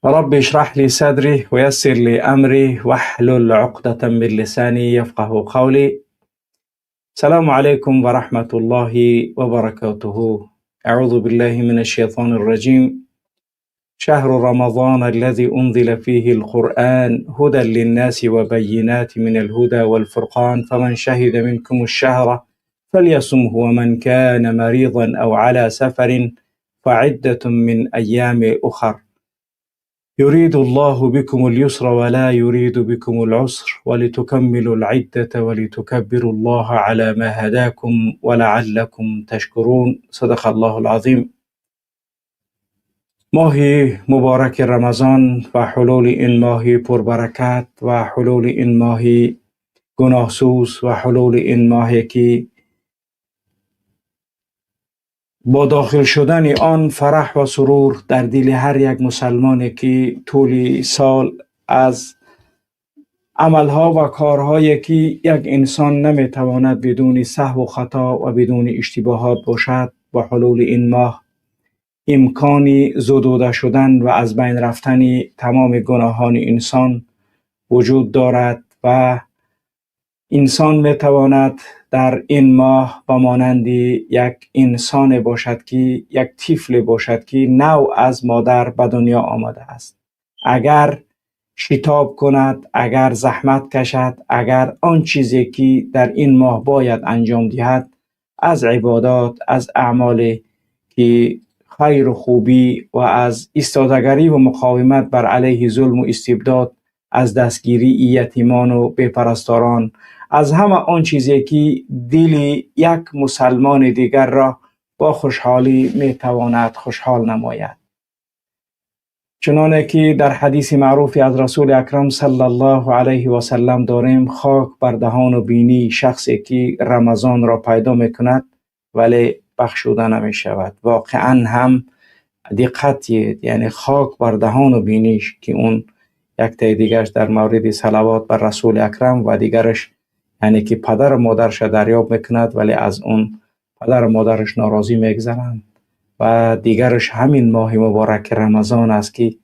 رب اشرح لي صدري ويسر لي أمري واحلل عقدة من لساني يفقه قولي. السلام عليكم ورحمة الله وبركاته. أعوذ بالله من الشيطان الرجيم. شهر رمضان الذي أنزل فيه القرآن هدى للناس وبينات من الهدى والفرقان، فمن شهد منكم الشهر فليصمه، ومن كان مريضا أو على سفر فعدة من أيام أخر. يريد الله بكم اليسر ولا يريد بكم العسر، ولتكملوا العدة ولتكبروا الله على ما هداكم ولعلكم تشكرون. صدق الله العظیم. ماه مبارک رمضان و حلول این ماه پربرکت و حلول این ماه گناهسوز و حلول این ماه که با داخل شدن آن فرح و سرور در دل هر یک مسلمان که طول سال از عملها و کارهایی که یک انسان نمیتواند بدون سهو و خطا و بدون اشتباهات باشد، با حلول این ماه امکان زدوده شدن و از بین رفتن تمام گناهان انسان وجود دارد و انسان میتواند در این ماه با مانند یک انسان باشد که یک طفل باشد که نو از مادر به دنیا آمده است. اگر شتاب کند، اگر زحمت کشد، اگر آن چیزی که در این ماه باید انجام دهد از عبادات، از اعمال که خیر و خوبی و از ایستادگری و مقاومت بر علیه ظلم و استبداد، از دستگیری یتیمان و بپرستاران، از همه آن چیزی که دل یک مسلمان دیگر را با خوشحالی میتواند خوشحال نماید. چنانه که در حدیث معروفی از رسول اکرم صلی الله علیه و سلم داریم، خاک بر دهان و بینی شخصی که رمضان را پیدا میکند ولی بخشوده نمی شود. واقعا هم دقت، یعنی خاک بر دهان و بینیش که اون یک تای دیگرش در مورد صلوات بر رسول اکرم و دیگرش یعنی که پدر و مادرش دریاب میکند ولی از اون پدر و مادرش ناراضی میگذرند، و دیگرش همین ماه مبارک رمضان است که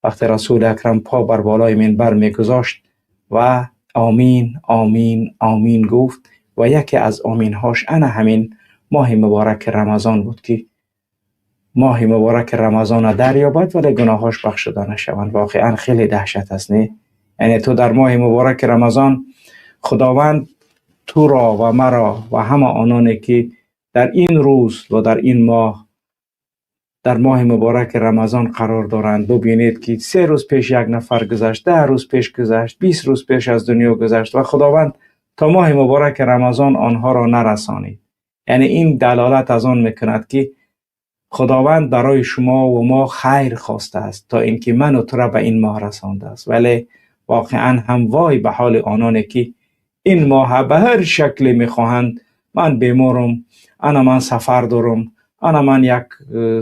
وقتی رسول اکرم پا بر بالای منبر میگذاشت و آمین آمین آمین گفت و یکی از آمینهاش انا همین ماه مبارک رمضان بود که ماه مبارک رمضان دریابد ولی گناهاش بخشیده نشوند. واقعا خیلی دهشت است، نه؟ یعنی تو در ماه مبارک رمضان خداوند تو را و مرا و همه آنانی که در این روز و در این ماه، در ماه مبارک رمضان قرار دارند، ببینید که 3 روز پیش یک نفر گذشت، 10 روز پیش گذشت، 20 روز پیش از دنیا گذشت و خداوند تا ماه مبارک رمضان آنها را نرسانید. یعنی این دلالت از آن میکند که خداوند برای شما و ما خیر خواسته است تا اینکه من و تو را به این ماه رسانده است. ولی واقعا هم وای به حال آنانی که این ماه به هر شکلی میخواهند. من بیمارم، انا من سفر دارم، انا من یک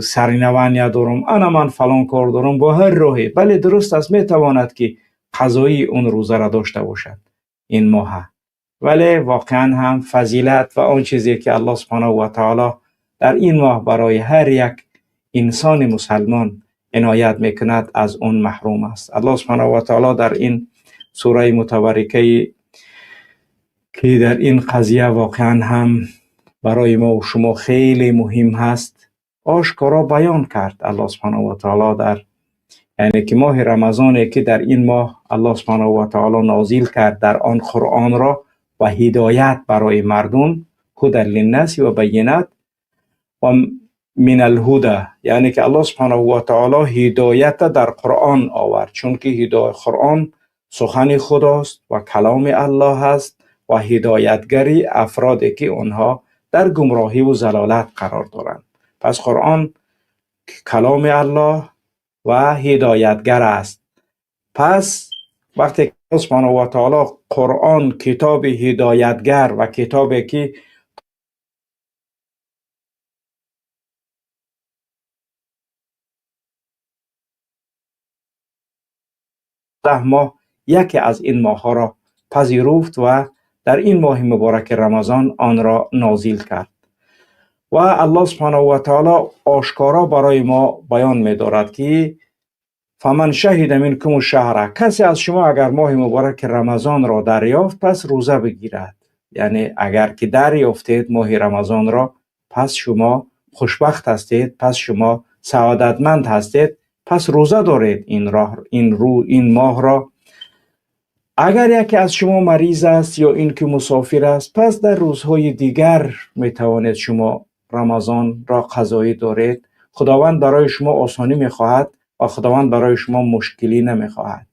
سرینوانیا دارم، انا من فلان کار دارم، با هر راهی. بله درست است، میتواند که قضایی اون روزه را داشته باشد این ماه، ولی واقعا هم فضیلت و آن چیزی که الله سبحانه و تعالی در این ماه برای هر یک انسان مسلمان عنایت میکند از اون محروم است. الله سبحانه و تعالی در این سوره متبرکه که در این قضیه واقعا هم برای ما و شما خیلی مهم هست آشکارا بیان کرد. الله سبحانه و تعالی در یعنی که ماه رمضان که در این ماه الله سبحانه و تعالی نازل کرد در آن قرآن را و هدایت برای مردم، هدى للناس و بینات و من الهدى، یعنی که الله سبحانه و تعالی هدایت در قرآن آورد، چون که هدایت قرآن سخن خداست و کلام الله است و هدایتگری افرادی که آنها در گمراهی و ضلالت قرار دارند. پس قرآن کلام الله و هدایتگر است. پس وقتی که سبحانه و تعالی قرآن کتاب هدایتگر و کتابی که 10 ماه یکی از این ماه‌ها را پذیرفت و در این ماه مبارک رمضان آن را نازل کرد. و الله سبحانه و تعالی آشکارا برای ما بیان می‌دارد که فمن شهد منکم الشهر، کسی از شما اگر ماه مبارک رمضان را دریافت پس روزه بگیرد. یعنی اگر که دریافتید ماه رمضان را، پس شما خوشبخت هستید، پس شما سعادتمند هستید، پس روزه دارید این راه، این ماه را. اگر یکی از شما مریض است یا اینکه مسافر است، پس در روزهای دیگر میتوانید شما رمضان را قضایی دارید. خداوند برای شما آسانی میخواهد و خداوند برای شما مشکلی نمیخواهد.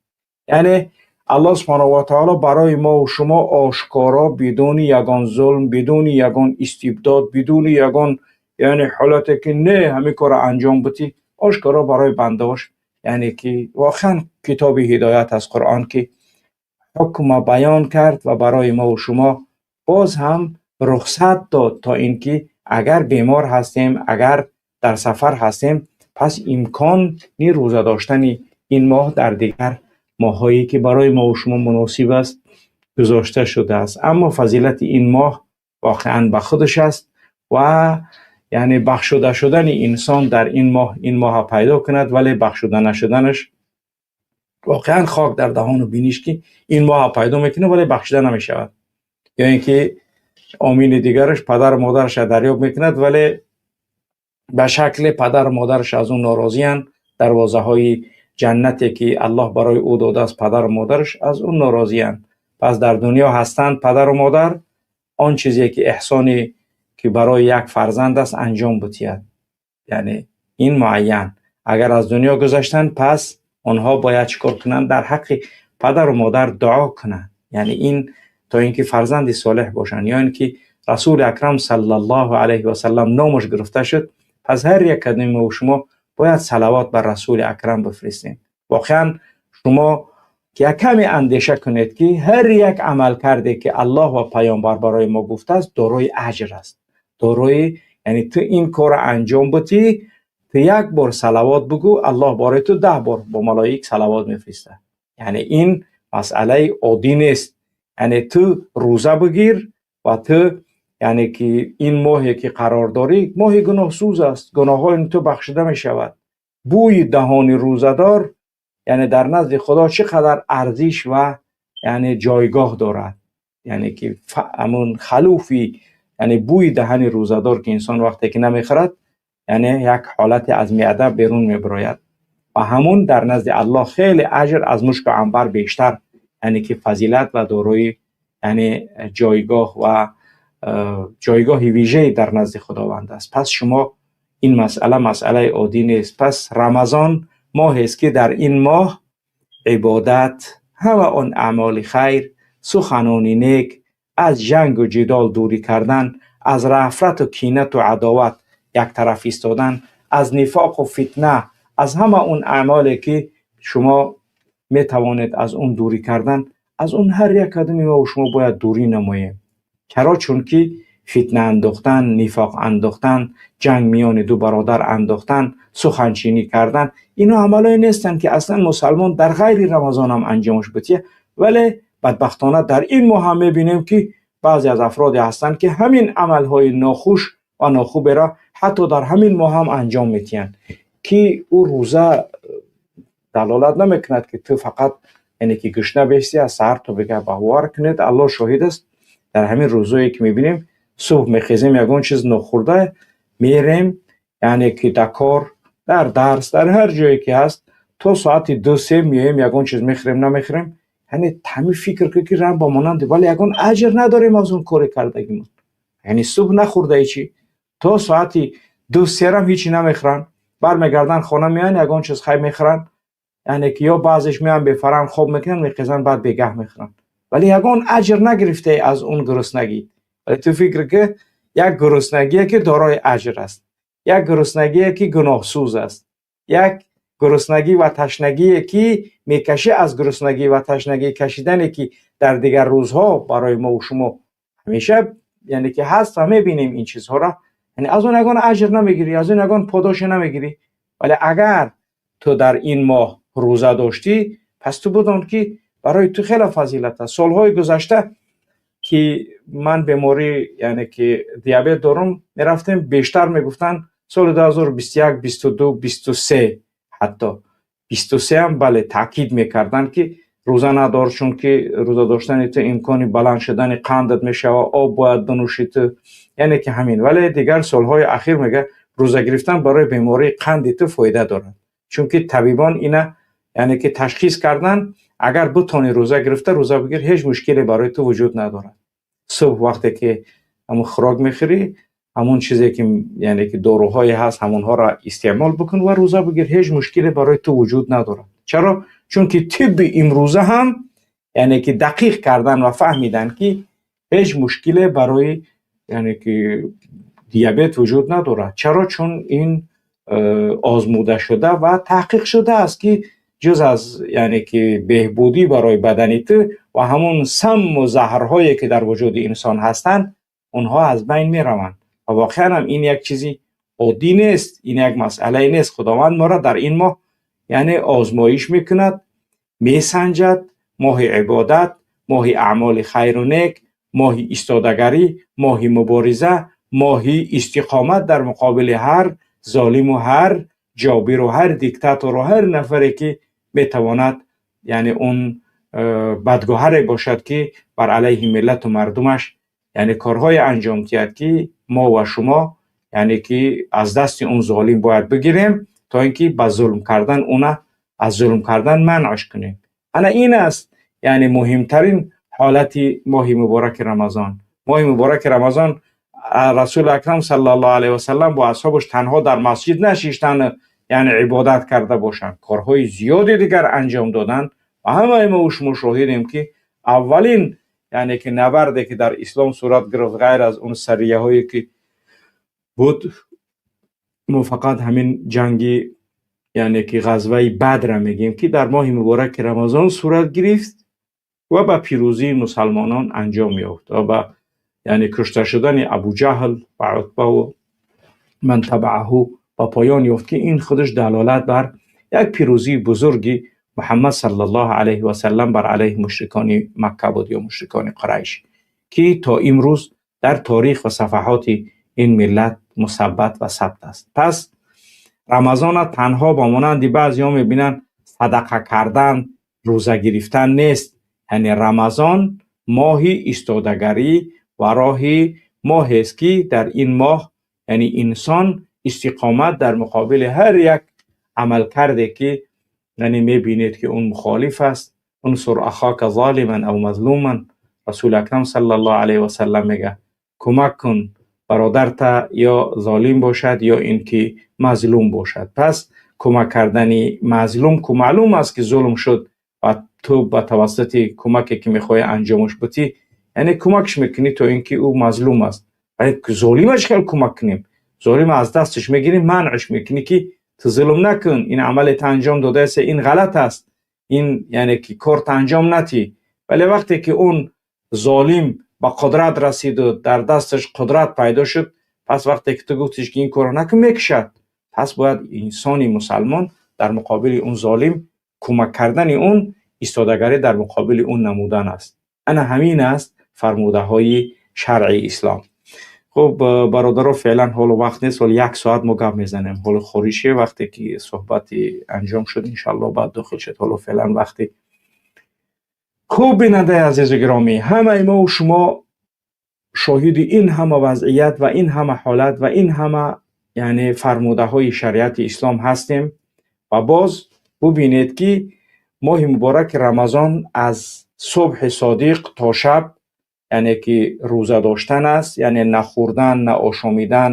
یعنی الله سبحانه و تعالی برای ما و شما آشکارا بدون یگان ظلم، بدون یگان استبداد، بدون یگان یعنی حالت که نه همین کار انجام بدی، آشکارا برای بنده‌اش، یعنی که واقعا کتاب هدایت از قرآن که حکم بیان کرد و برای ما و شما باز هم رخصت داد تا اینکه اگر بیمار هستیم، اگر در سفر هستیم، پس امکان نی روزه داشتن این ماه در دیگر ماهایی که برای ما و شما مناسب است گذاشته شده است. اما فضیلت این ماه واقعا به خودش است و یعنی بخشوده شدن انسان در این ماه، این ماه پیدا کند، ولی بخشوده نشدنش واقعا خاک در دهان و بینیش که این ماه پیدا میکنه ولی بخشیده نمیشود. یا اینکه آمین دیگرش پدر و مادرش دریاب میکند ولی به شکل پدر و مادرش از اون ناراضیان، دروازه های جنتی که الله برای او داده است پدر و مادرش از اون ناراضیان. پس در دنیا هستند پدر و مادر، آن چیزی که احسانی که برای یک فرزند است انجام بدهد، یعنی این معین. اگر از دنیا گذشتن پس آنها باید چیکار کنند؟ در حق پدر و مادر دعا کنند، یعنی این تا اینکه فرزند صالح باشند. یا اینکه رسول اکرم صلی الله علیه و سلم نامش گرفته شد، پس هر یک کدوم و شما باید صلوات بر رسول اکرم بفرستیم. واقعا شما که کمی اندیشه کنید که هر یک عمل کرده که الله و پیامبر برای ما گفته است دارای اجر است، دارای، یعنی تو این کار انجام بدی، تو یک بار صلوات بگو، الله برای تو 10 بار با ملائک صلوات میفرسته. یعنی این مسئله عادی نیست. یعنی تو روزه بگیر و تو یعنی که این ماهی که قرار داری ماه گناه سوز است، گناه های تو بخشیده می شود. بوی دهان روزه‌دار یعنی در نزد خدا چقدر ارزش و یعنی جایگاه دارد. یعنی که همون خلوفی، یعنی بوی دهن روزه‌دار که انسان وقتی که نمیخورد یعنی یک حالت از معده بیرون میبراید و همون در نزد الله خیلی اجر از مشک و عنبر بیشتر، یعنی که فضیلت و دارای یعنی جایگاه و جایگاه ویژه در نزد خداوند است. پس شما این مسئله مسئله عادی نیست. پس رمضان ماه است که در این ماه عبادت، همه آن اعمال خیر، سخنان نیک، از جنگ و جدال دوری کردن، از رفرت و کینت و عداوت یک طرف ایستادن، از نفاق و فتنه، از همه اون اعمالی که شما می توانید از اون دوری کردن، از اون هر یک قدمی ما و شما باید دوری نماییم. چرا؟ چون که فتنه انداختن، نفاق انداختن، جنگ میان دو برادر انداختن، سخنچینی کردن، اینا عملایی نیستن که اصلا مسلمان در غیر رمضان هم انجامش بده. ولی بدبختانه در این ماه هم میبینیم که بعضی از افرادی هستند که همین عملهای ناخوش و ناخوب را حتی در همین ماه هم انجام میتین که او روزه دلالت نمیکند که تو فقط یعنی که گشنه بشتی از سحر تو بگه باور کنید. الله شاهد است در همین روزایی که میبینیم صبح میخیزیم یگان چیز نخورده میریم، یعنی که در کار، در درس، در هر جایی که هست تا ساعت 2-3 میایم یگان چیز میخوریم نمیخوریم، یعنی تمی فکر که رم با مانند، ولی یگان اجر نداریم از اون کار کردگیمون. یعنی صبح نخورده چی تا ساعت 2-3 هم هیچی نمیخورن، برمیگردن خانه میان یگان چیز خی میخورن، یعنی که یا بعضیش میان بفرن خواب میکنن میخیزن بعد بگه میخورن، ولی یگان اجر نگرفته از اون گرسنگی. ولی تو فکر که یک گرسنگی که دارای اجر است، یک گرسنگی که گناه سوز است، یک گرسنگی و تشنگی که میکشه از گرسنگی و تشنگی کشیدنی که در دیگر روزها برای ما و شما همیشه یعنی که هست و میبینیم این چیزها را، یعنی از اون یگان اجر نمیگیری، از اون یگان پاداش نمیگیری. ولی اگر تو در این ماه روزه داشتی پس تو بدان که برای تو خیلی فضیلت است. سالهای گذشته که من بیماری یعنی که دیابت دارم میرفتیم بیشتر میگفتن سال 2021 22 23 حتی 23 ҳам бале таъкид мекарданд, ки рӯза надор, чунки рӯза доштани ту имкони баланд шудани қандат мешавад, об бояд бинӯшӣ ту, яъне ки ҳамин. Вале дигар солҳои ахир мега рӯза гирифтан барои бемории қанди ту фоида дорад, чунки табибон ина яъне ки ташхис кардан, агар битонӣ рӯза гирифта рӯза бигир, ҳеҷ мушкиле барои ту вуҷуд надорад. Субҳ вақте ки ҳамун хӯрок мехӯрӣ, ҳамун чизе ки яъне ки доруҳое ҳаст, ҳамонҳоро истеъмол бикун ва рӯза бигир, ҳеҷ мушкиле барои ту вуҷуд надорад. Чаро? Чунки тибби имрӯза ҳам яъне ки дақиқ кардан ва фаҳмидан, ки ҳеҷ мушкиле барои яъне ки диабет вуҷуд надорад. Чаро? Чун ин озмуда шуда ва таҳқиқ шуда аст, ки ҷуз аз яъне ки беҳбудӣ барои бадани ту ва ҳамун самму заҳрҳое ки дар вуҷуди инсон ҳастанд, онҳо аз байн мераванд. Ва воқеан ҳам ин як чизи оддӣ нест, ин як масъалае нест. Худованд моро дар ин моҳ яъне озмоиш мекунад, месанҷад. Моҳи ибодат, моҳи аъмоли хайру нек, моҳи истодагарӣ, моҳи мубориза, моҳи истиқомат дар муқобили ҳар золиму ҳар ҷобиру ҳар диктатору ҳар нафаре ки метавонад яъне он бадгӯҳаре бошад, ки бар алайҳи миллату мардумаш яъне корҳое анҷом диҳад, ки мо ва шумо яъне ки аз дасти он золим бояд бигирем, то ин ки ба зулм кардан уна аз зулм кардан манъш кунем. Ана ин аст яъне муҳимтарин ҳолати моҳи мубораки Рамазон. Моҳи мубораки Рамазон Расули Акрам саллаллоҳу алайҳи васаллам бо асҳобаш танҳо дар масҷид нашиштанд, яъне ибодат карда бошанд, корҳои зиёди дигар анҷом доданд. Ва ҳамаи мо шумо шоҳидем, ки аввалин яъне ки набарде ки дар ислом сурат гирифт, ғайр аз он сарияҳое ки буд, мо фақат ҳамин ҷанги яъне ки ғазваи Бадра мегӯем, ки дар моҳи мубораки Рамазон сурат гирифт ва ба пирӯзии мусалмонон анҷом ёфт ва ба яъне кушта шудани Абуҷаҳл ва Утбаву ман табаъаҳу ба поён ёфт, ки ин худаш далолат бар як пирӯзии бузурги Муҳаммад саллаллоҳу алайҳи васаллам бар алайҳи мушрикони Макка буд ё мушрикони Қурайш, ки то имрӯз дар торих ва сафаҳоти ин миллат мусаббат ва сабт аст. Пас Рамазона танҳо ба монанди баъзеҳо мебинанд садақа кардан, рӯза гирифтан нест. Яъне Рамазон моҳи истодагарӣ ва роҳи моҳест, ки дар ин моҳ яъне инсон истиқомат дар муқобили ҳар як амалкарде ки яъне мебинед, ки он мухолиф аст. Унсур ахока золиман ав мазлуман, Расули Акрам саллаллоҳу алайҳи васаллам мега, кӯмак кун бародарта, ё золим бошад, ё ин ки мазлум бошад. Пас кӯмак кардани мазлум ку маълум аст, ки зулм шуд ва ту ба тавассути кӯмаке ки мехоҳӣ анҷомаш бутӣ, яъне кӯмакш мекунӣ, то ин ки ӯ мазлум аст. Вале золимаш хел кӯмак кунем? Золима аз дасташ мегирӣ, манъш мекунӣ, ки ту зулм накун, ин амале та анҷом додаест, ин ғалат аст, ин яъне ки корта анҷом натӣ. Вале вақте ки он золим ба қудрат расиду дар дасташ қудрат пайдо шуд, пас вақте ки ту гуфтиш, ки ин корро накун, мекушад. Пас бояд инсони мусалмон дар муқобили он золим кӯмак кардани он истодагарӣ дар муқобили он намудан аст. Ана ҳамин аст фармудаҳои шаръи ислом. Хуб, бародаро, феълан ҳоло вақт нест, ҳоло як соат мо гап мезанем. Ҳоло хорише, вақте ки суҳбати анҷом шуд, иншалло баъд дохил шуд. Ҳоло феълан вақти. Хуб, бинандаи азизу гиромӣ, ҳамаи мо шумо шоҳиди ин ҳама вазъият ва ин ҳама ҳолат ва ин ҳама яъне фармудаҳои шариати ислом ҳастем. Ва боз бубинед, ки моҳи мубораки Рамазон аз субҳи содиқ то шаб яъне ки рӯза доштан аст, яъне нахӯрдан, наошомидан,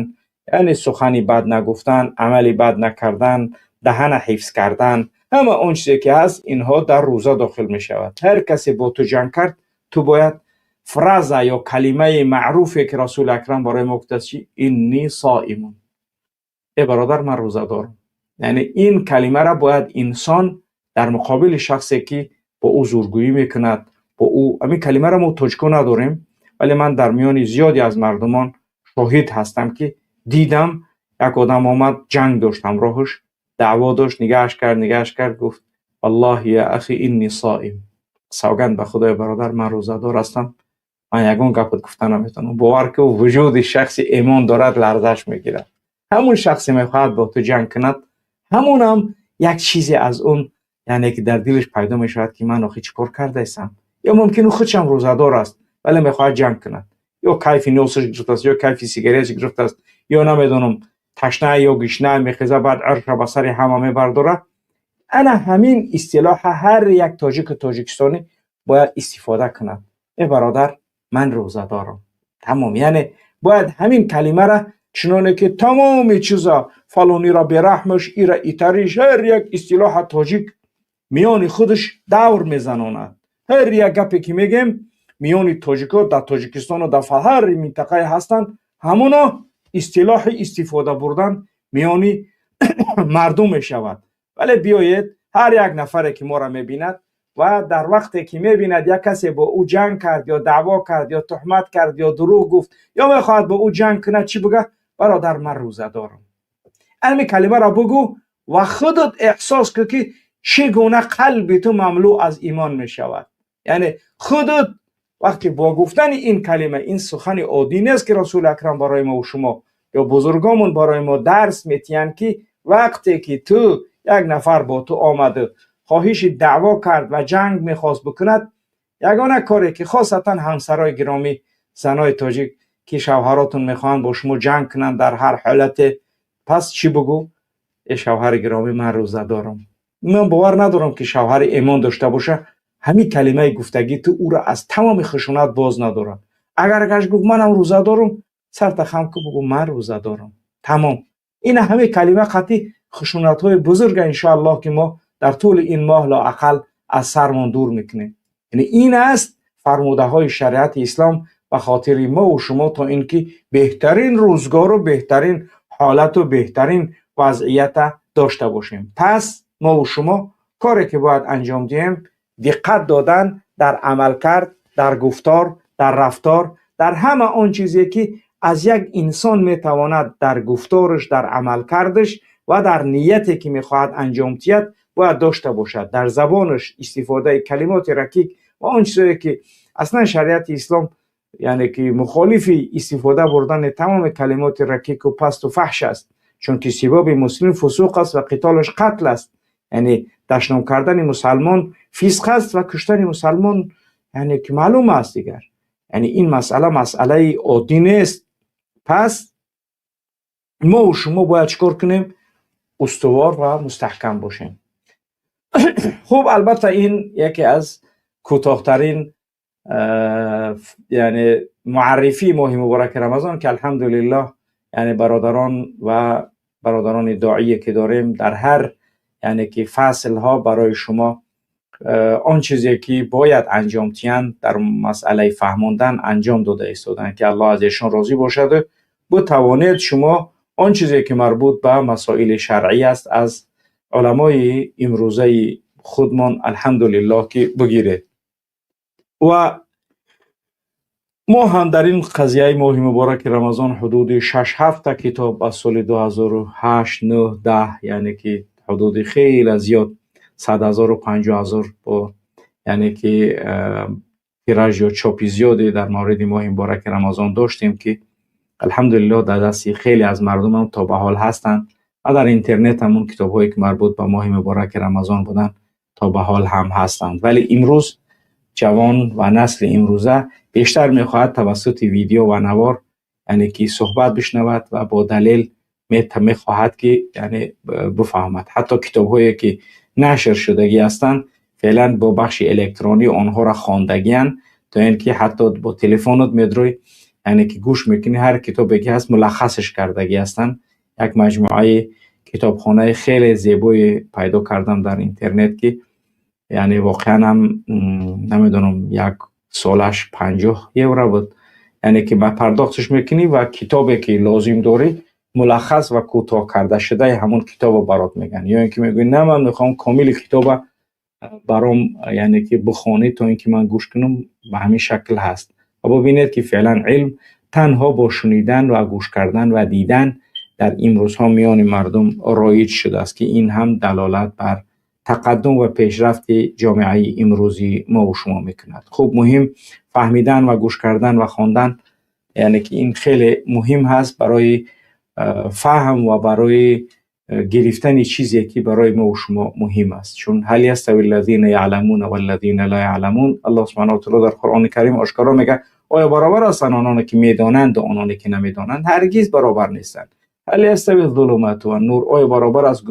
яъне сухани бад нагуфтан, амали бад накардан, даҳана ҳифз кардан, ҳама он чизе ки ҳаст, инҳо дар рӯза дохил мешавад. Ҳар касе бо ту ҷанг кард, ту бояд фраза ё калимаи маъруфе ки Расули Акрам барои мо гуфтааст, чи? Инни соимун, э бародар, ман рӯза дорам. Яъне ин калимаро бояд инсон дар муқобили шахсе ки бо ӯ зургӯӣ мекунад, бо ӯ ҳамин калимаро мо тоҷико надорем, вале ман дар миёни зиёде аз мардумон шоҳид ҳастам, ки дидам, як одам омад, ҷанг дошт ҳамроҳаш, даъво дошт, нигаҳаш кард, нигаҳаш кард, гуфт: «Валлоҳи я ахи, инни соим», савганд ба Худои, бародар, ман рӯзадор ҳастам, ман ягон гапат гуфта наметавонам. Бовар ки вуҷуди шахси эмон дорад ларзаш мегирад. Ҳамун шахсе мехоҳад бо ту ҷанг кунад, ҳамунам як чизе аз он, яъне ки дар дилаш пайдо мешавад, ки ман охи чӣ кор кардаистам. Ё мумкин ӯ худшам рӯзадор аст, вале мехоҳад ҷанг кунад, ё кайфи носаш гирифтааст, ё кайфи сигареташ гирифтааст, ё намедонам, ташна ё гишна, мехеза, баъд арша ба сари ҳама мебардорад. Ана ҳамин истилоҳа ҳар як тоҷику тоҷикистонӣ бояд истифода кунад: «Э бародар, ман рӯзадорам». Тамом. Яъне бояд ҳамин калимара, чуноне ки тамоми чиза, фалонира бераҳмаш, ира итариш, ҳар як истилоҳа тоҷик миёни худаш давр мезанонад. Ҳар як гапе ки мегем, миёни тоҷико дар Тоҷикистону дар ҳар минтақае ҳастанд, ҳамоно истилоҳи истифода бурдан миёни мардум мешавад. Вале биёед, ҳар як нафаре ки моро мебинад ва дар вақте ки мебинад, як касе бо ӯ ҷанг кард, ё даъво кард, ё туҳмат кард, ё дурӯғ гуфт, ё мехоҳад бо ӯ ҷанг кунад, чӣ буга? «Бародар, ман рӯза дорам». Ҳамин калимаро бугӯ ва худат эҳсос кун, ки чӣ гуна қалби ту мамлӯ аз имон мешавад. Яъне худат вақте бо гуфтани ин калима, ин сухани оддӣ нест, ки Расули Акрам барои мо шумо ё бузургомон барои мо дарс метиҳанд, ки вақте ки ту як нафар бо ту омаду хоҳиши даъво кард ва ҷанг мехост бикунад, ягона коре ки, хосатан ҳамсарои гиромӣ, занои тоҷик, ки шавҳаротон мехоҳанд бо шумо ҷанг кунанд дар ҳар ҳолате, пас чӣ бугӯ? «Э шавҳари гиромӣ, ман рӯза дорам». Ман бовар надорам, ки шавҳари эмон дошта боша, ҳамин калимаи гуфтагӣ ту ӯро аз тамоми хушунат боз надорад. Агар гаш гуфт: «Манам рӯза дорам», сарта хам ку, бугӯ: «Ман рӯза дорам». Тамом. Ина ҳамин калима қатъи хушунатҳои бузурга, иншоаллоҳ, ки мо дар тӯли ин моҳ лоақал аз сармон дур мекунем. Яъне ин аст фармудаҳои шариати ислом ба хотири мову шумо, то ин ки беҳтарин рӯзгору беҳтарин ҳолату беҳтарин вазъията дошта бошем. Пас мову шумо коре ки бояд анҷом диҳем, диққат додан дар амалкард, дар гуфтор, дар рафтор, дар ҳама он чизе ки аз як инсон метавонад дар гуфтораш, дар амалкардаш ва дар нияте ки мехоҳад анҷом диҳад, бояд дошта бошад. Дар забонаш истифодаи калимоти ракик ва он чизое ки аслан шариати ислом, яъне ки мухолифи истифода бурдани тамоми калимоти ракику пасту фаҳш аст, чунки сибоби муслим фусуқ аст ва қитолаш қатл аст. Яъне дашном кардани мусалмон фисқ аст ва куштани мусалмон, яъне ки маълум аст дигар. Яъне ин масъала масъалаи оддӣ нест. Пас мову шумо бояд чӣ кор кунем? Устувор ва мустаҳкам бошем. Хуб, албатта, ин яке аз кӯтоҳтарин, яъне муаррифии моҳи мубораки Рамазон, ки алҳамдулиллоҳ, яъне бародарон ва бародарони доие ки дорем, дар ҳар, яъне ки фаслҳо барои шумо он чизе ки бояд анҷом диҳанд дар масъалаи фаҳмондан анҷом дода истоданд, ки Аллоҳ аз эшон розӣ бошаду бутавонед шумо он чизе ки марбут ба масоили шаръӣ аст, аз уламои имрӯзаи худмон, алҳамдулиллоҳ, ки бигиред. Ва мо ҳам дар ин қазияи моҳи мубораки Рамазон ҳудуди 6-7-та китоб аз соли 2008, 9, 10, яъне ки ҳудуди хеле зиёд, 100 0-у 50 000 бо, яъне ки тираж ё чопи зиёде дар мавриди моҳи мубораки Рамазон доштем, ки алҳамдулиллоҳ, дар дасти хеле аз мардумам то ба ҳол ҳастанд ва дар интернет ҳам он китобҳое ки марбут ба моҳи мубораки Рамазон буданд, то ба ҳол ҳам ҳастанд. Вале имрӯз ҷавон ва насли имрӯза бештар мехоҳад тавассути видео ва навор, яъне ки суҳбат бишнавад ва бо далел мехоҳад, ки яъне бифаҳмад. Ҳатто китобҳое ки нашр шудагӣ ҳастанд, феълан бо бахши электронӣ онҳоро хондагианд, то ин ки ҳатто бо телефонот медрӯй, яъне ки гӯш мекунӣ, ҳар китобе ки ҳаст, мулаххасаш кардагӣ ҳастанд. Як маҷмӯаи китобхонаи хеле зебое пайдо кардам дар интернет, ки яъне воқеан ҳам, намедонам, як солаш 50 евро буд. Яъне ки ба пардохташ мекунӣ ва китобе ки лозим дорӣ, мулаххас ва кӯтоҳ карда шудаи ҳамон китобо барот мегӯянд. Ё ин ки мегӯӣ: «На, ман мехоҳам комили китоба баром, яъне ки бихонӣ, то ин ки ман гӯш кунам», ба ҳамин шакл ҳаст. Ва бубинед, ки феълан илм танҳо бо шунидан ва гӯш кардан ва дидан дар имрӯзҳо миёни мардум роиҷ шудааст, ки ин ҳам далолат бар тақаддум ва пешрафти ҷомеаи имрӯзии мову шумо мекунад. Хуб, муҳим фаҳмидан ва гӯш кардан ва хондан, яъне ки ин хеле муҳим ҳаст барои фаҳм ва барои Гирифтани чизе ки барои мо ва шумо муҳим аст. Чун هل يستوي الذين يعلمون والذين لا يعلمون، الله سبحانه و تعالی در قرآن کریم آشکارا میگه آیا برابر هستند آنانی که میدانند و آنانی که نمیدانند؟ هرگز برابر نیستند. هل يستوي الظلمات والنور، آیا برابر است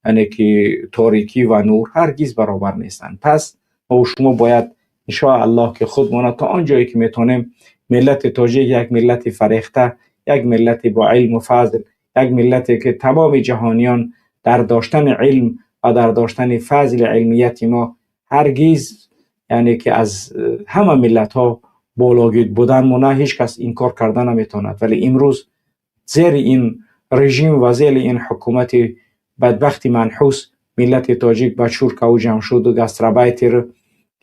یعنی که تاریکی و نور؟ هرگز برابر نیستند. پس ما و شما باید ان شاء الله که خودمان تا آن جایی که میتونیم، ملت تاجیک یک ملت فرهیخته، یک ملت با علم و فضل، یک ملتی که تمام جهانیان در داشتن علم و در داشتن فضل علمیت ما هرگز یعنی که از همه ملت ها بالاگید بودن ما نه هیچ کس این کار کرده نمیتواند. ولی امروز زیر این رژیم و زیر این حکومت بدبخت منحوس، ملت تاجیک به چورکا و جمشود و گاستربایتر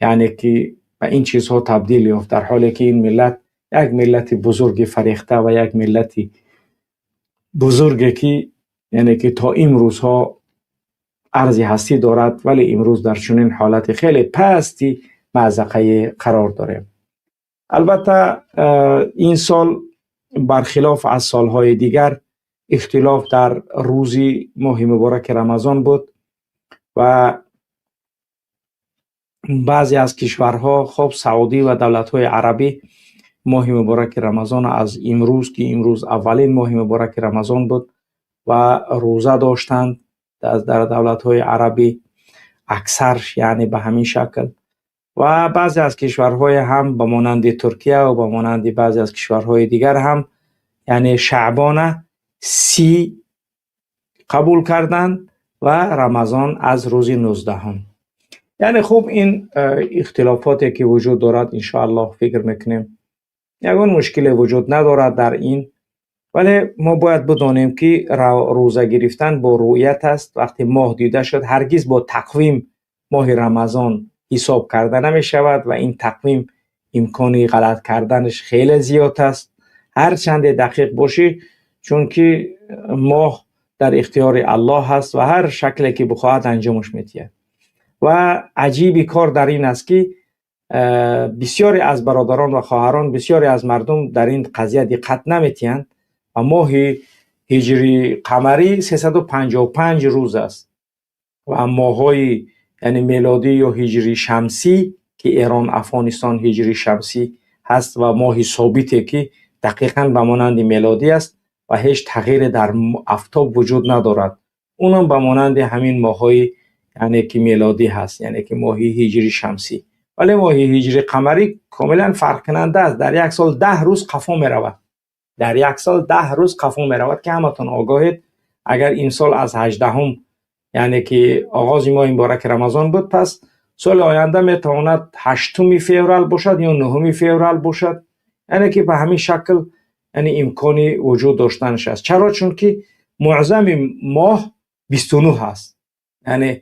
یعنی که به این چیزها تبدیل یافت، در حالی که این ملت یک ملت بزرگ فرهیخته و یک ملت بزرگی که یعنی که تا امروزها ارزی هستی دارد، ولی امروز در چنین حالت خیلی پستی مأزقه قرار داریم. البته این سال برخلاف از سالهای دیگر اختلاف در روزی ماه مبارک رمضان بود و بعضی از کشورها، خب سعودی و دولت‌های عربی، ماه مبارک رمضان از امروز که امروز اولین ماه مبارک رمضان بود و روزه داشتند در دولت‌های عربی اکثر، یعنی به همین شکل. و بعضی از کشورهای هم به مانند ترکیه و به مانند بعضی از کشورهای دیگر هم یعنی شعبان 30 قبول کردند و رمضان از روز 19. یعنی خوب این اختلافاتی که وجود دارد ان شاء الله فکر میکنیم یگان مشکل وجود ندارد در این، ولی ما باید بدانیم که روزه گرفتن با رؤیت است. وقتی ماه دیده شد هرگز با تقویم ماه رمضان حساب کرده نمی شود و این تقویم امکانی غلط کردنش خیلی زیاد است، هر چند دقیق باشی، چون که ماه در اختیار الله هست و هر شکلی که بخواهد انجامش میدهد. و عجیبی کار در این است که بسیاری از برادران و خواهران، بسیاری از مردم در این قضیه دقت نمیتیند و ماه هجری قمری 355 روز است و ماهای یعنی میلادی یا هجری شمسی که ایران افغانستان هجری شمسی هست و ماه ثابته که دقیقاً به مانند میلادی است و هیچ تغییر در افتاب وجود ندارد، اونم به مانند همین ماهای یعنی که میلادی هست، یعنی که ماه هجری شمسی. ولی ماه هجری قمری کاملا فرق کننده است، در یک سال 10 روز قفا می رود، در یک سال 10 روز قفا می رود که همتون آگاهید. اگر این سال از 18 یعنی که آغاز ماه مبارک رمضان بود، پس سال آینده می تواند 8 فوریه باشد یا 9 فوریه باشد، یعنی که به همین شکل یعنی امکانی وجود داشتنش است. چرا؟ چون که معظم ماه 29 است، یعنی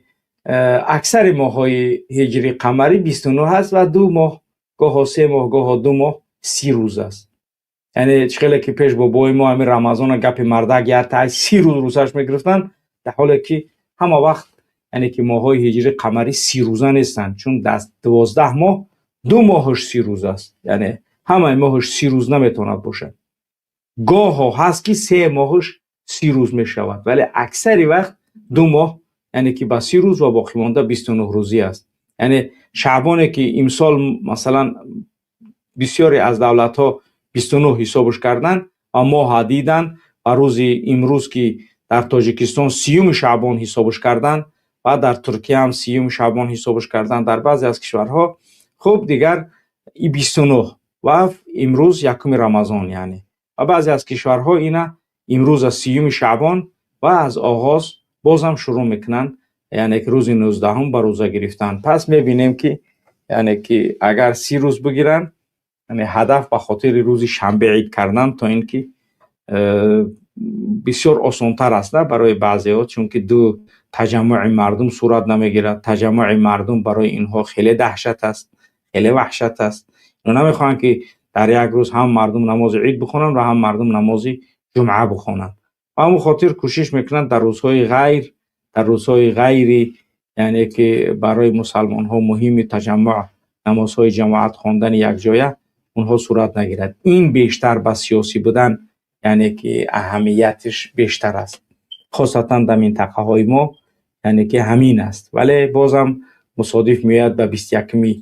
اکثر ماه‌های هجری قمری 29 هست و 2 ماه، گاه 3 ماه، گاه 2 ماه 30 روز است. یعنی چخیلی که پیش بابای ما همین رمضان گپ مردک یا تا 30 روز روزش میگرفتن، در حالی که همه وقت یعنی که ماه‌های هجری قمری 30 روزه نیستن، چون 12 ماه 2 ماهش 30 روز است، یعنی همه ماهش 30 روز نمیتواند باشه. گاه هست که 3 ماهش 30 روز میشود، ولی اکثری وقت 2 ماه یعنی که با 30 روز و باقی مانده 29 روزی است. یعنی شعبانی که امسال مثلا بسیاری از دولت ها 29 حسابش کردن و ماه دیدن و روز امروز که در تاجیکستان 30 شعبان حسابش کردن و در ترکیه هم 30 شعبان حسابش کردن، در بعضی از کشورها خب دیگر 29 و امروز 1 رمضان، یعنی و بعضی از کشورها اینا امروز از 30 شعبان و از آغاز بازم شروع میکنن، یعنی که روز 19 به روزه گرفتن. پس میبینیم که یعنی که اگر 30 روز بگیرن، یعنی هدف به خاطر روز شنبه عید کردن تا اینکه بسیار آسانتر است برای بعضی ها، چون که 2 تجمع مردم صورت نمیگیرد. تجمع مردم برای اینها خیلی دهشت است، خیلی وحشت است. اینا نمیخوان که در یک روز هم مردم نماز عید بخونن و هم مردم نماز جمعه بخونن. و همون خاطر کوشش میکنن در روزهای غیر، در روزهای غیری یعنی که برای مسلمان ها مهم تجمع نمازهای جماعت خواندن یک جایه اونها صورت نگیرد. این بیشتر به سیاسی بودن یعنی که اهمیتش بیشتر است. Хосатан дар минтақаҳои мо, яъне ки ҳамин аст. Вале бозам мусодиф меояд ба 21-уми,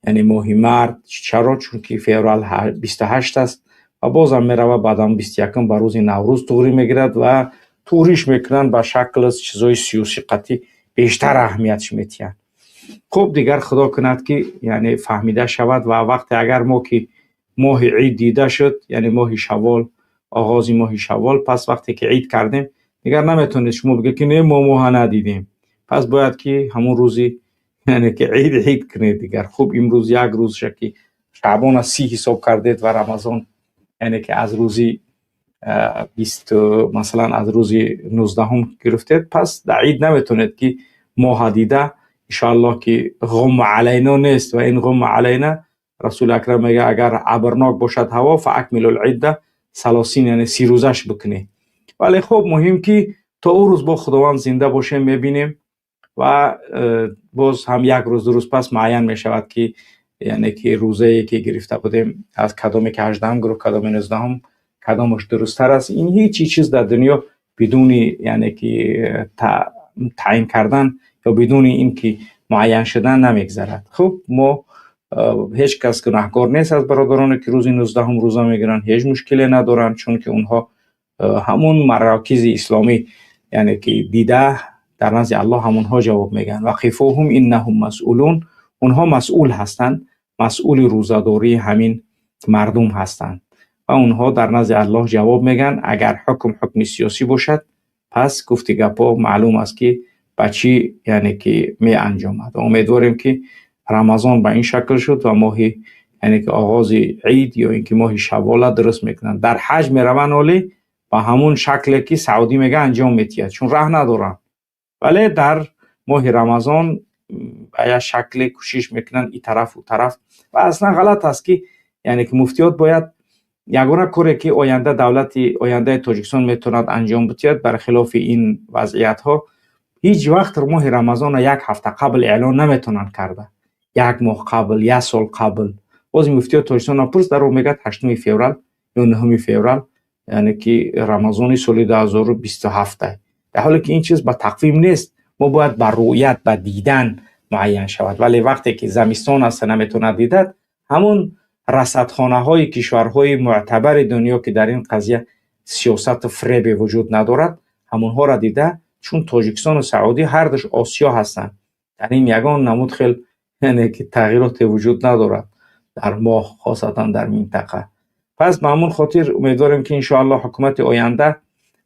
яъне моҳи март. Чаро? Чунки феврал 28 аст ва бозам меравад баъдан 21-ум ба рӯзи Наврӯз туғрӣ мегирад ва туғриш мекунанд ба шакли чизҳои сиёсӣ, қатъӣ бештар аҳамиятш метиҳанд. Хуб, дигар Худо кунад, ки яъне фаҳмида шавад. Ва вақте агар мо ки моҳи ид дида шуд, яъне моҳи шаввол, оғози моҳи шаввол, пас вақте ки ид кардем, дигар наметавонед шумо бигӯед, ки не, мо моҳа надидем. Пас бояд ки ҳамон рӯзи, яъне ки ид, ид кунед дигар. Хуб, имрӯз як рӯзша ки шаъбона 30 ҳисоб кардед ва Рамазон, яъне ки аз рӯзи 20, масалан, аз рӯзи 19-ум гирифтед, пас дар ид наметавонед ки моҳа дида. Иншоаллоҳ, ки غم علينا нест. Ва ин غم علينا, Расули Акрам мегӯяд, агар абрнок бошад ҳаво, فأكملوا العدة ثلاثين, яъне 30 рӯзаш бикунед. Вале хуб, муҳим ки то ӯ рӯз бо Худованд зинда бошем, мебинем ва боз ҳам як рӯз, 2 рӯз пас муайян мешавад, ки яъне ки рӯзае ки гирифта будем, аз кадоме ки 18-ум гирифт, кадоме 19-ум, кадомаш дурусттар аст. Ин ҳеҷ чиз дар дунё бидуни, яъне ки таъин кардан ё бидуни ин ки муайян шудан намегзарад. Хуб, мо ҳеҷ кас гунаҳкор нест аз бародароне ки рӯзи 19-ум рӯза мегиранд, ҳеҷ мушкиле надоранд, чунки онҳо ҳамун марокизи исломӣ, яъне ки дида, дар назди Аллоҳ ҳамонҳо ҷавоб мегӯянд. وقفوهم إنهم مسئولون. Онҳо масъул ҳастанд, масъули рӯзадории ҳамин мардум ҳастанд ва онҳо дар назди Аллоҳ ҷавоб мегӯянд. Агар ҳукм ҳукми сиёсӣ бошад, пас гуфти гапҳо маълум аст, ки ба чӣ, яъне ки меанҷомад. Ва умедворем, ки Рамазон ба ин шакл шуд ва моҳи, яъне ки оғози ид ё ин ки моҳи шаввола дуруст мекунанд. Дар ҳаҷ мераванд, олӣ ба ҳамун шакле ки Саудӣ мега анҷом метиҳад, чун раҳ надоранд. Вале дар моҳи Рамазон ба як шакле кӯшиш мекунанд и тараф, ӯ тараф. Ва аслан ғалат аст, ки яъне ки муфтиёт бояд ягона коре ки оянда давлати ояндаи Тоҷикистон метавонад анҷом бидиҳад, бар хилофи ин вазъиятҳо, ҳеҷ вақт моҳи Рамазонро як ҳафта қабл эълон наметавонанд карда, як моҳ қабл, як сол қабл. Боз муфтиёти Тоҷикистонро пурс, дар мегӯяд 8 феврал ё 9 феврал, яъне ки Рамазони соли 2027, дар ҳоле ки ин чиз ба тақвим нест. Мо бояд ба рӯят, ба дидан муайян шавад. Вале вақте ки замистон аст, наметавонад дидад, ҳамун расадхонаҳои кишварҳои мӯътабари дунё, ки дар ин қазия сиёсату фиребе вуҷуд надорад, ҳамонҳоро дида, чун Тоҷикистону Саудӣ ҳардуш Осиё ҳастанд, дар ин ягон намуд хел, яъне ки тағйироте вуҷуд надорад дар моҳ, хосатан дар минтақа. Пас ба ҳамон хотир умедворем, ки иншоаллоҳ ҳукумати оянда,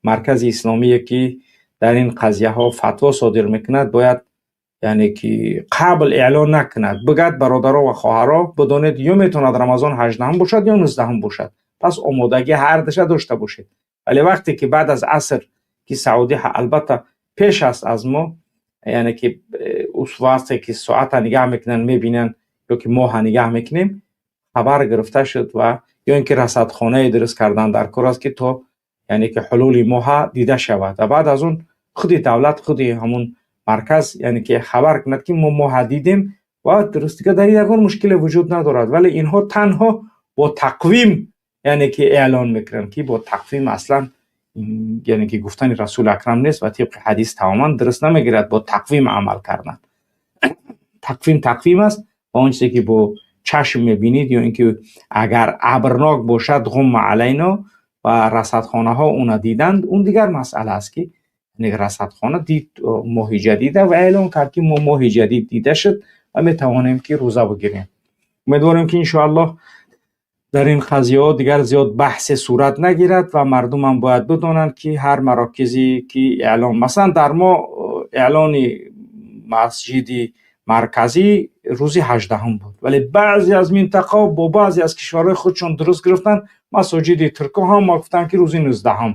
маркази исломие ки дар ин қазияҳо фатво содир мекунад, бояд, яъне ки қабл эълон накунад, бигӯяд: бародаро ва хоҳаро, бидонед, ё метавонад Рамазон 18-ум бошад ё 19-ум бошад, пас омодагӣ ҳардуша дошта бошед. Вале вақте ки баъд аз аср, ки Саудӣ албатта пеш аст аз мо, яъне ки вақте ки соата нигаҳ мекунанд, мебинанд ё ки моҳа нигаҳ мекунем, хабар гирифта шуд ва ё ин ки расадхонае дуруст кардан дар кор аст, ки то, яъне ки ҳулули моҳа дида шавад ва баъд аз он худи давлат, худи ҳамун марказ, яъне ки хабар кунад, ки мо моҳа дидем ва дуруст, дигар дар ин ягон мушкиле вуҷуд надорад. Вале инҳо танҳо бо тақвим, яъне ки эълон мекунанд, ки бо тақвим аслан, яъне ки гуфтани Расули Акрам нест ва тибқи ҳадис тамоман дуруст намегирад бо тақвим амал кардан. Тақвим тақвим аст ва он чизе ки бо чашм мебинед ё ин ки агар абрнок бошад, غم علينا, ва расадхонаҳо уна диданд, он дигар масъала аст, ки расадхона дид моҳи ҷадида ва эълон кард, ки мо моҳи ҷадид дида шуд ва метавонем ки рӯза бигирем. Умедворем, ки иншоаллоҳ дар ин қазияҳо дигар зиёд баҳсе сурат нагирад ва мардумам бояд бидонанд, ки ҳар марокизе ки эълон, масалан, дар мо эълони масҷиди марказӣ рӯзи 18-ум буд, вале баъзе аз минтақаҳо бо баъзе аз кишварҳои худшон дуруст гирифтанд. Масоҷиди туркҳо ҳама гуфтанд, ки рӯзи 19-ум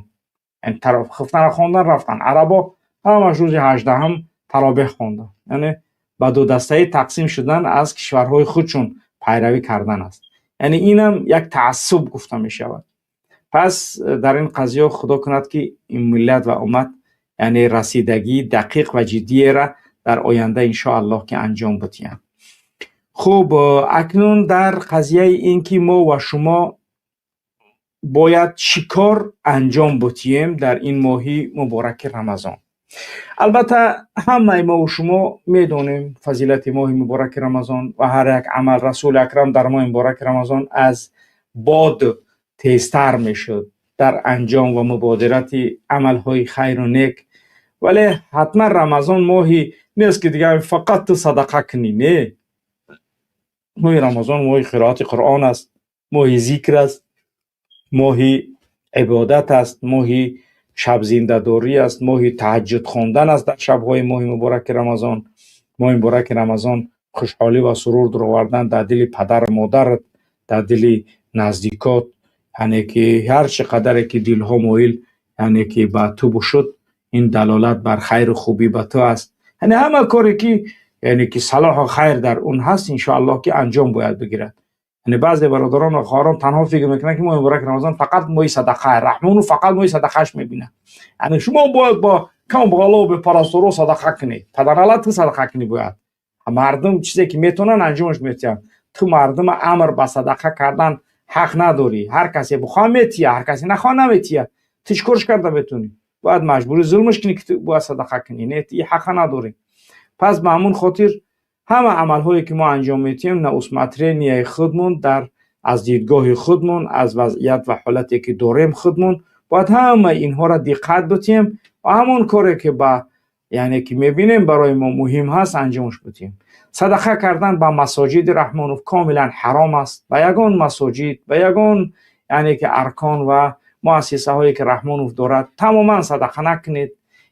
хуфтана хондан рафтанд, арабо ҳамаш рӯзи 18-ум таровеҳ хонданд. Яъне ба ду дастаӣ тақсим шудан аз кишварҳои худшон пайравӣ кардан аст. Яъне инам як таассуб гуфта мешавад. Пас дар ин қазия Худо кунад, ки ин миллат ва уммат, яъне расидагии дақиқ ва ҷиддиера дар оянда иншоаллоҳ ки анҷом бидиҳанд. Хуб, акнун дар қазияи ин ки мо ва шумо Бояд чӣ кор анҷом бутием дар ин моҳи мубораки Рамазон? Албатта, ҳамаи мову шумо медонем фазилати моҳи мубораки Рамазон ва ҳар як амал. Расули Акрам дар моҳи мубораки Рамазон аз бод тезтар мешуд дар анҷом ва мубодирати амалҳои хайру нек. Вале ҳатман Рамазон моҳи нест, ки дигар фақат ту садақа кунӣ. Не, моҳи Рамазон моҳи қироати Қуръон аст, моҳи зикр аст, моҳи ибодат аст, моҳи шабзиндадорӣ аст, моҳи таҳаҷҷуд хондан аст дар шабҳои моҳи мубораки Рамазон. Моҳи мубораки Рамазон хушҳолӣ ва сурур дуровардан дар дили падару модарат, дар дили наздикот, яъне ки ҳар чӣ қадаре ки дилҳо моил, яъне ки ба ту бушуд, ин далолат бар хайру хубӣ ба ту аст. Яъне ҳама коре ки, яъне ки, салоҳу хайр дар он ҳаст, иншоаллоҳ, ки анҷом бояд бигирад. Яъне баъзе бародарон ва хоҳарон танҳо фикр мекунанд, ки моҳи мубораки Рамазон фақат моҳи садақа, Раҳмону фақат моҳи садақааш мебинад. Яъне шумо бояд бо камбағало, бепарасторо садақа кунед. Падарала ту садақа кунӣ бояд. Мардум чизе ки метавонанд, анҷомаш метиҳанд. Ту мардума амр ба садақа кардан ҳақ надорӣ. Ҳар касе бихоҳа, метиҳа, ҳар касе нахоҳа, наметиҳа. Ту чӣ корш карда метавонӣ? Бояд маҷбурӣ зулмаш кунӣ, ки ту бояд садақа кунӣ? Не, и ҳақа надорӣ. Пас ба ҳамон хотир ҳама амалҳое ки мо анҷом медиҳем, на усмотрения и худмон, дар аз дидгоҳи худмон, аз вазъият ва ҳолате ки дорем худмон, бояд ҳамаи инҳоро диққат битиҳем ва ҳамон коре ки ба, яъне ки, мебинем, барои мо муҳим ҳаст, анҷомаш бидиҳем. Садақа кардан ба масоҷиди Раҳмонов комилан ҳаром аст. Ба ягон масоҷид, ба ягон, яъне ки, аркон ва муассисаҳое ки Раҳмонов дорад, тамоман садақа накунед.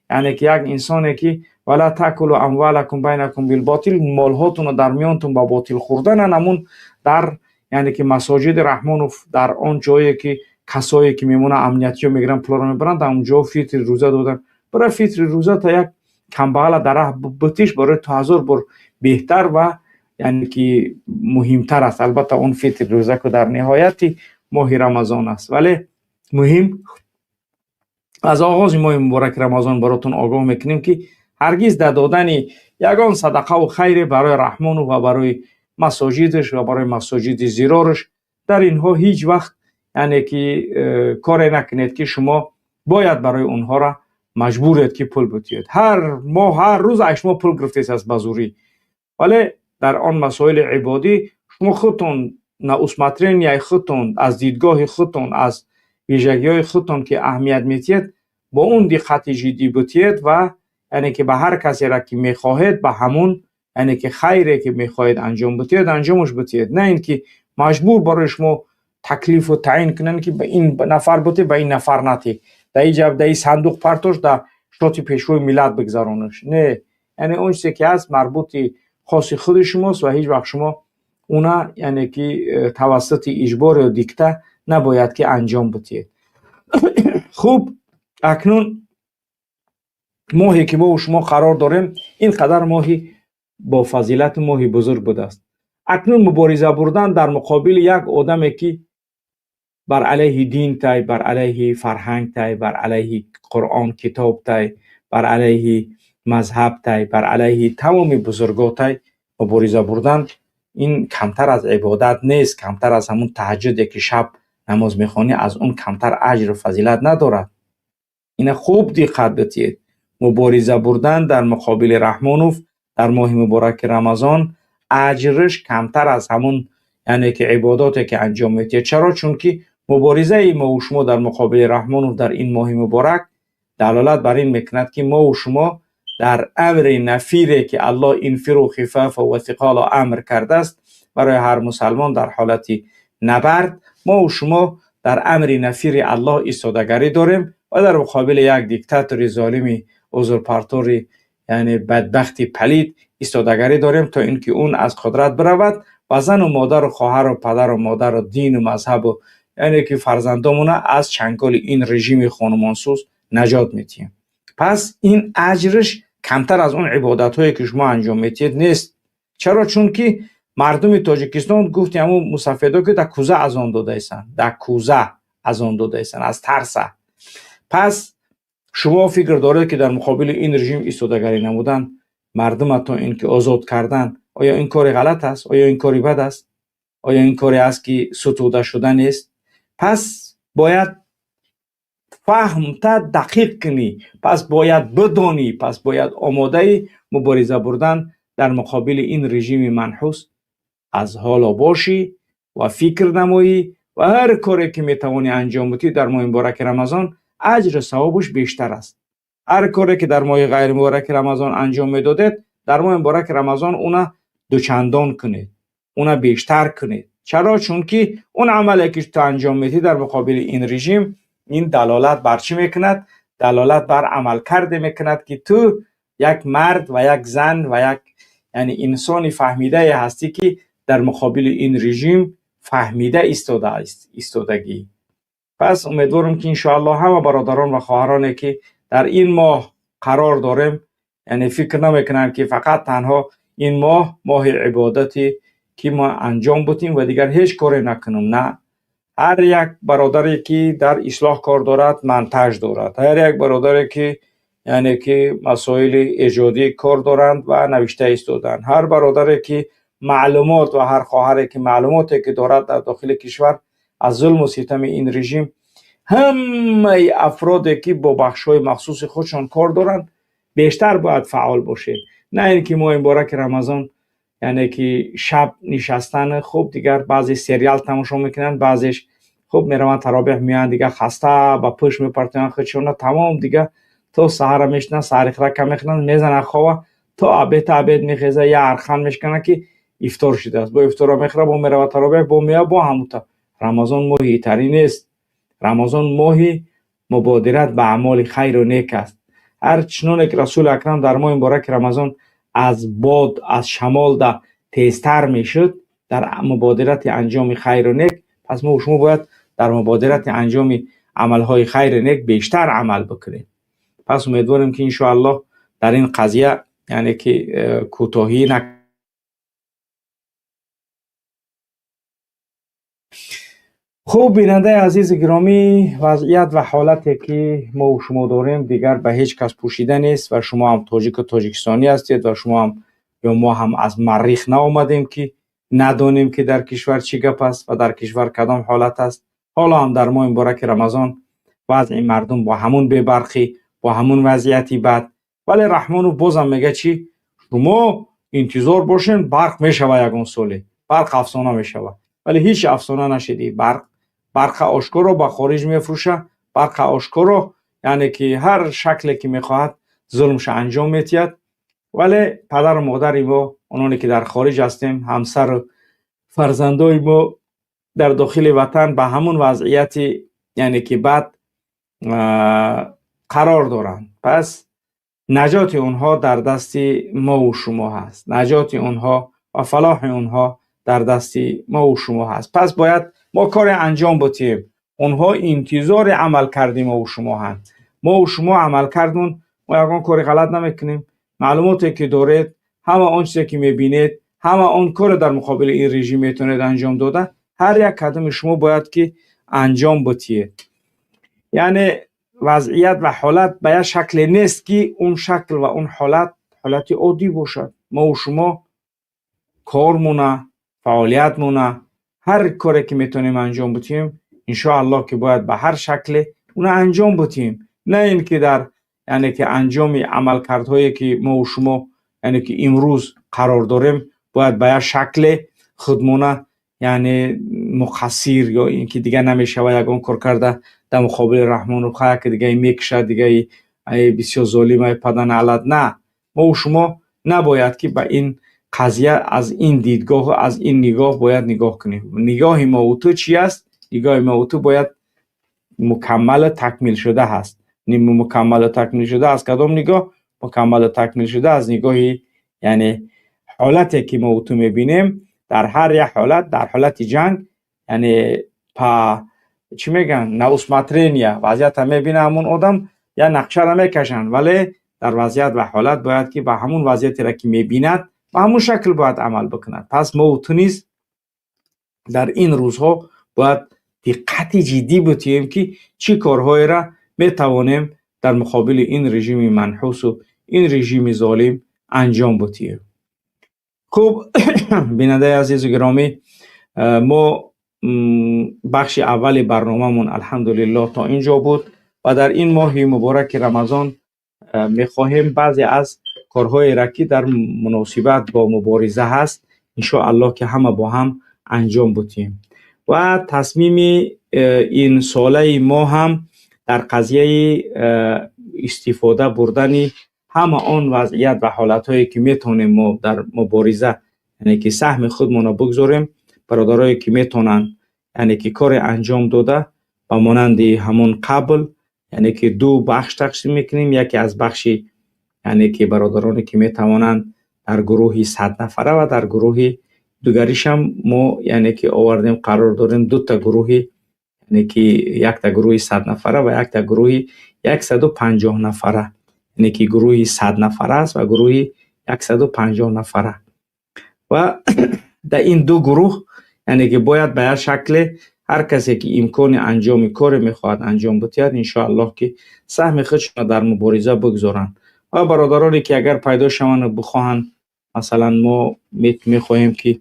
Яъне ки як инсоне ки «ولا تأكلوا أموالكم بينكم بالباطل», молҳотонро дар миёнтон ба ботил хӯрданан, ҳамун дар, яъне ки, масоҷиди Раҳмонов, дар он ҷое ки касое ки мемонанд, амниятиё мегиранд, пуларо мебаранд, дар он ҷо фитри рӯза додан. Барои фитри рӯза та як камбағала дар раҳ битиш барои ту ҳазор бор беҳтар ва, яъне ки, муҳимтар аст. Албатта, он фитри рӯза ку дар ниҳояти моҳи Рамазон аст. Вале муҳим, аз оғози моҳи мубораки Рамазон баротон огоҳ мекунем, ки ҳаргиз дар додани ягон садақаву хайре барои Раҳмону ва барои масоҷидаш ва барои масоҷиди зирораш, дар инҳо ҳеҷ вақт, яъне ки, коре накунед, ки шумо бояд барои онҳоро маҷбуред, ки пул битиҳед. Ҳар моҳ, ҳар рӯз аз шумо пул гирифтест аст ба зурӣ. Вале дар он масоили ибодӣ шумо худтон на усмотрения и худтон, аз дидгоҳи худтон, аз вижагиҳои худтон ки аҳамият метиҳед, бо он диққати ҷиддӣ битиҳед ва, яъне ки, ба ҳар касеро ки мехоҳед, ба ҳамун, яъне ки, хайре ки мехоҳед анҷом битиҳед, анҷомаш битиҳед. На ин ки маҷбур барои шумо таклифу таъин кунанд, ки ба ин нафар бутӣ, ба ин нафар натӣ, дар ин ҷаб, дар ин сандуқ партош, дар штоти пешвои миллат бигзаронаш. Не, яъне он чизе ки ҳаст, марбути хоси худи шумост ва ҳеҷ вақт шумо уна, яъне ки, тавассути иҷбор ё дикта набояд ки анҷом битиҳед. Хуб, акнун моҳе ки мову шумо қарор дорем, ин қадар моҳи бофазилату моҳи бузург будааст. Акнун мубориза бурдан дар муқобили як одаме, ки бар алайҳи дин тай, бар алайҳи фарҳанг тай, бар алайҳи Қуръон, китоб тай, бар алайҳи мазҳаб тай, бар алайҳи тамоми бузургот тай, мубориза бурдан ин камтар аз ибодат нест. Камтар аз ҳамун таҳаҷҷуде ки шаб намоз мехонӣ, аз он камтар аҷру фазилат надорад. Ина хуб диққат битиҳед. Мубориза бурдан дар муқобили Раҳмонов дар моҳи мубораки Рамазон аҷраш камтар аз ҳамун, яъне ки, ибодоте ки анҷом медиҳед. Чаро? Чунки муборизаи мову шумо дар муқобили Раҳмонов дар ин моҳи муборак далолат бар ин мекунад, ки мову шумо дар амри нафире, ки Аллоҳ «انفروا خفافا وثقالا» амр кардааст барои ҳар мусалмон дар ҳолати набард, мову шумо дар амри нафири Аллоҳ истодагарӣ дорем ва дар муқобили як диктатори золими узурпатори, яъне бадбахти палид истодагарӣ дорем, то ин ки он аз қудрат биравад ва зану модару хоҳару падару модару дину мазҳабу, яъне ки, фарзандомона аз чанголи ин режими хонумонсӯз наҷот медиҳем. Пас ин аҷраш камтар аз он ибодатҳое ки шумо анҷом медиҳед, нест. Чаро? Чунки мардуми Тоҷикистон, гуфти ҳамун мусафедо, ки дар кӯза азон додаистанд, дар кӯза азон додаистанд аз тарса. Пас шумо фикр доред, ки дар муқобили ин режим истодагарӣ намудан, мардума то ин ки озод кардан, оё ин кори ғалат аст? Оё ин кори бад аст? Оё ин коре аст, ки сутуда шуда нест? Пас Бояд фаҳмта дақиқ кунӣ, пас бояд бидонӣ, пас бояд омодаи мубориза бурдан дар муқобили ин режими манҳус аз ҳоло бошӣ ва фикр намоӣ ва ҳар коре ки метавонӣ анҷом бидиҳӣ дар моҳи мубораки Рамазон, аҷру савобаш бештар аст. Ҳар коре ки дар моҳи ғайри мубораки Рамазон анҷом медодед, дар моҳи мубораки Рамазон уна дучандон кунед, уна бештар кунед. Чаро? Чунки он амале ки ту анҷом медиҳӣ дар муқобили ин режим, ин далолат бар чӣ мекунад? Далолат бар амалкарде мекунад, ки ту як мард ва як зан ва як, яъне, инсони фаҳмидае ҳастӣ, ки дар муқобили ин режим фаҳмида истодагӣ. Пас умедворам, ки иншоаллоҳ ҳама бародарон ва хоҳароне, ки дар ин моҳ қарор дорем, яъне фикр намекунанд, ки фақат танҳо ин моҳ моҳи ибодате, ки мо анҷом будем ва дигар ҳеҷ коре накунем. На, ҳар як бародаре, ки дар ислоҳ кор дорад, монтаж дорад, ҳар як бародаре, ки, яъне ки, масоили эҷодӣ кор доранд ва навишта истодаанд, ҳар бародаре, ки маълумот, ва ҳар хоҳаре, ки маълумоте ки дорад дар дохили кишвар аз зулму ситами ин режим, ҳамаи афроде, ки бо бахшҳои махсуси худшон кор доранд, бештар бояд фаъол бошед. На ин ки моҳи мубораки Рамазон, яъне ки, шаб нишастан, хуб, дигар баъзе сериал тамошо мекунанд, баъзеш, хуб, мераванд таробеҳ, меоянд, дигар хаста ба пӯш мепартоянд худшона, тамом, дигар то саҳара мешинанд, саҳарихрака мехӯранд, мезананд хова, то обеда, обед мехеза, я архан мешканад, ки ифтор шудааст, бо ифторро мехӯрад, бо меравад таробеҳ, бо меояд, бо ҳамута. Рамазон моҳи итарӣ нест. Рамазон моҳи мубодират ба аъмоли хайру нек аст. Ҳар чуноне ки Расули Акрам дар моҳи мубораки Рамазон аз бод, аз шамол да тезтар мешуд дар мубодирати анҷоми хайру нек, пас мо шумо бояд дар мубодирати анҷоми амалҳои хайру нек бештар амал бикунем. Пас умедворем, ки иншоаллоҳ дар ин қазия, яъне ки, кӯтоҳӣ на. Хуб, бинандаи азизи гиромӣ, вазъият ва ҳолате, ки мо шумо дорем, дигар ба ҳеҷ кас пӯшида нест ва шумо ҳам тоҷику тоҷикистонӣ ҳастед ва шумо ҳам ё мо ҳам аз Маррих наомадем, ки надонем, ки дар кишвар чӣ гап аст ва дар кишвар кадом ҳолат аст. Ҳоло ҳам дар моҳи мубораки Рамазон вазъи мардум бо ҳамун бебарқӣ, бо ҳамун вазъияти бад, вале Раҳмонов бозам мега, чӣ, шумо интизор бошен, барқ мешава, ягон соле барқ афсона мешава. Вале ҳеҷ афсона нашиди. Барқ, барқа ошкоро ба хориҷ мефурӯша, барқа ошкоро, яъне ки, ҳар шакле ки мехоҳад, зулмша анҷом метиҳад. Вале падару модари мо, ононе ки дар хориҷ ҳастем, ҳамсару фарзандои мо дар дохили ватан ба ҳамун вазъияти, яъне ки, бад қарор доранд. Пас наҷоти онҳо дар дасти мову шумо ҳаст, наҷоти онҳо ва фалоҳи онҳо дар дасти мову шумо ҳаст. Пас бояд мо коре анҷом бутиҳем. Онҳо интизори амалкарди мову шумо ҳанд. Мову шумо амалкардмон, мо ягон кори ғалат намекунем. Маълумоте ки доред, ҳама он чизе ки мебинед, ҳама он коре дар муқобили ин режим метавонед анҷом дода, ҳар як кадоми шумо бояд ки анҷом бутиҳед. Яъне вазъият ва ҳолат ба як шакле нест, ки он шакл ва он ҳолат ҳолати оддӣ бошад. Мову шумо кормона, фаъолиятмона, ҳар коре ки метавонем анҷом бутиҳем, иншоаллоҳ ки бояд ба ҳар шакле уна анҷом бутиҳем. На ин ки дар, яъне ки, анҷоми амалкардҳое, ки мову шумо, яъне ки, имрӯз қарор дорем, бояд ба як шакле худмона, яъне, муқассир ё ин ки дигар намешава ягон кор карда дар муқобили Раҳмону хая, ки дигаи мекушад, дигаи бисёр золим, ай паданалат. На, мову шумо набояд ки ба ин қазия аз ин дидгоҳу аз ин нигоҳ бояд нигоҳ кунем. Нигоҳи мову ту чӣ аст? Нигоҳи мову ту бояд мукаммалу такмилшуда ҳаст. Мукаммалу такмилшуда аз кадом нигоҳ? Мукаммалу такмилшуда аз нигоҳи, яъне, ҳолате, ки мову ту мебинем. Дар ҳар як ҳолат, дар ҳолати ҷанг, яъне, па чӣ мегӯянд, на усмотрение вазъията мебина ҳамун одам, я нақшаро мекашанд, вале дар вазъият ва ҳолат бояд ки ба ҳамун вазъиятеро, ки мебинад, ба ҳамун шакл бояд амал бикунад. Пас мову ту низ дар ин рӯзҳо бояд диққати ҷиддӣ бутиҳем, ки чӣ корҳоеро метавонем дар муқобили ин режими манҳусу ин режими золим анҷом бутиҳем. Хуб, бинандаи азизу гиромӣ, мо Бахши аввали барномамон, алҳамдулиллоҳ, то ин ҷо буд ва дар ин моҳи мубораки Рамазон мехоҳем баъзе аз корҳоеро, ки дар муносибат бо мубориза ҳаст, иншоаллоҳ, ки ҳама бо ҳам анҷом бидиҳем. Ва тасмими ин солаи мо ҳам дар қазияи истифода бурдани ҳама он вазъият ва ҳолатҳое, ки метавонем мо дар мубориза, яъне ки саҳми худмонро бигзорем, бародарое ки метавонанд, яъне ки коре анҷом дода, ба монанди ҳамон қабл, яъне ки ду бахш тақсим мекунем. Яке аз бахши, яъне ки бародароне ки метавонанд дар гурӯҳи 100 нафара ва дар гурӯҳи дигаришам мо, яъне ки овардем, қарор дорем дута гурӯҳи, яъне ки якта гурӯҳи 100 нафара ва якта гурӯҳи 150 нафара, яъне ки гурӯҳи 100 нафара аст ва гурӯҳи 150 нафара. Ва дар ин ду гурӯҳ, яъне ки бояд ба як шакле ҳар касе ки имкони анҷоми коре мехоҳад анҷом бидиҳад, иншоаллоҳ, ки саҳми худшонро дар мубориза бигзоранд. Ва бародароне ки агар пайдо шаванду бихоҳанд, масалан, мо мехоҳем ки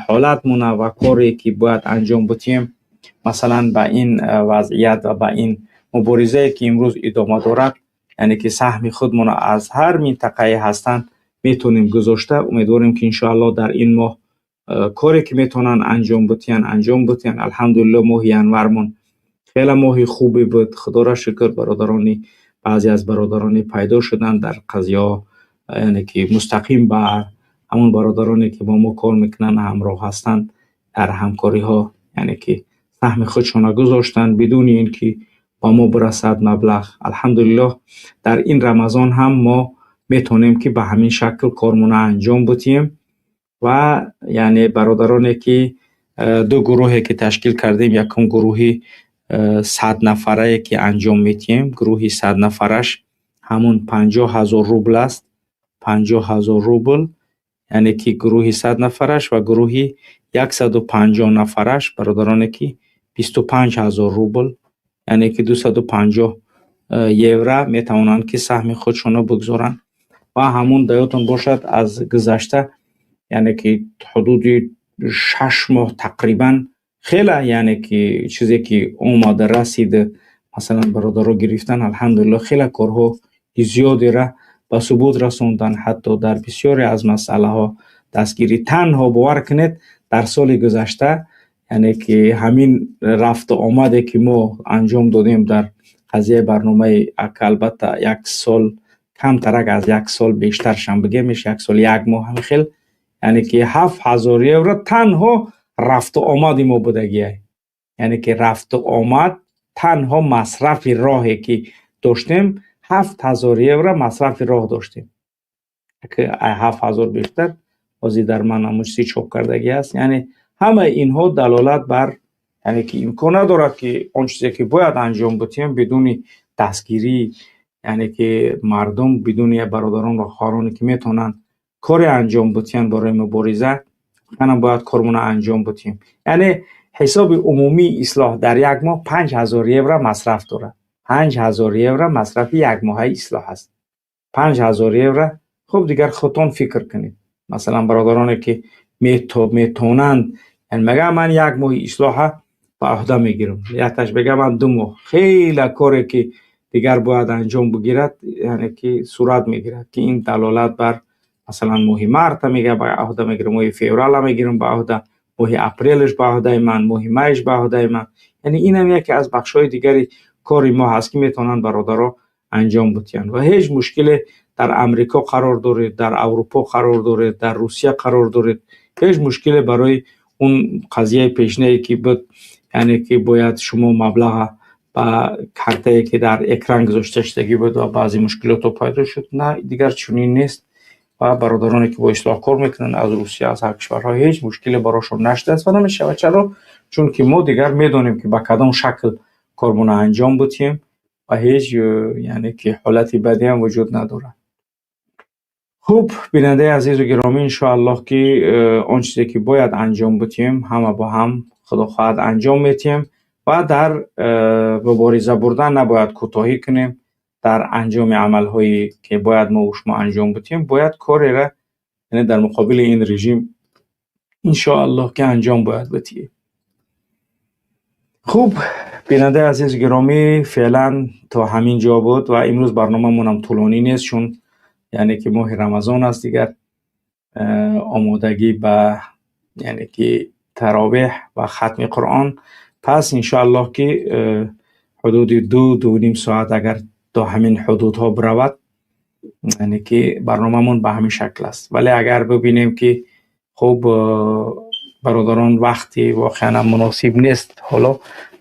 ҳолатмона ва коре ки бояд анҷом бидиҳем, масалан, ба ин вазъият ва ба ин муборизае ки имрӯз идома дорад, яъне ки саҳми худмонро аз ҳар минтақае ҳастанд метавонем гузошта, умедворем, ки иншоаллоҳ дар ин моҳ коре ки метавонанд анҷом бидиҳанд, анҷом бидиҳанд. Алҳамдулиллоҳ, моҳи январмон хеле моҳи хубе буд, худоро шукр. Бародарони, баъзе аз бародароне пайдо шуданд дар қазияҳо, яъне ки мустақим ба ҳамон бародароне ки бо мо кор мекунанд, ҳамроҳ ҳастанд дар ҳамкориҳо, яъне ки саҳми худшонро гузоштанд, бидуни ин ки ба мо бирасад маблағ. Алҳамдулиллоҳ, дар ин Рамазон ҳам мо метавонем, ки ба ҳамин шакл кормона анҷом бидиҳем. Ва яъне бародароне ки ду гурӯҳе ки ташкил кардем, якум гурӯҳи 100 нафарае ки анҷом медиҳем, гурӯҳи 100 нафараш ҳамон 50 000 рубл аст, 50 000 рубл, яъне ки гурӯҳи 100 нафараш, ва гурӯҳи 150 нафараш, бародароне ки, 25 000 рубл, яъне ки 250 евро метавонанд, ки саҳми худшонро бигзоранд. Ва ҳамон даётон бошад, аз гузашта, яъне ки ҳудуди 6 моҳ тақрибан, хеле, яъне ки чизе ки омада расида, масалан, бародаро гирифтан, алҳамдулиллоҳ, хеле корҳои зиёдеро ба субут расондан, ҳатто дар бисёре аз масъалаҳо дастгирӣ. Танҳо бовар кунед, дар соли гузашта, яъне ки ҳамин рафту омаде ки мо анҷом додем дар қазияи барномаи ака, албатта, як сол камтарак, аз як сол бештаршам бигем, меша як сол як моҳ, ҳамин хел, яъне ки 7000 евро танҳо рафту омади мо будагиай, яъне ки рафту омад, танҳо масрафи роҳе ки доштем, 7000 евро масрафи роҳ доштем. 7000 бештар ҳозир дар ман ҳамон чизи чоп кардагӣ аст. Яъне ҳамаи инҳо далолат бар, яъне ки имкон надорад, ки он чизе ки бояд анҷом бидиҳем, бидуни дастгирӣ, яъне ки мардум, бидуни бародарон ва хоҳароне ки метавонанд коре анҷом бидиҳанд барои мубориза, воқеан бояд кормона анҷом бидиҳем. Яъне ҳисоби умумии ислоҳ дар як моҳ 5000 евро масраф дорад. 5000 евро масрафи якмоҳаи ислоҳ аст, 5000 евро. Хуб, дигар худтон фикр кунед. Масалан, бародароне ки метавонанд, мегӯям, ман як моҳи ислоҳа ба ӯҳда мегирам, якташ бега, ман 2 моҳ. Хеле коре ки дигар бояд анҷом бигирад, яъне ки сурат мегирад, ки ин далолат бар, масалан, моҳи марта мега ба ӯҳда мегирам, моҳи феврала мегирам ба ӯҳда, моҳи апрелаш ба ӯҳдаи ман, моҳи майш ба ӯҳдаи ман. Яъне инам яке аз бахшҳои дигари кори мо ҳаст, ки метавонанд бародаро анҷом бидиҳанд. Ва ҳеҷ мушкиле, дар Амрико қарор доред, дар Аврупо қарор доред, дар Русия қарор доред, ҳеҷ мушкиле барои он қазияи пешинае ки буд, яъне ки бояд шумо маблаға ба картае ки дар экран гузошта шудагӣ буд ва баъзе мушкилотҳо пайдо шуд, на, дигар чунин нест. Ва бародароне ки бо ислоҳ кор мекунанд аз Русия, аз ҳар кишварҳо, ҳеҷ мушкиле барошон нашудааст ва намешавад. Чаро? Чунки мо дигар медонем, ки ба кадом шакл кормона анҷом бидиҳем ва ҳеҷ, яъне ки ҳолати бадиам вуҷуд надорад. Хуб, бинандаи азизу гиромӣ, иншоаллоҳ, ки он чизе ки бояд анҷом бидиҳем, ҳама бо ҳам, худо хоҳад, анҷом медиҳем. Ва дар мубориза бурдан набояд кӯтоҳӣ кунем. Дар анҷоми амалҳое ки бояд мо шумо анҷом бидиҳем, бояд кореро, яъне дар муқобили ин режим, иншоаллоҳ, ки анҷом бояд бидиҳем. Хуб, бинандаи азиз гиромӣ, феълан то ҳамин ҷо буд ва имрӯз барномамонам тӯлонӣ нест, чун яъне ки моҳи Рамазон аст, дигар омодагӣ ба яъне ки таровеҳ ва хатми Қуръон. Пас иншоаллоҳ ки ҳудуди 2-2.5 соат агар то ҳамин ҳудудҳо биравад, яъне ки барномамон ба ҳамин шакл аст. Вале агар бибинем ки хуб бародарон вақти воқеан муносиб нест ҳоло,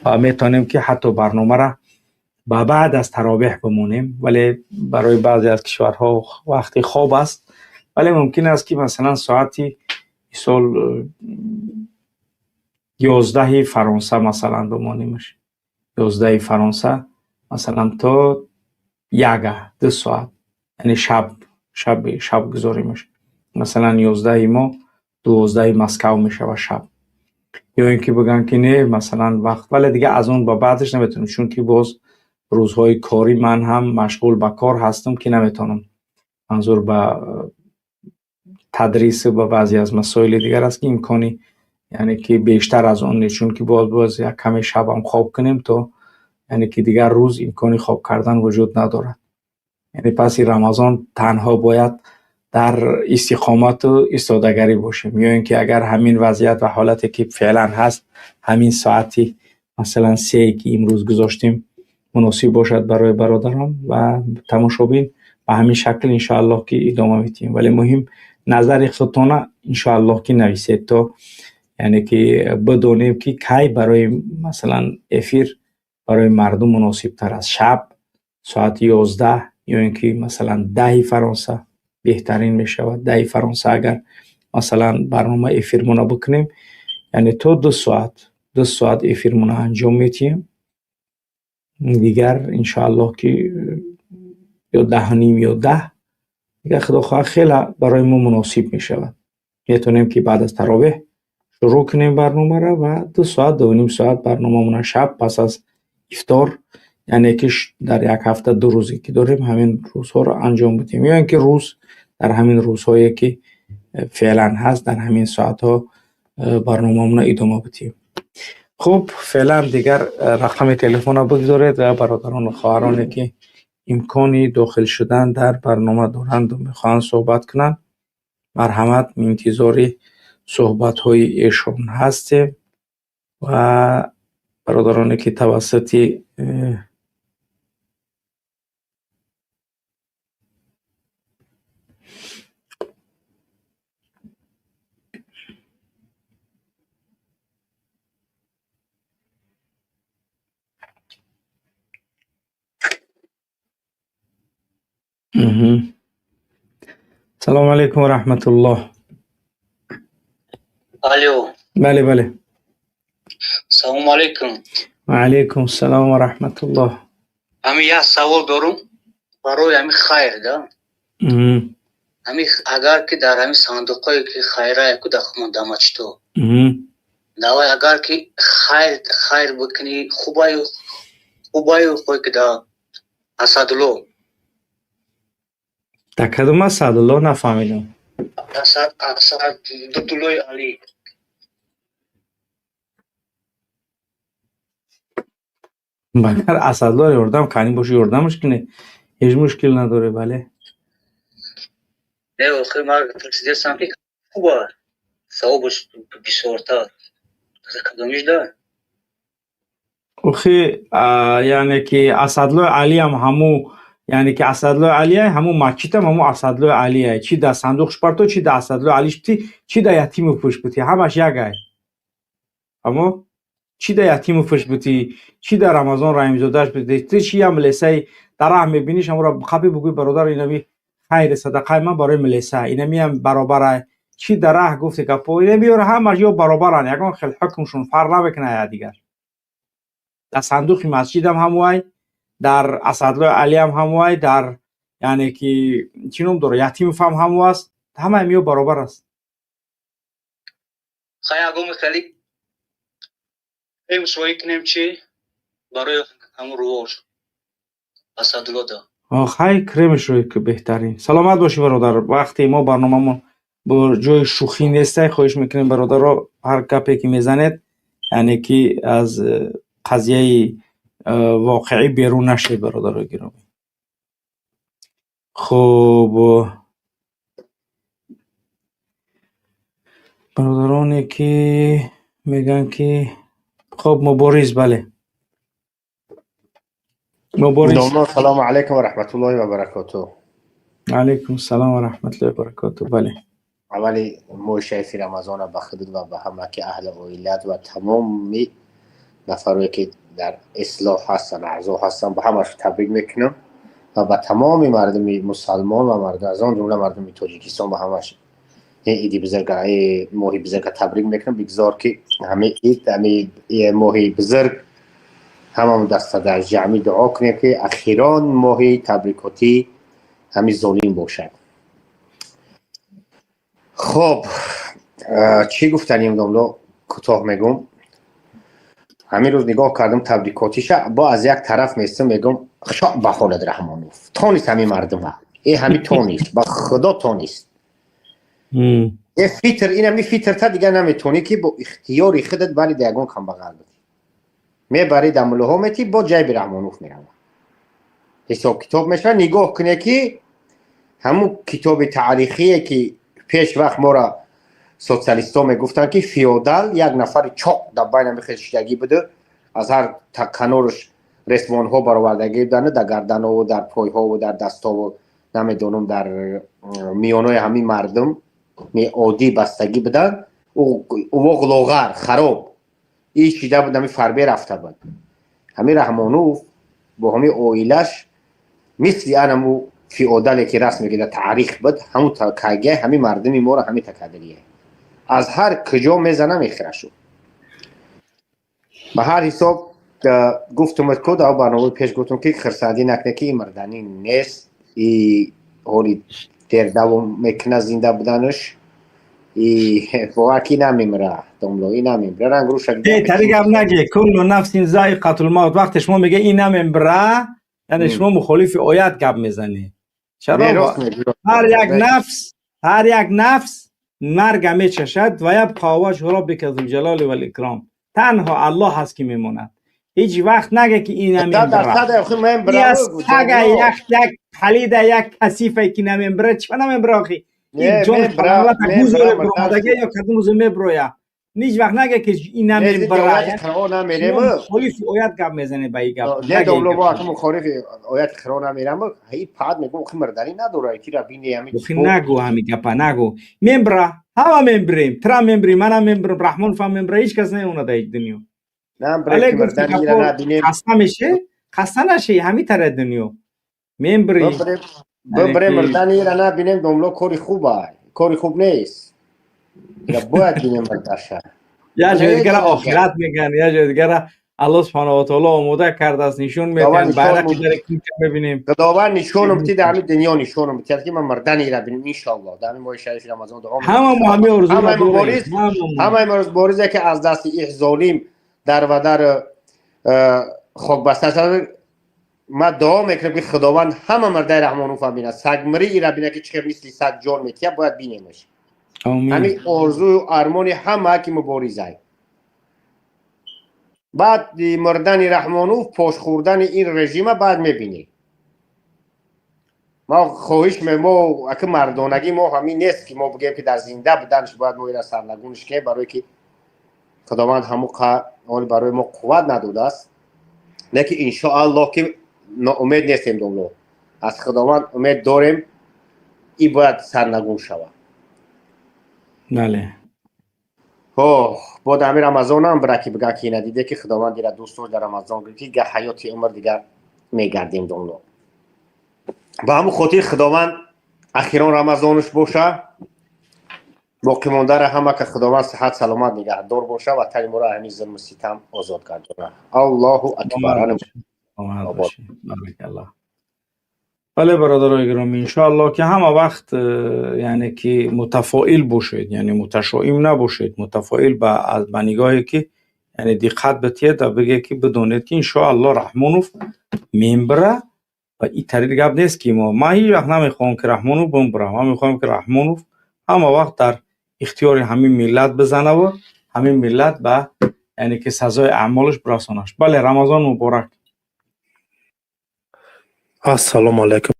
ва метавонем ки ҳатто барномаро ба баъд аз таровеҳ бимонем, вале барои баъзе аз кишварҳо вақти хоб аст, вале мумкин аст ки масалан соати мисол 11 Фаронса масалан бимонимаш, 11 Фаронса масалан то 1-2 соат, яъне шаб гузоримаш. Масалан 11 мо 12 Москва мешавад шаб. Ё ин ки бигӯянд ки не, масалан вақт, вале дига аз он ба баъдаш наметавонем, чунки боз рӯзҳои корӣ ман ҳам машғул ба кор ҳастам ки наметавонам. Манзур ба тадрис ба баъзе аз масоили дигар аст ки имкони яъне ки бештар аз он нест, чунки боз як каме шабам хоб кунем то яъне ки дигар рӯз имкони хоб кардан вуҷуд надорад. Яъне паси Рамазон танҳо бояд дар истиқомату истодагарӣ бошем, ё ин ки агар ҳамин вазъият ва ҳолате ки феълан ҳаст, ҳамин соати масалан 3 ки имрӯз гузоштем муносиб бошад барои бародарон ва тамошобин, ба ҳамин шакл иншоаллоҳ ки идома медиҳем. Вале муҳим назари худтона иншоаллоҳ ки нависед, то яъне ки бидонем ки кай барои масалан эфир барои мардум муносибтар аст, шаб соати 11 ё ин ки масалан 10 Фаронса беҳтарин мешавад. 10 Фаронса агар масалан барнома эфирмона бикунем, яъне то 2 соат, 2 соат эфирмона анҷом медиҳем. Дигар иншоаллоҳ ки ё 10:30 ё 10, дигар худо хоҳад хеле барои мо муносиб мешавад. Метавонем ки баъд аз таровеҳ шурӯъ кунем барномаро ва 2 соат, 2.5 соат барномамона шаб пас аз ифтор, яъне ки дар як ҳафта 2 рӯзе ки дорем ҳамин рӯзҳоро анҷом бидиҳем, ё ин ки рӯз дар ҳамин рӯзҳое ки феълан ҳаст дар ҳамин соатҳо барномамона идома бидиҳем. Хуб, феълан дигар рақами телефонро бигзоред ва бародарон ва хоҳароне ки имкони дохил шудан дар барнома доранд ва мехоҳанд суҳбат кунанд, марҳамат, интизори суҳбатҳои эшон ҳастем ва бародароне ки тавассути Салому алайкум ва раҳматуллоҳ. Алло. Бале, бале. Салому алайкум. Ва алайкум салом ва раҳматуллоҳ. Ҳамин як савол дорум барои ҳамин хайр, да? Ҳамин агар ки дар ҳамин сандуқҳое ки хайрае ку дар хумон дамачто. Давай агар ки хайр бикунӣ, хубаю хой ки дар Асадулло. Дар кадом Асадулло нафаҳмидам. Асадуллои Алӣ. Багар Асадулло ёрдам кани боши, ёрдамаш кунӣ, ҳеҷ мушкил надоре, бале. Не, охир ман пурсидастам ки хуба савобаш бисёртар. Кадомиш да? Охи, яъне ки Асадуллои Алиам ҳаму, яъне ки Асадуллои Алия ҳаму масҷидам ҳаму Асадуллои Алия. Чи дар сандуқш парто, чи дар Асадуллои Алиш бити, чи дар ятиму пуш бити, ҳамаш як ай. Аммо чи дар ятиму пуш бити, чи дар Рамазон Раҳимзодааш бити, ту чи ям лесаи дар раҳ мебиниш, ҳамуро қапи бугӯй бародар, инами хайри садақаи ман барои милеса, инамиам баробарай. Чи дар раҳ гуфти гапо, инамиёро ҳамаш ё баробаранд, ягон хел ҳукмшон фарқ намекунад якдигар. Дар сандуқи масҷидам ҳамуай, дар Асадуллои Алиам ҳамуай, дар яъне ки чӣ ном дорад, Ятимов ҳам ҳаму аст, ҳамаи миё баробар аст. Хай, агом хеле мусоӣ кунем чи барои ҳамун рувоҷ Асадулло да. Хай, кремеш рӯй ки беҳтарин. Саломат бошӣ бародар. Вақте мо барномамон бо ҷои шӯхӣ нестай, хоҳиш мекунем бародаро, ҳар гапе ки мезанед, яъне ки аз қазияи воқеӣ берун нашед, бародарои гиромӣ. Хуб, бародароне ки мегӯянд ки хуб, Мубориз, бале, Мубориз. Салому алайкум ва раҳматуллоҳи ва баракотуҳ. Алайкум салом ва раҳматуллоҳи ва баракотуҳ. Бале. Аввали моҳи шарифи Рамазона ба худат ва ба ҳама ки аҳли оилат ва тамоми нафарое ки дар ислоҳ ҳастанд, аъзо ҳастанд, ба ҳамаш табрик мекунам ва ба тамоми мардуми мусалмон ва мардум, аз он ҷумла мардуми Тоҷикистон, ба ҳамаш иди бузурга, моҳи бузурга табрик мекунам. Бигзор ки ҳамаи ид, ҳамаи моҳи бузург ҳамамон даста дар ҷамъӣ дуо кунем, ки ахирон моҳи табрикотӣ ҳамин золим бошад. Хоб, чӣ гуфтанем, домло, кӯтоҳ мегум. Ҳамин рӯз нигоҳ кардам табрикотиша, бо аз як тараф местам, мегум: хушо ба ҳолат Раҳмонов, тонист ҳамин мардума, э ҳами тонист, ба Худо тонист. Э фитр, ин ҳами фитрта дигар наметонӣ, ки бо ихтиёри худат бари да ягон камбағал бидӣ, мебари да муллоҳо метӣ, бо ҷайби Раҳмонов мерава, ҳисоб китоб мешавад. Нигоҳ куне, ки ҳамун китоби таърихие, ки пеш вақт мора социалистҳо мегуфтанд, ки феодал як нафари чоқ дар байна мехел шидагӣ буду, аз ҳар канораш ресмонҳо баровардагӣ буданд, дар гарданову дар пойҳову дар дастову, намедонам, дар миёнои ҳамин мардум оддӣ бастагӣ буданд, увоқ лоғар хароб и шида буд, ҳамин фарбе рафта буд. Ҳамин Раҳмонов бо ҳамин оилаш мисли анаму феодале, ки расме ки дар таърих буд, ҳамун кайгия ҳамин мардуми моро ҳамин такадирия аз ҳар куҷо мезана, мехӯрашу. Ба ҳар ҳисоб, гуфтумат ку, дар барномаи пеш гуфтум, ки хирсандӣ накне, ки ин марданӣ нест, и ҳоли дер давом мекунад зинда буданаш, и бовар ки намемира, домло, и намемира рангруша. Тари гап наге, куллу нафсин заиқатул мавт. Вақте шумо мега ин намемира, яъне шумо мухолифи оят гап мезанӣ. Чаро? Ҳар як нафс, ҳар як нафс марга мечашад. Ва ябқа ваҷҳу роббика зулҷалоли валикром. Танҳо Аллоҳ ҳаст, ки мемонад. Ҳеҷ вақт наге, ки ин намембира. Як палида, як касифе, ки намембира. Чӣ намембира охи? Ин ҷон ё кадом рӯзе меброя. Ҳеҷ вақт наге, ки ин намембира. Мухолифи оят гап мезанед ба ин гап. Мухолифи ояти Қуръон намерам, ҳи паъд мегум, охи мирданӣ надора, ки ра бини ҳами. Охи, нагу ҳами гапа, нагу. Мембра, ҳама мембирем, тра мембирӣ, манам мембирам, Раҳмонов ҳам мембира, ҳеҷ кас намемонад дар дунё. Хаста меше, хаста наши, ҳами тара дунё мембирӣ. Бибирем, мирданира набинем, домло, кори хуба, кори хуб нест, бояд бинем мирдаша. Як ҷои дигара охират мегӯянд, як ҷои дигара Аллоҳ субҳонаҳу ва таоло омода кардааст, нишон медиҳанд, байрақи дар кунча мебинем. Худованд нишонам тид, ҳами дунё нишонам тид, ки ман мирданира бинем, иншоаллоҳ, дар ҳамин моҳи шарифи Рамазон дуо. Ҳама мо ҳамин орзуро дорем. Ҳамаи муборизе, ки аз дасти их золим дар ва дар хокбаста шуда, ман дуо мекунам, ки Худованд ҳама мирдаи Раҳмонуфа бинад, сагмирӣ ира бинад, ки чӣ хел мисли саг ҷон метиҳад, бояд бинемаш. Ҳамин орзую армони ҳама ки муборизай. Баъд мурдани Раҳмонув, пош хӯрдани ин режима баъд мебинӣ. Мо хоҳиш, мо аки мардонагӣ мо ҳамин нест, ки мо бигӯем, ки дар зинда буданаш бояд мо ира сарнагунш кунем, барое ки Худованд ҳамун ҳоли барои мо қувват надодааст. Лекин иншоаллоҳ, ки ноумед нестем, домло, аз Худованд умед дорем, и бояд сарнагун шавад. Бале. Бо дар ҳамин Рамазонам бира, ки бигӯянд, ки ина диде, ки Худованд ира дӯст дошт, дар Рамазон, ки га ҳаёти умр дигар мегардем, домло. Ба ҳамун хотир Худованд ахирон Рамазонаш боша, боқимондара ҳама ка Худованд сиҳат саломат нигаҳдор боша, ватани моро ҳамин зулму ситам озод гардона. Аллоҳу акбар. Баракаллоҳ. Бале, бародарои гиромӣ, иншоаллоҳ, ки ҳама вақт, яъне ки мутафоил бошед, яъне муташоим набошед, мутафоил ба нигоҳе, ки яъне диққат битиҳед ва бигӯед, ки бидонед, ки иншоаллоҳ Раҳмонов мембира. Ва ин тариқ гап нест, ки мо, ман ҳеҷ вақт намехоҳам, ки Раҳмонов бимбира. Ман мехоҳам, ки Раҳмонов ҳама вақт дар ихтиёри ҳамин миллат бизанаву ҳамин миллат ба Яъне ки сазои аъмолаш бирасонаш. Бале, Рамазон муборак. Ассалому алайкум.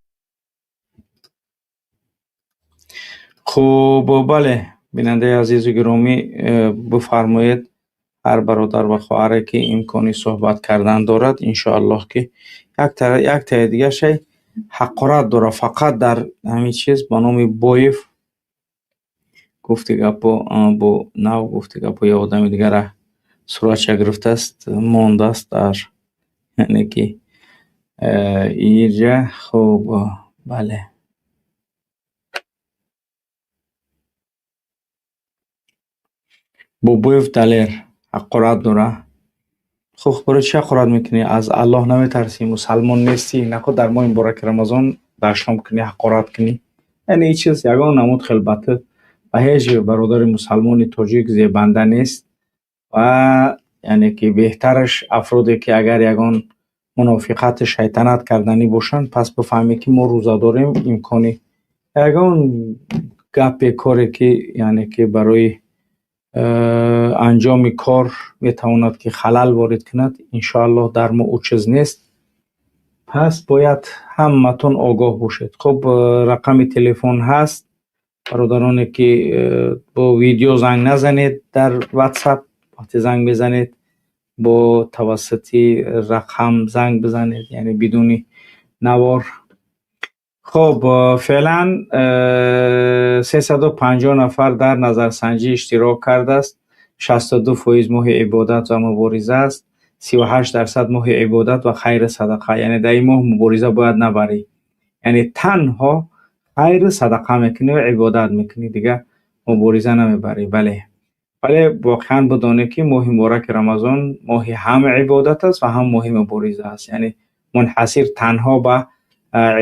Хуб, бале, бинандаи азизу гиромӣ, бифармоед, ҳар бародар ва хоҳаре ки имкони суҳбат кардан дорад, иншоаллоҳ ки як таи дигаршай ҳақорат дорад, фақат дар ҳамин чиз ба номи Боев гуфти гапо, бо нав гуфти гапо, як одами дигара суратша гирифтааст, мондааст дар, яъне ки инҷа. Хуб, бале, Бобоев Далер ҳақорат дора. Хуб, барои чӣ ҳақорат мекунӣ? Аз Аллоҳ наметарсӣ? Мусалмон нестӣ? Наход дар моҳи мубораки Рамазон дашном кунӣ, ҳақорат кунӣ? Яъне ин чиз ягон намуд хелбату ба ҳеҷ бародари мусалмони тоҷик зебанда нест ва яъне ки беҳтараш афроде ки агар ягон мунофиқату шайтанат карданӣ бошанд, пас бифаҳмед ки мо рӯза дорем, имкони ягон гапе, коре ки яъне ки барои анҷоми кор метавонад ки халал ворид кунад, иншоаллоҳ дар мо ӯ чиз нест. Пас бояд ҳаматон огоҳ бошед. Хуб, рақами телефон ҳаст, бародароне ки бо видео занг назанед дар WhatsApp, вақте занг мезанед бо тавассути рақам занг бизанед, яъне бидуни навор. Хуб, феълан 350 нафар дар назарсанҷӣ иштирок кардааст. 62% моҳи ибодат ва мубориза аст, 38% моҳи ибодат ва хайру садақа. Яъне дар ин моҳ мубориза бояд набарӣ, яъне танҳо хайру садақа мекунӣ ва ибодат мекунӣ, дигар мубориза намебарӣ. Бале, вале воқеан бидонед ки моҳи мубораки Рамазон моҳи ҳам ибодат аст ва ҳам моҳи мубориза аст, яъне мунҳасир танҳо ба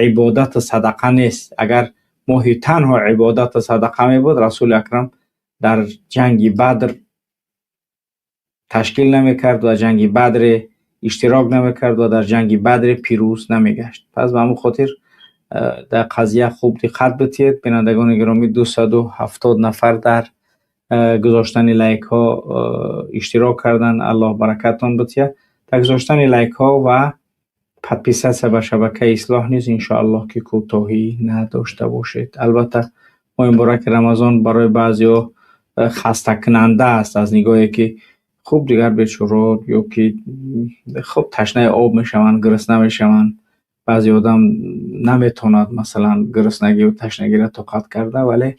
ибодату садақа нест. Агар моҳи танҳо ибодату садақа мебуд, Расули Акрам дар ҷанги Бадр ташкил намекард ва ҷанги Бадре иштирок намекард ва дар ҷанги Бадре пирӯз намегашт. Пас ба ҳамон хотир дар қазия хуб диққат битиҳед. Бинандагони гиромӣ, 270 нафар дар гузоштани лайкҳо иштирок карданд. Аллоҳ баракатон битиҳад. Дар гузоштани лайкҳо ва подписаться ба шабакаи Ислоҳ низ иншоаллоҳ ки кӯтоҳӣ надошта бошед. Албатта моҳи мубораки Рамазон барои баъзеҳо хастакунанда аст, аз нигоҳе ки хуб дигар бечоро ё ки хуб ташнаи об мешаванд, гурусна мешаванд. Баъзе одам наметавонад масалан гуруснагию ташнагиро тоқат карда, вале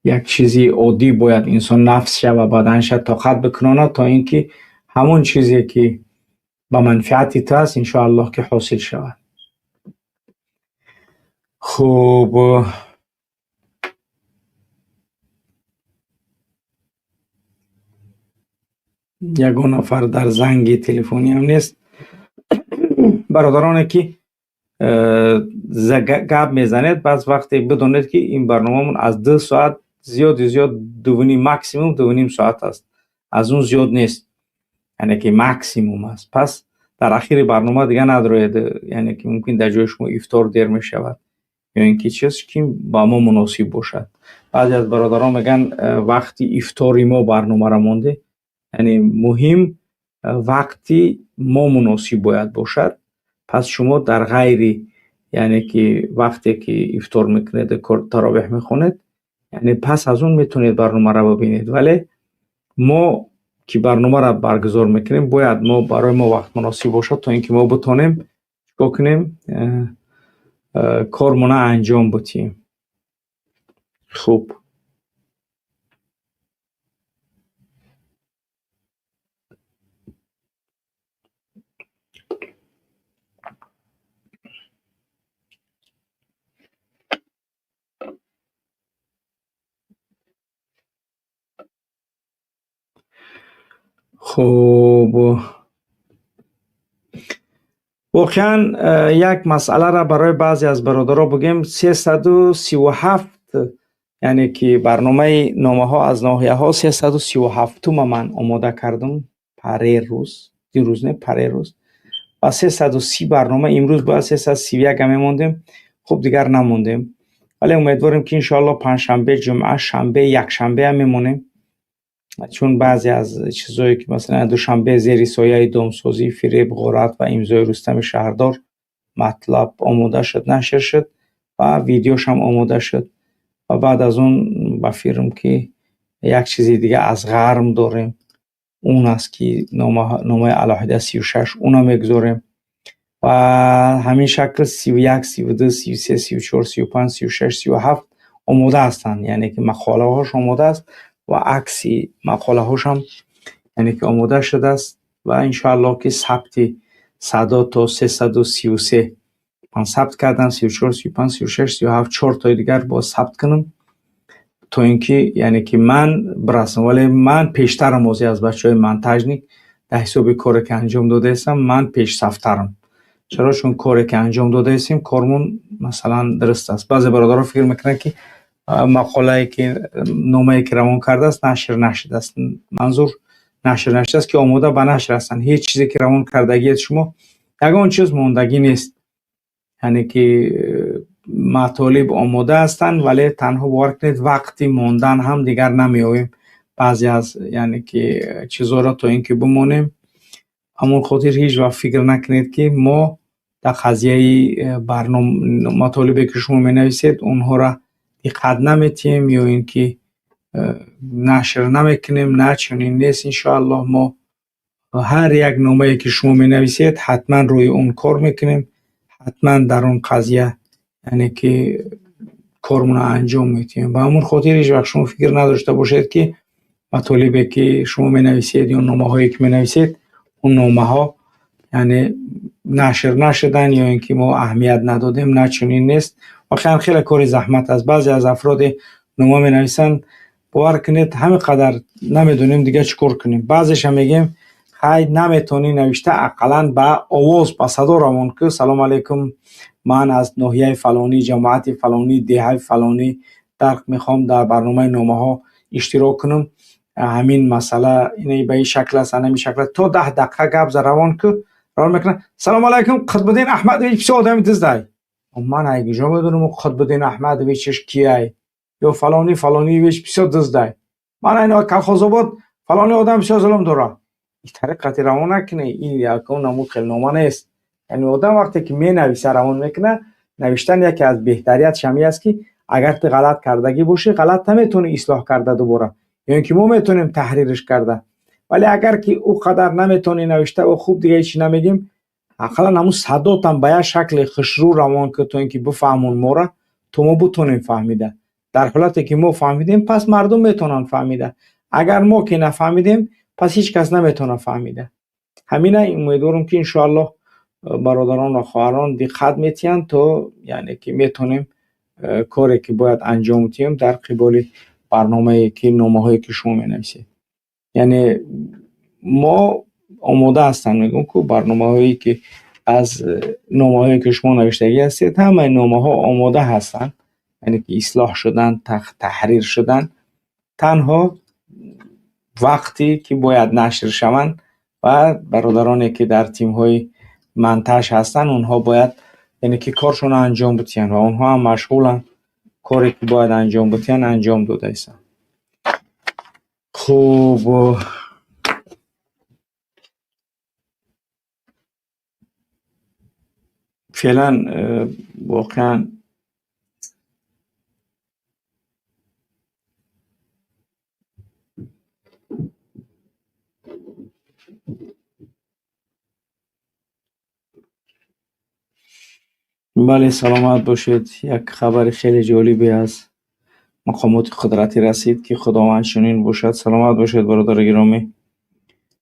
як чизи оддӣ бояд инсон нафсша ва баданша тоқат бикунонад, то ин ки ҳамон чизе ки ба манфиати ту аст, иншоаллоҳ ки ҳосил шавад. Хуб, ягон нафар дар занги телефониам нест. Бародароне ки гап мезанед, баъз вақте бидонед ки ин барномаамон аз 2 соат зиёди зиёд дувним, максимум дувним соат аст, аз он зиёд нест, яъне ки максимум аст. Пас дар ахири барнома дигар надроед, яъне ки мумкин дар ҷои шумо ифтор дер мешавад ё ин ки чиз ки ба мо муносиб бошад. Баъзе аз бародарон мегӯянд, вақти ифтори мо барномаро монде, яъне муҳим вақти мо муносиб бояд бошад. Пас шумо дар ғайри, яъне ки вақте ки ифтор мекунед, таровеҳ мехонед, яъне пас аз он метавонед барномаро бибинед, вале мо ки барномаро баргузор мекунем, бояд барои мо вақт муносиб бошад, то ин ки мо битонем чикор кунем, кормона анҷом битиҳем. Хуб, хуб, воқеан як масъаларо барои баъзе аз бародаро бигӯем. 337, яъне ки барномаи номаҳо аз ноҳияҳо 337-ума ман омода кардам парерӯз, дирӯз не, парерӯз, ва 330 барнома имрӯз бояд 331 мемондем. Хуб, дигар намондем, вале умедворем ки иншоаллоҳ панҷшанбе, ҷумъа, шанбе, якшанбеам мемонем. Чун баъзе аз чизое ки масалан Душанбе зери сояи домсозӣ, фиреб, ғорат ва имзои Рустами шаҳрдор матлаб омода шуд, нашр шуд ва видеошам омода шуд. Ва баъд аз он ба фирм ки як чизи дига аз ғарм дорем, он аст ки номаи алоҳида 36 уна мегузорем ва ҳамин шакл 31, 32, 33, 34, 35, 36, 37 омода ҳастанд. Яъне ки мақолаҳош омода аст ва акси мақолаҳошам яъне ки омода шудааст ва иншоаллоҳ ки сабти садо то 333 ман сабт кардам, 34, 35, 36, 37, чортои дигар боз сабт кунам то ин ки яъне ки ман бирасам. Вале ман пештарам ози аз бачаҳои монтажник дар ҳисоби коре ки анҷом додаистам, ман пешсафтарам. Чаро? Чун коре ки анҷом додаистем, кормон масалан дуруст аст. Баъзе бародарон фикр мекунанд ки мақолае ки номае ки равон кардааст нашр нашудааст. Манзур нашр нашудааст ки омода ба нашр ҳастанд. Ҳеҷ чизе ки равон кардагиед шумо, ягон чиз мондагӣ нест. Яъне ки матолиб омода ҳастанд, вале танҳо бовар кунед, вақти мондан ҳам дигар намеёбем баъзе аз яъне ки чизҳоро то ин ки бимонем. Ҳамон хотир ҳеҷ вақт фикр накунед ки мо дар қазияи матолибе ки шумо менависед, онҳоро диққат наметиҳем ё ин ки нашр намекунем. На, чунин нест. Иншоаллоҳ мо ҳар як номае ки шумо менависед, ҳатман рӯи он кор мекунем, ҳатман дар он қазия яъне ки кормона анҷом медиҳем. Ба ҳамон хотир ҳеҷ вақт шумо фикр надошта бошед ки матолибе ки шумо менависед ё номаҳое ки менависед, он номаҳо яъне нашр нашуданд ё ин ки мо аҳамият надодем. На, чунин нест. Воқеан хеле кори заҳмат аст. Баъзе аз афроде нома менависанд, бовар кунед, ҳамин қадар намедонем дигар чӣ кор кунем. Баъзеша мегӯем, хай, наметавонӣ навишта, ақаллан ба овоз, ба садо равон кун. Салом алайкум, ман аз ноҳияи фалонӣ, ҷамоати фалонӣ, деҳаи фалонӣ дарк мехоҳам дар барномаи номаҳо иштирок кунам. Ҳамин масъала ин ба ин шакл аст, ҳамин шакл аст. То 10 дақиқа гап за равон кун, равон мекунад. Салом алайкум, Қутбиддин Аҳмадович бисёр одами диздай. Ман ай куҷо медонам Қутбиддин Аҳмадовичш кияй? Ё фалонӣ фалонивич бисёр диздай. Ман айна Колхозобод фалони одам бисёр зулм дорад. Ин тариқати равон накунӣ, ин якон намуд хел нома нест. Яъне одам вақте ки менависа, равон мекунад, навиштан яке аз беҳтариятш ҳамин аст ки агар ту ғалат кардагӣ бошӣ, ғалат наметавонӣ ислоҳ карда дубора, ё ин ки мо метавонем таҳририш карда. Вале агар ки ӯ қадар наметавонӣ навишта ва хуб дига ҳеҷ намегим, ақаллан ҳамун садотам ба як шакли хушрӯ равон кун, то ин ки бифаҳмон моро, то мо бутонем фаҳмида. Дар ҳолате ки мо фаҳмидем, пас мардум метавонанд фаҳмида. Агар мо ки нафаҳмидем, пас ҳеҷ кас наметавонад фаҳмида. Ҳамина умедворам ки иншоаллоҳ бародарон ва хоҳарон диққат метиҳанд, то яъне ки метавонем коре ки бояд анҷом диҳем дар қиболи барномае ки номаҳое ки шумо менависед. Яъне мо омода ҳастанд, мегӯм ку барномаҳое ки аз номаҳое ки шумо навиштагӣ ҳастед, ҳамаи номаҳо омода ҳастанд, яъне ки ислоҳ шудан, таҳрир шудан, танҳо вақте ки бояд нашр шаванд ва бародароне ки дар тимҳои монтаж ҳастанд, онҳо бояд яъне ки коршонро анҷом бидиҳанд ва онҳо ҳам машғуланд, коре ки бояд анҷом бидиҳанд анҷом додаистанд. Хуб, феълан воқеан бале, саломат бошед. Як хабари хеле ҷолибе аз мақомоти қудратӣ расид ки Худованд чунин бошад. Саломат бошед, бародари гиромӣ.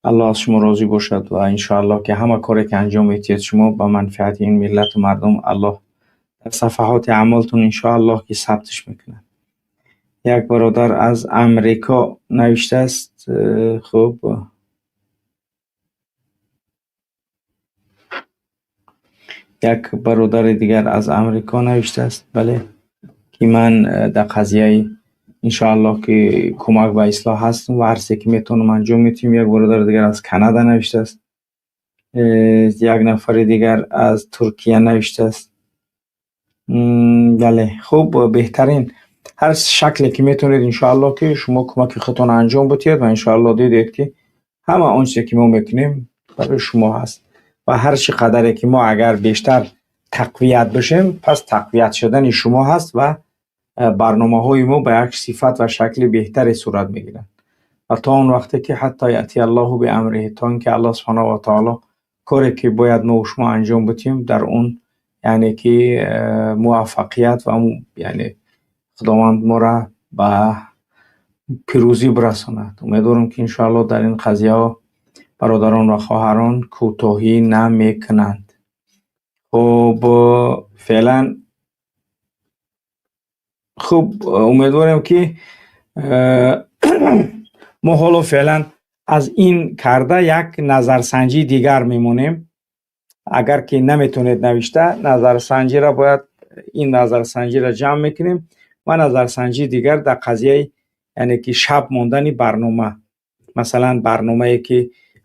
Аллоҳ аз шумо розӣ бошад ва иншоаллоҳ ки ҳама коре ки анҷом медиҳед шумо ба манфиати ин миллату мардум, Аллоҳ дар сафаҳоти аъмолтон иншоаллоҳ ки сабтш мекунад. Як бародар аз Амрико навиштааст. Хуб, як бародари дигар аз Амрико навиштааст, бале, ки ман дар қазияи иншоаллоҳ ки кӯмак ба ислоҳ ҳастам ва ҳар чизе ки метавонам анҷом медиҳем. Як бародари дигар аз Канада навиштааст, як нафари дигар аз Туркия навиштааст. Бале, хуб, беҳтарин. Ҳар шакле ки метавонед, иншоаллоҳ, ки шумо кӯмаки худтон анҷом бидиҳед ва иншоаллоҳ дидед, ки ҳама он чизе ки мо мекунем, барои шумо ҳаст ва ҳар чӣ қадаре ки мо агар бештар тақвият бишем, пас тақвият шудани шумо ҳаст ва барномаҳои мо ба як сифат ва шакли беҳтаре сурат мегиранд. Ва то он вақте ки ҳатто яъти Аллоҳу биамриҳи, то ин ки Аллоҳ субҳонаҳу ва таоло коре ки бояд мо шумо анҷом бидиҳем, дар он яъне ки муваффақият ва яъне Худованд моро ба пирӯзӣ бирасонад. Умедворам, ки иншоаллоҳ дар ин қазияҳо бародарон ва хоҳарон кӯтоҳӣ намекунанд. Хуб, феълан хуб, умедворем, ки мо ҳоло феълан аз ин карда як назарсанҷии дигар мемонем. Агар ки наметавонед навишта, назарсанҷиро бояд ин назарсанҷиро ҷамъ мекунем ва назарсанҷии дигар дар қазияи яъне ки шаб мондани барнома. Масалан, барномае ки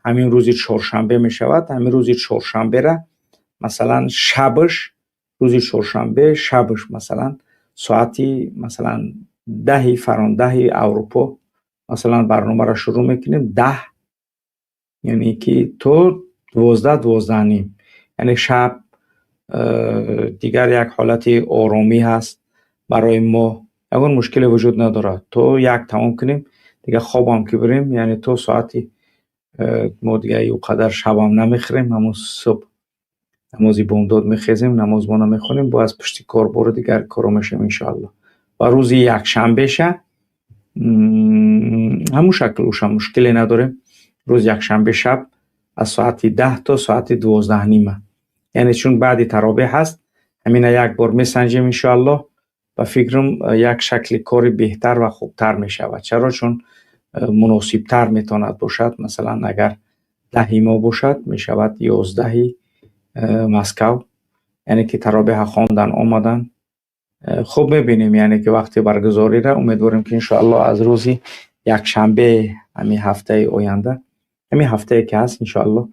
ҳамин рӯзи чоршанбе мешавад, ҳамин рӯзи чоршанбера, масалан, шабаш, рӯзи чоршанбе шабаш, масалан, соати масалан 10-и фарон, 10-и Аврупо, масалан, барномаро шурӯъ мекунем 10, яъне ки то 12, 12:30, яъне шаб дигар як ҳолати оромӣ ҳаст, барои мо ягон мушкиле вуҷуд надорад. То 1 тамом кунем, дигар хобам ки бирем, яъне то соати мо дигар ӯ қадар шабам намехӯрем, ҳамун субҳ намози бомдод мехезем, намозмона мехонем, боз аз пушти кор бори дигар коро мешавем, иншоаллоҳ. Ва рӯзи якшанбеша ҳамун шакл, уша мушкиле надорем. Рӯзи якшанбе шаб аз соати 10 то соати 12:30, яъне чун баъди таробеҳ ҳаст, ҳамина як бор месанҷем, иншоаллоҳ. Ба фикрам, як шакли кори беҳтар ва хубтар мешавад. Чаро? Чун муносибтар метавонад бошад. Масалан, агар 10-и мо бошад, мешавад 11-и Москав, яъне ки таробеҳа хондан омадан. Хуб, мебинем, яъне ки вақти баргузориро умедворем, ки иншоаллоҳ аз рӯзи якшанбе ҳамин ҳафтаи оянда, ҳамин ҳафтае ки ҳаст, иншоаллоҳ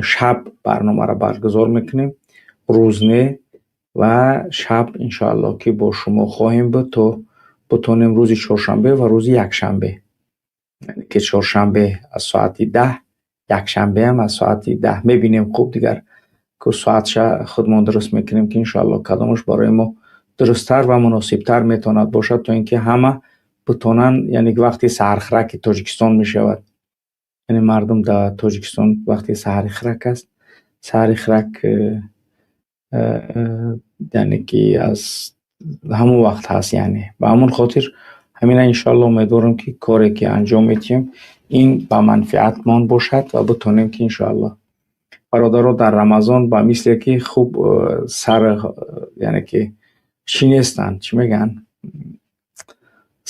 шаб барномаро баргузор мекунем, рӯз не, ва шаб иншоаллоҳ ки бо шумо хоҳем буд, то бутонем рӯзи чоршанбе ва рӯзи якшанбе, яъне ки чоршанбе аз соати 10, якшанбеам аз соати 10. Мебинем, хуб, дигар ку соатша худмон дуруст мекунем, ки иншоаллоҳ кадомаш барои мо дурусттар ва муносибтар метавонад бошад, то ин ки ҳама бутонанд, яъне ки вақти саҳархираки Тоҷикистон мешавад, яъне мардум дар Тоҷикистон вақти саҳархирак аст, саҳархирак, яъне ки аз ҳамон вақт ҳаст, яъне ба ҳамон хотир ҳамина иншоаллоҳ умедворам, ки коре ки анҷом медиҳем, ин ба манфиатмон бошад ва бутонем, ки иншоаллоҳ бародаро дар Рамазон ба мисле ки хуб сар, яъне ки чӣ нестанд, чӣ мегӯянд,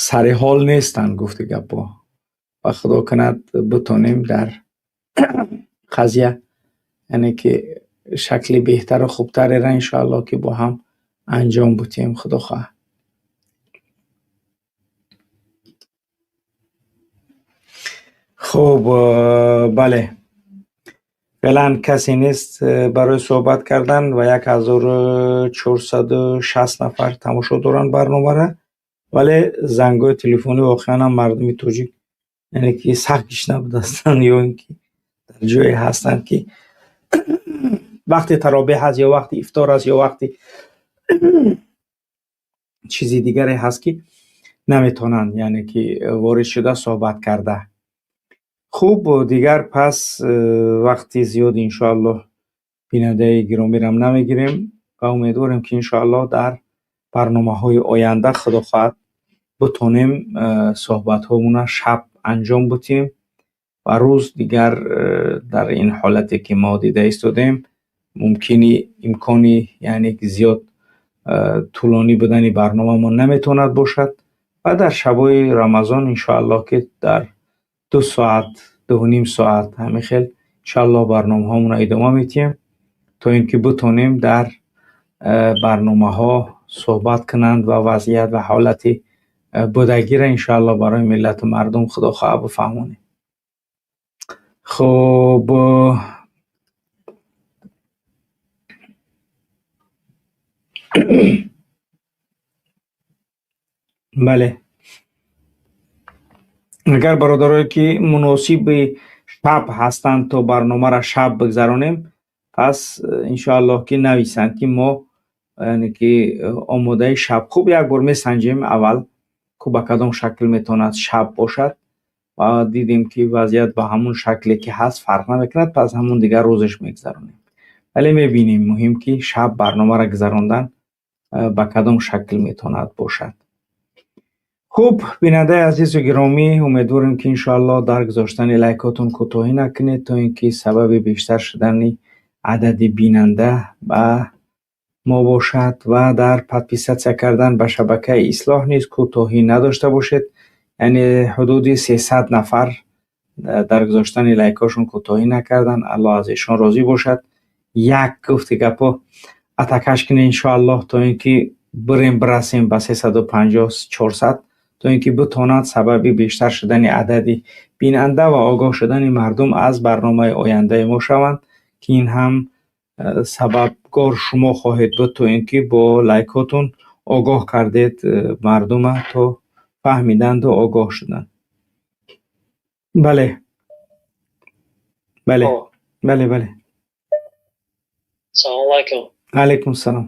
сари ҳол нестанд, гуфти гапҳо, ва Худо кунад бутонем дар қазия, яъне ки шакли беҳтару хубтареро иншоаллоҳ ки бо ҳам анҷом бутем, Худо хоҳад. Хуб, бале, феълан касе нест барои суҳбат кардан ва 1460 нафар тамошо доранд барномаро, вале зангҳои телефонӣ воқеан ҳам мардуми тоҷик яъне ки сахт гишна будастанд ё ин ки дар ҷое ҳастанд, ки вақти таробеҳ ҳаст ё вақти ифтор аст ё вақти чизи дигаре ҳаст, ки наметавонанд, яъне ки ворид шуда суҳбат карда. Хуб, дигар пас вақти зиёд иншоаллоҳ бинандаи гиромирам намегирем ва умедворем, ки иншоаллоҳ дар барномаҳои оянда, Худо хоҳад, бутонем суҳбатҳомона шаб анҷом бутем ва рӯз дигар дар ин ҳолате ки мо дида истодем, мумкини имкони яъне ки зиёд тӯлонӣ будани барномамон наметавонад бошад ва дар шабҳои Рамазон иншоаллоҳ ки дар 2 соат, 2.5 соат ҳамин хел иншоаллоҳ барномаҳомонро идома медиҳем, то ин ки бутонем дар барномаҳо суҳбат кунанд ва вазъият ва ҳолати будагиро иншоаллоҳ барои миллату мардум, Худо хоҳад, бифаҳмонем. Хуб, Бале, агар бародарое ки муносиби шаб ҳастанд, то барномаро шаб бигзаронем, пас иншоаллоҳ ки нависанд, ки мо яъне ки омодаи шаб. Хуб, як бор месанҷем аввал, ку ба кадом шакл метавонад шаб бошад, ва дидем, ки вазъият ба ҳамун шакле ки ҳаст, фарқ намекунад, пас ҳамун дигар рӯзаш мегзаронем. Вале мебинем, муҳим ки шаб барномаро гузарондан ба кадом шакл метавонад бошад. Хуб, бинандаи азизу гиромӣ, умедворем, ки иншоаллоҳ дар гузоштани лайкотон кӯтоҳӣ накунед, то ин ки сабаби бештар шудани адади бинанда ба мо бошад, ва дар подписаться кардан ба шабакаи Ислоҳ низ кӯтоҳӣ надошта бошед. Яъне ҳудуди 300 нафар дар гузоштани лайкҳошон кӯтоҳӣ накарданд, Аллоҳ аз эшон розӣ бошад. Як гуфти гапо атакаш кунед, иншоаллоҳ, то ин ки бирем, бирасем ба 350, 400, то ин ки битавонад сабаби бештар шудани адади бинанда ва огоҳ шудани мардум аз барномаи ояндаи мо шаванд, ки ин ҳам сабабгор шумо хоҳед буд, то ин ки бо лайкҳотон огоҳ кардед мардума, то фаҳмиданду огоҳ шуданд. Бале. Салому алайкум. Алайкум салом.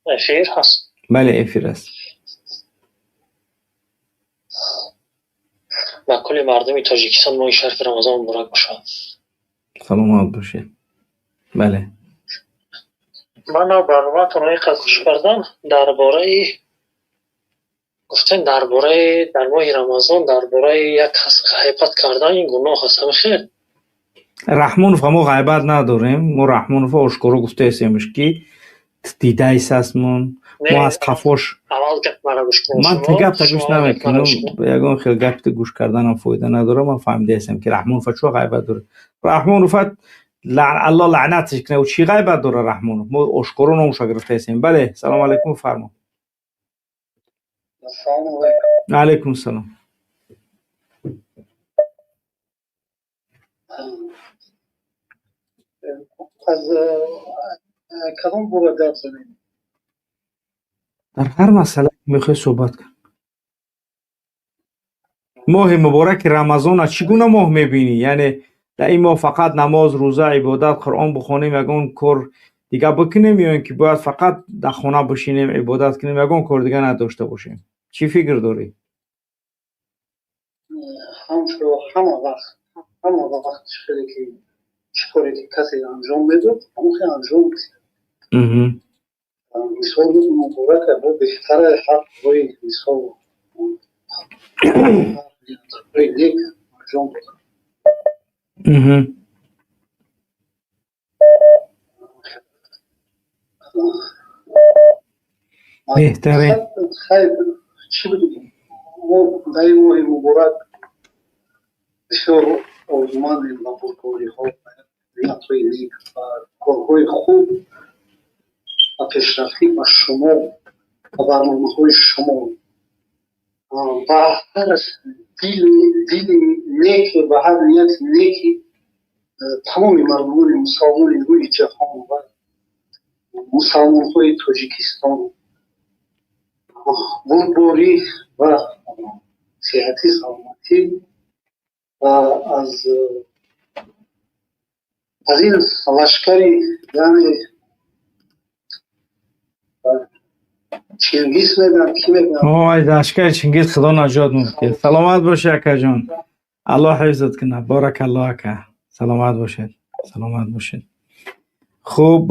Эфир ҳаст? Бале, эфир аст. Ба кулли мардуми Тоҷикистон моҳи шарифи Рамазон муборак бошад. Саломат бошед, бале. Ман барномаатонро ин қадр гӯш кардам, дар бораи гуфтем, дар бораи дар моҳи Рамазон дар бораи як кас ғайбат кардан, ин гуноҳ аст, ҳамин хел? Раҳмонов, мо ғайбат надорем. Мо Раҳмонова ошкоро гуфтаестемш, ки дидаисастмон, мо аз қафош. Аввал гап маро гӯш кунед. Ман шумо. Гапта гӯш Шумо аввал гап маро намекунам. гӯш кунед. Ягон хел гапта гӯш карданам фоида надорам. Ман фаҳмидаестам, ки Раҳмонова чо ғайбат дорад. Раҳмонова Аллоҳ лаънатш кунад, чӣ ғайбат дорад Раҳмонов? Мо ошкоро номуша гирифтаестем. Бале, салому алайкум, фармо. Ассалому алайкум. Алайкум салом. Аз кадом бора гап занем? Дар ҳар масъала мехоҳӣ суҳбат кун. Моҳи мубораки Рамазона чӣ гуна моҳ мебинӣ? Яъне дар ин моҳ фақат намоз, рӯза, ибодат, Қуръон бихонем, ягон кор дига бикунем, ё ин ки бояд фақат дар хона бишинем, ибодат кунем, ягон кор дига надошта бошем? Чӣ фикр дорӣ? Ҳамчун ҳама вақт хеле ки чӣ коре ки касе анҷом медод, ҳамон хел анҷом медиҳад. Мисол, муборака бо беҳтара ҳар корҳои, мисол, ҳар нек анҷом додам. Беҳтарин. Хайр, чӣ бигӯем, мо дар ин моҳи муборак бисёр орзумандем ба бурдбориҳо, ниятҳои нек ва корҳои хуб ва пешрафтӣ ба шумо, ба барномаҳои шумо, ба ҳар дили неке, ба ҳар нияти неки тамоми мардумони мусалмони рӯи ҷаҳон ва мусалмонҳои Тоҷикистон бурдборӣ ва сиҳатӣ, саломатӣ ва аз ин лашкари, яъне Чингиз мегӯянд, кӣ мегӯянд? Ой, лашкари Чингиз Худо наҷот мумкин. Саломат бошӣ, акаҷон, Аллоҳ ҳифзат кунад. Боракаллоҳ, ака, саломат бошед, саломат бошед. Хуб,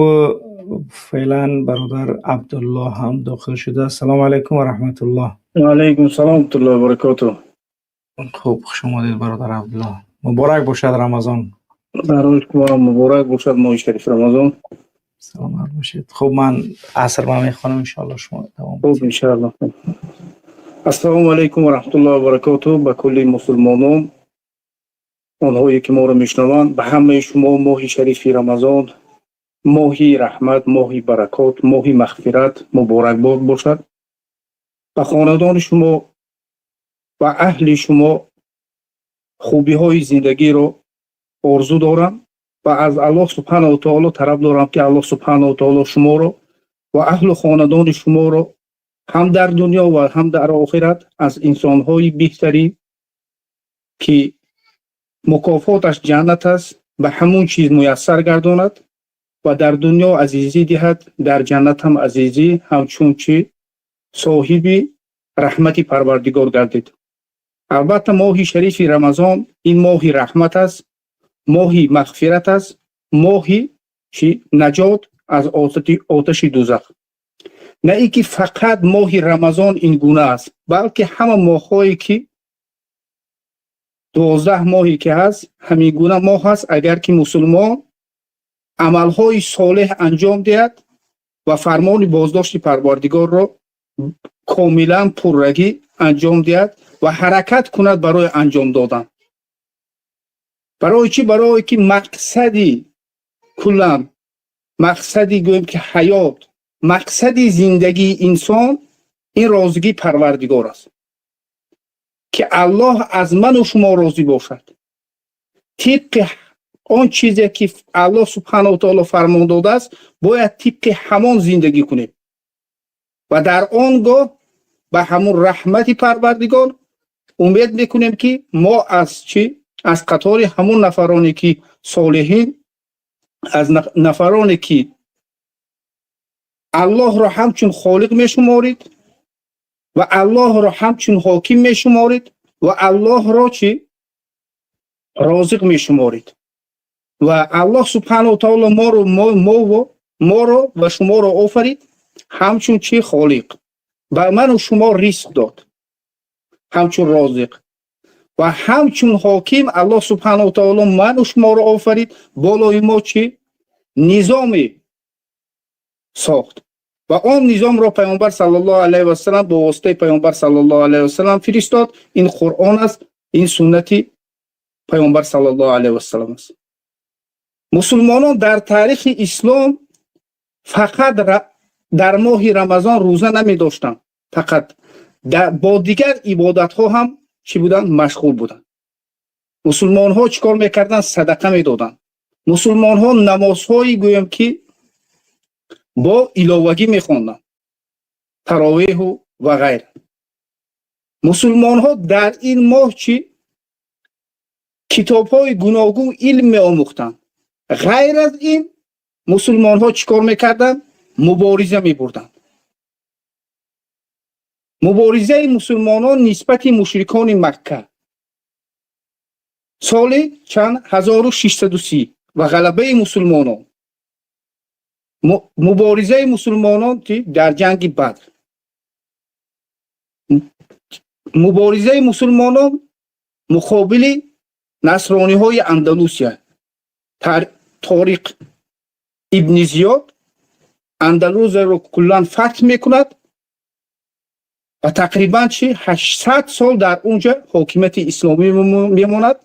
феълан бародар Абдуллоҳ ҳам дохил шуда. Ассалому алайкум ва раҳматуллоҳ. Алайкум салом ва баракотуҳ. Хуб, хуш омадед, бародар Абдуллоҳ, муборак бошад Рамазон. Барои шумо муборак бошад моҳи шарифи Рамазон. Саломат бошед. Хуб, ман аср ма мехонам, иншоаллоҳ, шумо давом. Хуб, иншоаллоҳ. Ассалому алайкум ва раҳматуллоҳи ва баракотуҳ ба кулли мусулмонон, онҳое ки моро мешунаванд, ба ҳамаи шумо моҳи шарифи Рамазон, моҳи раҳмат, моҳи баракот, моҳи мағфират муборакбод бошад. Ба хонадони шумо ва аҳли шумо хубиҳои зиндагиро орзу дорам ва аз Аллоҳ субҳанаҳу таоло талаб дорам, ки Аллоҳ субҳанаҳу таоло шуморо ва аҳлу хонадони шуморо Ҳам дар дунё ва ҳам дар охират аз инсонҳои беҳтарин, ки мукофоташ ҷаннат аст, ба ҳамун чиз муяссар гардонад ва дар дунё азизӣ диҳад, дар ҷаннат ҳам азизӣ, ҳамчун чӣ соҳиби раҳмати Парвардигор гардид. Албатта, моҳи шарифи Рамазон ин моҳи раҳмат аст, моҳи мағфират аст, моҳи чӣ наҷот аз оташи дузах. На ин ки фақат моҳи Рамазон ин гуна аст, балки ҳама моҳҳое ки 12 моҳе ки ҳаст, ҳамин гуна моҳ аст. Агар ки мусулмон амалҳои солеҳ анҷом диҳад ва фармони боздошти Парвардигорро комилан пуррагӣ анҷом диҳад ва ҳаракат кунад барои анҷом додан. Барои чӣ? Барое ки мақсади куллан, мақсади, гӯем ки, ҳаёт, мақсади зиндагии инсон ин розигии Парвардигор аст, ки Аллоҳ аз ману шумо розӣ бошад. Тибқи он чизе ки Аллоҳ субҳанаҳу таоло фармон додааст, бояд тибқи ҳамон зиндагӣ кунем ва дар он гоҳ ба ҳамун раҳмати Парвардигор умед мекунем, ки мо аз чӣ аз қатори ҳамун нафароне ки солиҳин, аз нафароне ки Аллоҳро ҳамчун холиқ мешуморид ва Аллоҳро ҳамчун ҳоким мешуморид ва Аллоҳро чӣ розиқ мешуморид. Ва Аллоҳ субҳанаҳу таоло моро ва шуморо офарид ҳамчун чӣ холиқ, ба ману шумо ризқ дод ҳамчун розиқ ва ҳамчун ҳоким. Аллоҳ субҳанаҳу таоло ману шуморо офарид, болои мо чӣ низоме сохт ва он низомро Паёмбар саллаллоҳу алайҳи васалам, бо воситаи Паёмбар саллаллоҳу алайҳи васалам фиристод. Ин Қуръон аст, ин суннати Паёмбар саллаллоҳу алайҳи васалам аст. Мусулмонон дар таърихи ислом фақат дар моҳи Рамазон рӯза намедоштанд, фақат бо дигар ибодатҳо ҳам чӣ буданд? Машғул буданд. Мусулмонҳо чӣ кор мекарданд? Садақа медоданд. Мусулмонҳо намозҳои, гӯем ки, бо иловагӣ мехонданд, таровеҳу ва ғайра. Мусулмонҳо дар ин моҳ чӣ китобҳои гуногун илм меомӯхтанд. Ғайр аз ин, мусулмонҳо чӣ кор мекарданд? Мубориза мебурданд. Муборизаи мусулмонон нисбати мушрикони Макка соли чанд 1630 ва ғалабаи мусулмонон, муборизаи мусулмонон дар ҷанги Бадр, муборизаи мусулмонон муқобили насрониҳои Андалусия. Ториқ ибни Зиёд Андалузияро куллан фатҳ мекунад ва тақрибан чи 800 сол дар унҷа ҳокимияти исломӣ мемонад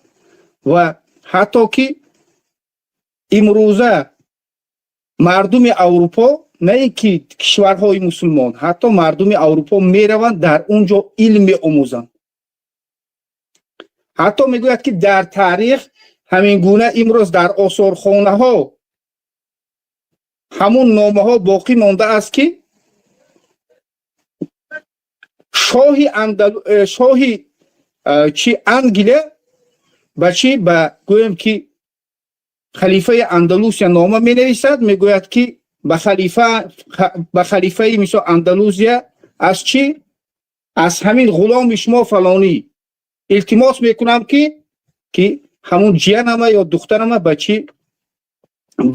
ва ҳатто ки имрӯза мардуми Аврупо, на ин ки кишварҳои мусулмон, ҳатто мардуми Аврупо мераванд, дар он ҷо илм меомӯзанд. Ҳатто мегӯяд, ки дар таърих ҳамин гуна имрӯз дар осорхонаҳо ҳамун номаҳо боқӣ мондааст, ки шоҳи чи Англия ба чи ба, гӯем ки, халифаи Андалусия нома менависад, мегӯяд, ки ба халифаи, мисол, Андалузия аз чи аз ҳамин ғуломи шумо фалонӣ илтимос мекунам, ки ҳамун ҷиянама ё духтарама ба чи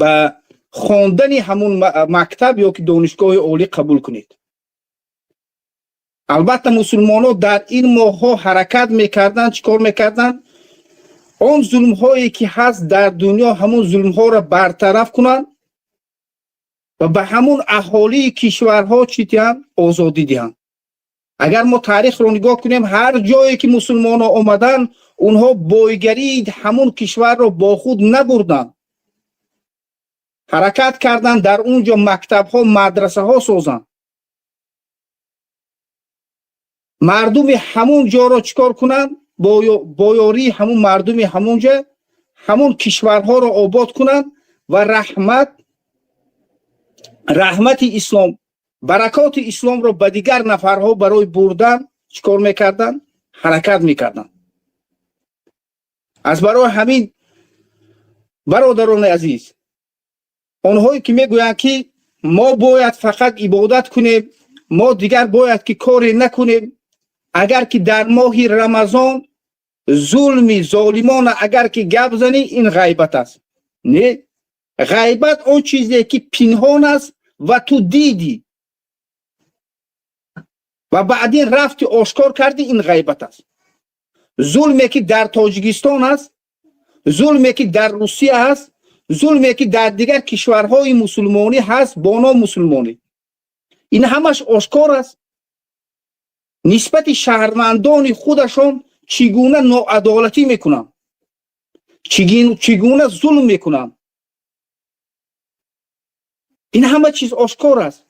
ба хондани ҳамун мактаб ё ки донишгоҳи олӣ қабул кунед. Албатта, мусулмонҳо дар ин моҳҳо ҳаракат мекарданд. Чӣ кор мекарданд? Он зулмҳое ки ҳаст дар дунё, ҳамун зулмҳоро бартараф кунанд ва ба ҳамун аҳолии кишварҳо чӣ диҳанд? Озодӣ диҳанд. Агар мо таърихро нигоҳ кунем, ҳар ҷое ки мусулмонҳо омаданд, онҳо бойгарии ҳамун кишварро бо худ набурданд, ҳаракат карданд, дар он ҷо мактабҳо, мадрасаҳо созанд, мардуми ҳамун ҷоро чӣ кор кунанд? Бо ёрии ҳамун мардуми ҳамун ҷа ҳамун кишварҳоро обод кунанд ва раҳмати ислом. Баракоти исломро ба дигар нафарҳо барои бурдан чӣ кор мекарданд? Ҳаракат мекарданд. Аз барои ҳамин, бародарони азиз, онҳое ки мегӯянд, ки мо бояд фақат ибодат кунем, мо дигар бояд ки коре накунем, агар ки дар моҳи Рамазон зулми золимона агар ки гап занӣ, ин ғайбат аст. Не, ғайбат он чизе ки пинҳон аст ва ту дидӣ ва баъдин рафти ошкор кардӣ, ин ғайбат аст. Зулме ки дар Тоҷикистон аст, зулме ки дар Русия аст, зулме ки дар дигар кишварҳои мусулмонӣ ҳаст бо ном мусулмонӣ, ин ҳамаш ошкор аст. Нисбати шаҳрвандони худашон чӣ гуна ноадолатӣ мекунанд, чӣ гуна зулм мекунанд, ин ҳама чиз ошкор аст.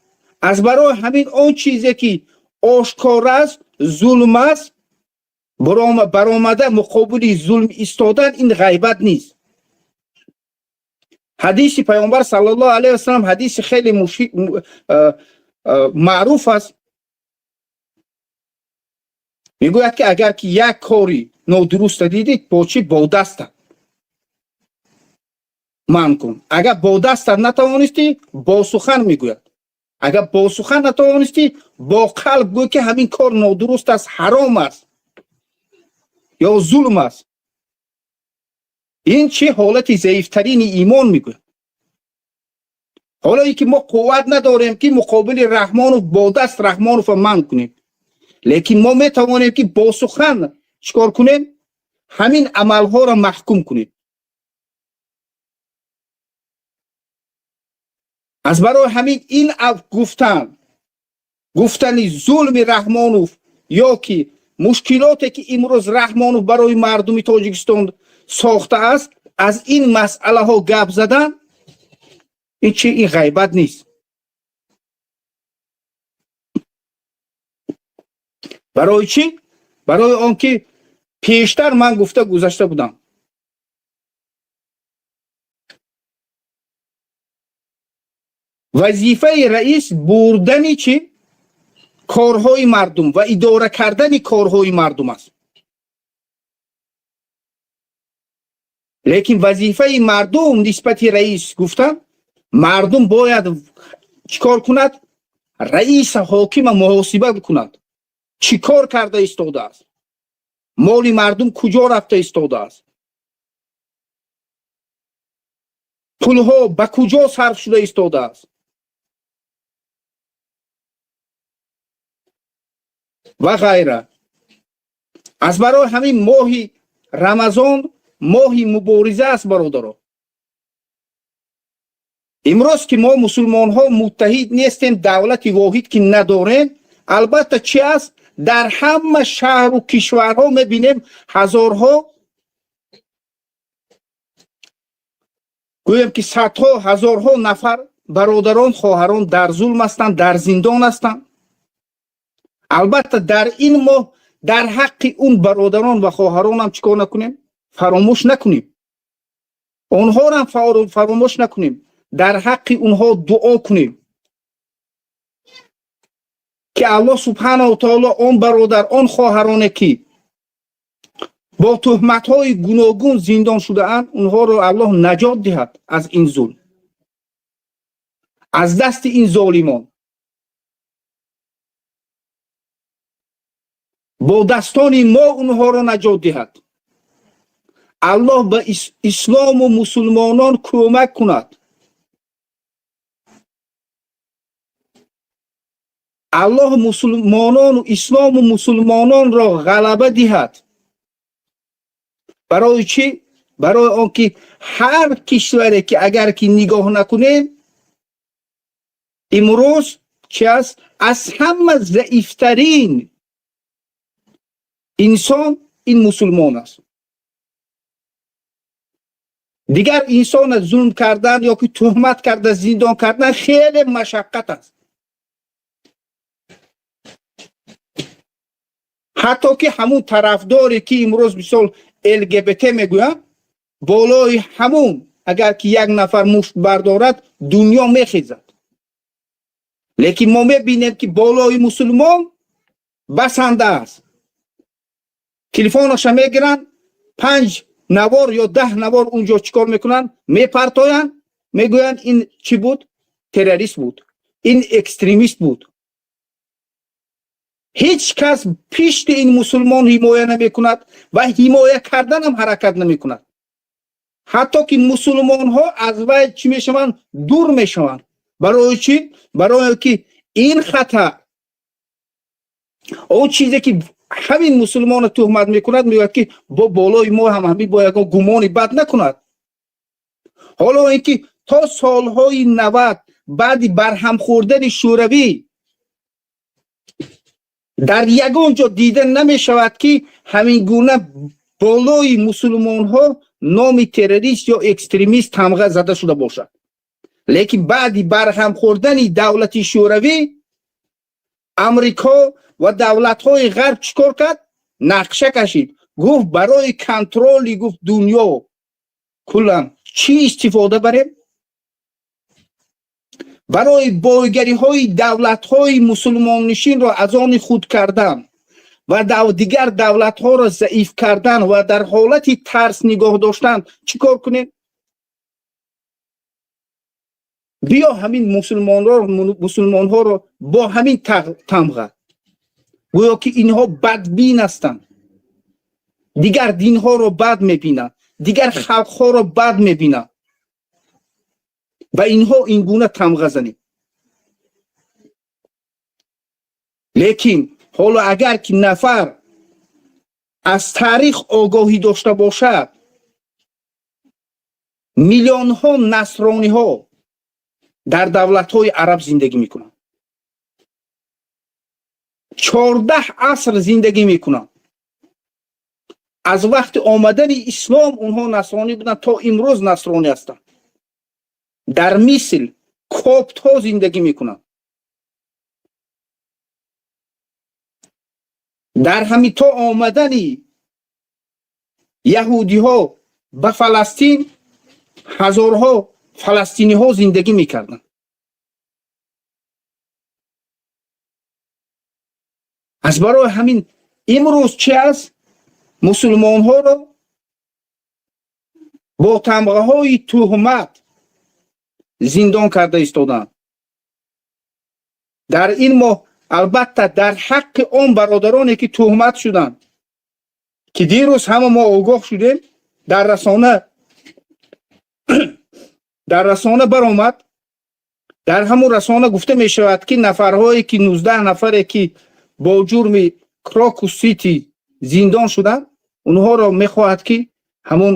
Аз барои ҳамин он чизе ки ошкор аст, зулм аст, баромада муқобили зулм истодан, ин ғайбат нест. Ҳадиси Паёмбар саллаллоҳу алайҳи васаллам, ҳадиси хеле маъруф аст, мегӯяд, ки агар ки як кори нодуруста дидӣ, бо чӣ? Бо дастат манъ кун. Агар бо дастат натавонистӣ, бо сухан, мегӯяд. Агар бо сухан натавонистӣ, бо қалб гӯй, ки ҳамин кор нодуруст аст, ҳаром аст ё зулм аст. Ин чӣ ҳолати заифтарини имон, мегӯяд. Ҳолое ки мо қувват надорем, ки муқобили Раҳмонов бо даст Раҳмоновро манъ кунем, лекин мо метавонем, ки бо сухан чикор кунем? Ҳамин амалҳоро маҳкум кунем. Аз барои ҳамин ин гуфтан, гуфтани зулми Раҳмонов ё ки мушкилоте ки имрӯз Раҳмонов барои мардуми Тоҷикистон сохтааст, аз ин масъалаҳо гап задан, ин чи? Ин ғайбат нест. Барои чӣ? Барои он ки пештар ман гуфта гузашта будам. Вазифаи раис бурдани чӣ? Корҳои мардум ва идора кардани корҳои мардум аст. Лекин вазифаи мардум нисбати раис, гуфтам, мардум бояд чӣ кор кунад? Раиса, ҳокима муҳосиба кунад, чӣ кор карда истодааст, моли мардум куҷо рафта истодааст, пулҳо ба куҷо сарф шуда истодааст ва ғайра. Аз барои ҳамин моҳи Рамазон моҳи мубориза аст, бародаро. Имрӯз ки мо мусулмонҳо муттаҳид нестем, давлати воҳид ки надорем, албатта, чи аст? Дар ҳама шаҳру кишварҳо мебинем, ҳазорҳо, гӯем ки садҳо ҳазорҳо нафар бародарон, хоҳарон дар зулм ҳастанд, дар зиндон ҳастанд. Албатта, дар ин моҳ дар ҳаққи он бародарон ва хоҳаронам чӣ кор накунем? Фаромӯш накунем, онҳорам фаромӯш накунем, дар ҳаққи онҳо дуо кунем, ки Аллоҳ субҳанаҳу таоло он бародар, он хоҳароне ки бо туҳматҳои гуногун зиндон шудаанд, онҳоро Аллоҳ наҷот диҳад аз ин зулм, аз дасти ин золимон. Бо дастони мо онҳоро наҷот диҳад. Аллоҳ ба ислому мусулмонон кӯмак кунад. Аллоҳ мусулмонону ислому мусулмононро ғалаба диҳад. Барои чӣ? Барои он ки ҳар кишваре ки агар ки нигоҳ накунем, имрӯз чи аст? Аз ҳама заифтарин инсон ин мусулмон аст. Дигар инсона зулм кардан ё ки туҳмат карда зиндон кардан хеле машаққат аст. Ҳатто ки ҳамун тарафдоре ки имрӯз, мисол, ЛГБТ мегӯянд, болои ҳамун агар ки як нафар мушт бардорад, дунё мехезад. Лекин мо мебинем, ки болои мусулмон басанда аст. Телефонаша мегиранд, панҷ навор ё 10 навор унҷо чӣ кор мекунанд? Мепартоянд, мегӯянд, ин чӣ буд? Террорист буд, ин экстремист буд. Ҳеҷ кас пишти ин мусулмон ҳимоя намекунад ва ҳимоя карданам ҳаракат намекунад. Ҳатто ки мусулмонҳо аз вай чӣ мешаванд? Дур мешаванд. Барои чӣ? Барое ки ин хата, он чизе ки ҳамин мусулмонро туҳмат мекунад, мегӯяд, ки бо болои мо ҳам ҳамин бо ягон гумони бад накунад. Ҳоло ин ки то солҳои 90, баъди барҳам хӯрдани Шӯравӣ, дар ягон ҷо дида намешавад, ки ҳамин гуна болои мусулмонҳо номи террорист ё экстремист тамға зада шуда бошад. Лекин баъди барҳам хӯрдани давлати Шӯравӣ Амрико ва давлатҳои Ғарб чӣ кор кард? Нақша кашид, гуфт, барои контроли, гуфт, дунё куллан чӣ истифода барем? Барои бойгариҳои давлатҳои мусулмоннишинро аз они худ кардан ва дигар давлатҳоро заиф кардан ва дар ҳолати тарс нигоҳ доштан чӣ кор кунем? Биё, ҳамин мусулмонҳоро бо ҳамин тамға, гӯё ки инҳо бадбин ҳастанд, дигар динҳоро бад мебинанд, дигар халқҳоро бад мебинанд, ба инҳо ин гуна тамға занем. Лекин ҳоло агар ки нафар аз таърих огоҳӣ дошта бошад, миллионҳо насрониҳо дар давлатҳои араб зиндагӣ мекунанд, 14 аср зиндагӣ мекунанд. Аз вақти омадани ислом онҳо насронӣ буданд, то имрӯз насронӣ ҳастанд. Дар Миср коптҳо зиндагӣ мекунанд. Дар ҳамин то омадани яҳудиҳо ба Фаластин ҳазорҳо фаластиниҳо зиндагӣ мекарданд. Аз барои ҳамин имрӯз чи аст? Мусулмонҳоро бо тамғаҳои туҳмат зиндон карда истоданд. Дар ин моҳ, албатта, дар ҳаққи он бародароне, ки туҳмат шуданд, ки дирӯз ҳама мо огоҳ шудем, дар расона баромад. Дар ҳамун расона гуфта мешавад, ки нафарҳое ки 19 нафаре, ки бо ҷурми Крокус Сити зиндон шуданд, онҳоро мехоҳад, ки ҳамун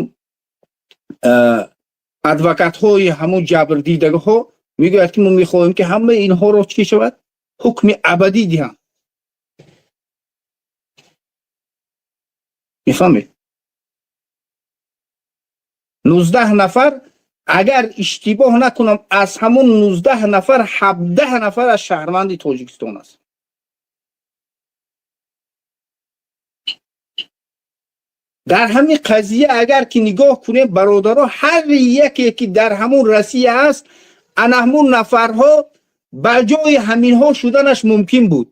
адвокатҳои ҳамун ҷабрдидагиҳо мегӯяд, ки мо мехоҳем, ки ҳамаи инҳоро чӣ шавад, ҳукми абадӣ диҳанд. Мефаҳмед, 19 нафар, агар иштибоҳ накунам, аз ҳамун 19 нафар 17 нафар аз шаҳрванди Тоҷикистон аст. Дар ҳамин қазия агар ки нигоҳ кунем, бародаро, ҳар яке ки дар ҳамун Россия аст, ана ҳамун нафарҳо ба ҷои ҳаминҳо шуданаш мумкин буд.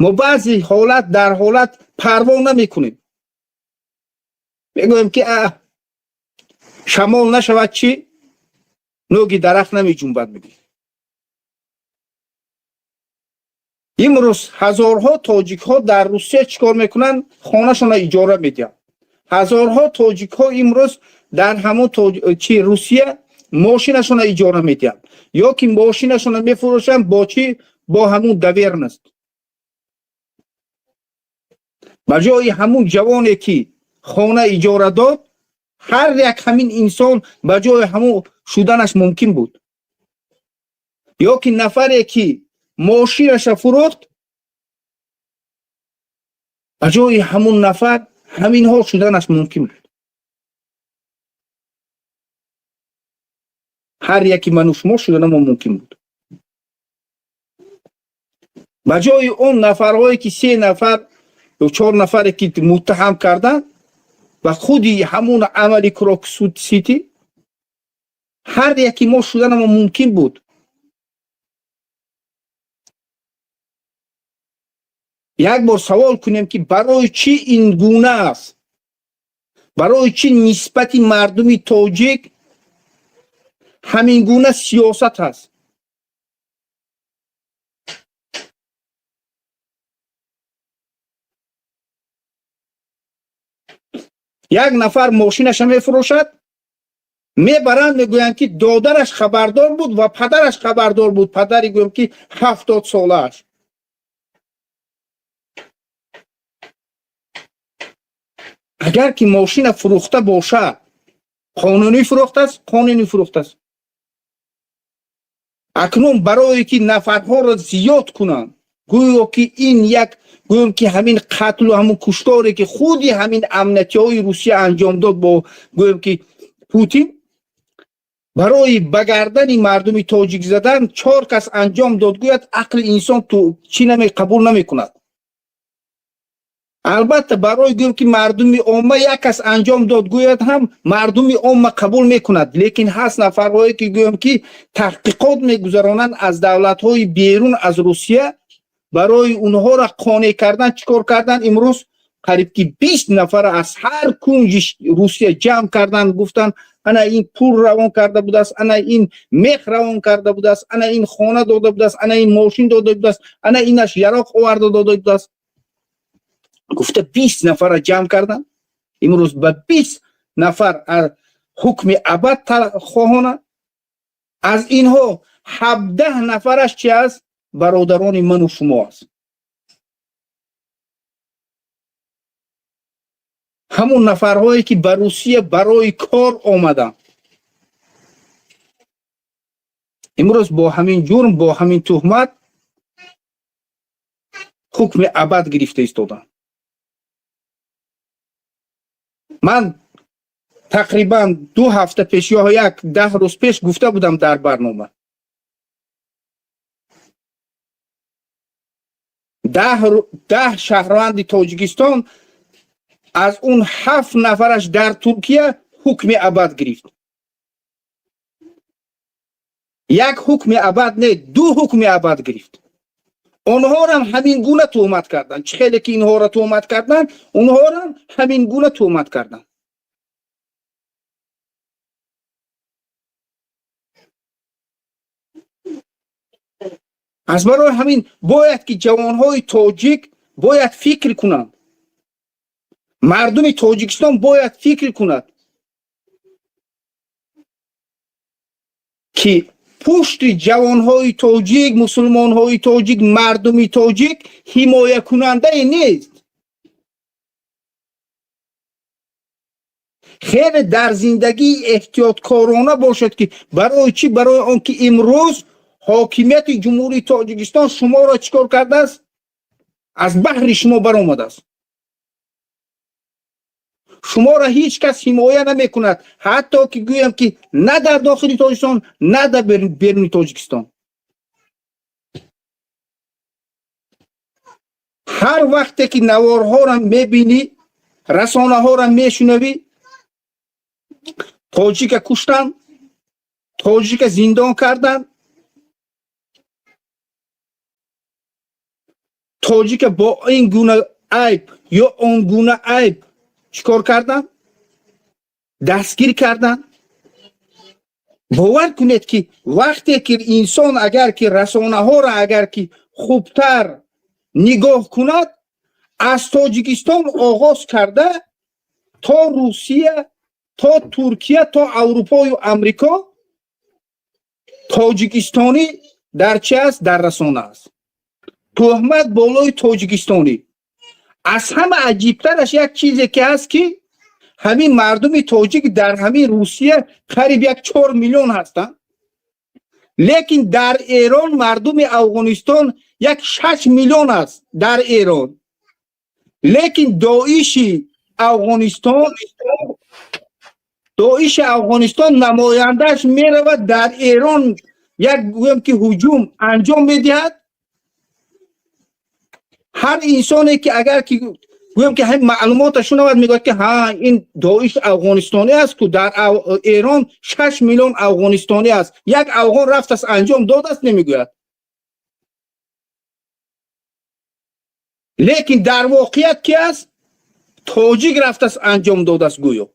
Мо баъзе ҳолат дар ҳолат парво намекунем, мегӯем, ки шамол нашавад, чӣ нӯги дарахт намеҷунбад, мегӯем. Имрӯз ҳазорҳо тоҷикҳо дар Русия чӣ кор мекунанд? Хонашонро иҷора медиҳанд. Ҳазорҳо тоҷикҳо имрӯз дар ҳамон чи Русия мошинашонро иҷора медиҳанд ё ки мошинашонро мефурӯшанд. Бо чӣ? Бо ҳамун доверенность. Ба ҷои ҳамун ҷавоне, ки хона иҷора дод, ҳар як ҳамин инсон ба ҷои ҳамун шуданаш мумкин буд. Ё ки нафаре, ки мошинаша фурӯхт, ба ҷои ҳамун нафар ҳаминҳо шуданаш мумкин буд. Ҳар яки ману шумо шуданамо мумкин буд. Ба ҷои он нафарҳое, ки се нафар ё чор нафаре, ки муттаҳам карданд ба худи ҳамун амали Крокус Сити, ҳар яки мо шуданамо мумкин буд. Як бор савол кунем, ки барои чӣ ин гуна аст, барои чӣ нисбати мардуми тоҷик ҳамин гуна сиёсат аст. Як нафар мошинаша мефурӯшад, мебаранд, мегӯянд, ки додараш хабардор буд ва падараш хабардор буд, падари гӯям ки 70 солааш. Агар ки мошина фурӯхта бошад, қонунӣ фурӯхтааст, қонунӣ фурӯхтааст. Акнун барое ки нафарҳоро зиёд кунанд, гӯё ки ин як, гӯем ки ҳамин қатлу ҳамун кушторе, ки худи ҳамин амниятиҳои Русия анҷом дод бо, гӯем ки, Путин, барои ба гардани мардуми тоҷик задан чор кас анҷом дод, гӯяд, ақли инсон ту чӣ наме қабул намекунад. Албатта, барои, гӯем ки, мардуми омма як кас анҷом дод гӯяд ҳам, мардуми омма қабул мекунад. Лекин ҳаст нафарҳое, ки, гӯем ки, таҳқиқот мегузаронанд аз давлатҳои берун аз Русия. Барои онҳоро қонеъ кардан чӣ кор кардан? Имрӯз қариб ки 20 нафара аз ҳар кунҷи Русия ҷамъ кардан, гуфтанд: ана ин пул равон карда будааст, ана ин мех равон карда будааст, ана ин хона дода будааст, ана ин мошин дода будааст, ана инаш яроқ оварда дода будааст, гуфта 20 нафара ҷамъ кардан. Имрӯз ба 20 нафар ҳукми абад хоҳонанд. Аз инҳо 17 нафараш чи аст? Бародарони ману шумо аст, ҳамун нафарҳое, ки ба Русия барои кор омаданд. Имрӯз бо ҳамин ҷурм, бо ҳамин туҳмат ҳукми абад гирифта истоданд. Ман тақрибан 2 ҳафта пеш ё як 10 рӯз пеш гуфта будам дар барнома: 10 шаҳрванди Тоҷикистон, аз он ҳафт нафараш дар Туркия ҳукми абад гирифт. Як ҳукми абад не, ду ҳукми абад гирифт. Онҳорам ҳамин гуна туҳмат карданд. Чӣ хеле ки инҳоро туҳмат карданд, онҳорам ҳамин гуна туҳмат карданд. Аз барои ҳамин бояд ки ҷавонҳои тоҷик бояд фикр кунанд, мардуми Тоҷикистон бояд фикр кунад, ки пушти ҷавонҳои тоҷик, мусулмонҳои тоҷик, мардуми тоҷик ҳимоякунандае нест. Хеле дар зиндагӣ эҳтиёткорона бошад, ки барои чӣ? Барои он ки имрӯз ҳокимияти Ҷумҳурии Тоҷикистон шуморо чӣ кор кардааст? Аз баҳри шумо баромадааст. Шуморо ҳеҷ кас ҳимоя намекунад, ҳатто ки гӯям ки на дар дохили Тоҷикистон, на дар беруни Тоҷикистон. Ҳар вақте ки наворҳоро мебинӣ, расонаҳоро мешунавӣ, тоҷика куштанд, тоҷика зиндон карданд, тоҷика бо ин гуна айб ё он гуна айб чӣ кор карданд, дастгир карданд. Бовар кунед, ки вақте ки инсон агар ки расонаҳоро агар ки хубтар нигоҳ кунад, аз Тоҷикистон оғоз карда то Русия, то Туркия, то Аврупою Амрико тоҷикистонӣ дар чи аст? Дар расона аст. Туҳмат болои тоҷикистонӣ. Аз ҳама аҷибтараш як чизе ки ҳаст, ки ҳамин мардуми тоҷик дар ҳамин Русия қариб як 4 миллион ҳастанд, лекин дар Эрон мардуми Афғонистон як 6 миллион аст дар Эрон. Лекин Доиши Афғонистон намояндааш меравад дар Эрон, як, гӯям ки, ҳуҷум анҷом медиҳад. Ҳар инсоне ки агар ки, гӯям ки, ҳамин маълумота шунавад, мегӯяд, ки ҳа, ин Доиш афғонистонӣ аст ку, дар Эрон 6 миллион афғонистонӣ аст, як афғон рафтааст, анҷом додааст, намегӯяд. Лекин дар воқеият ки аст? Тоҷик рафтааст, анҷом додааст гӯё.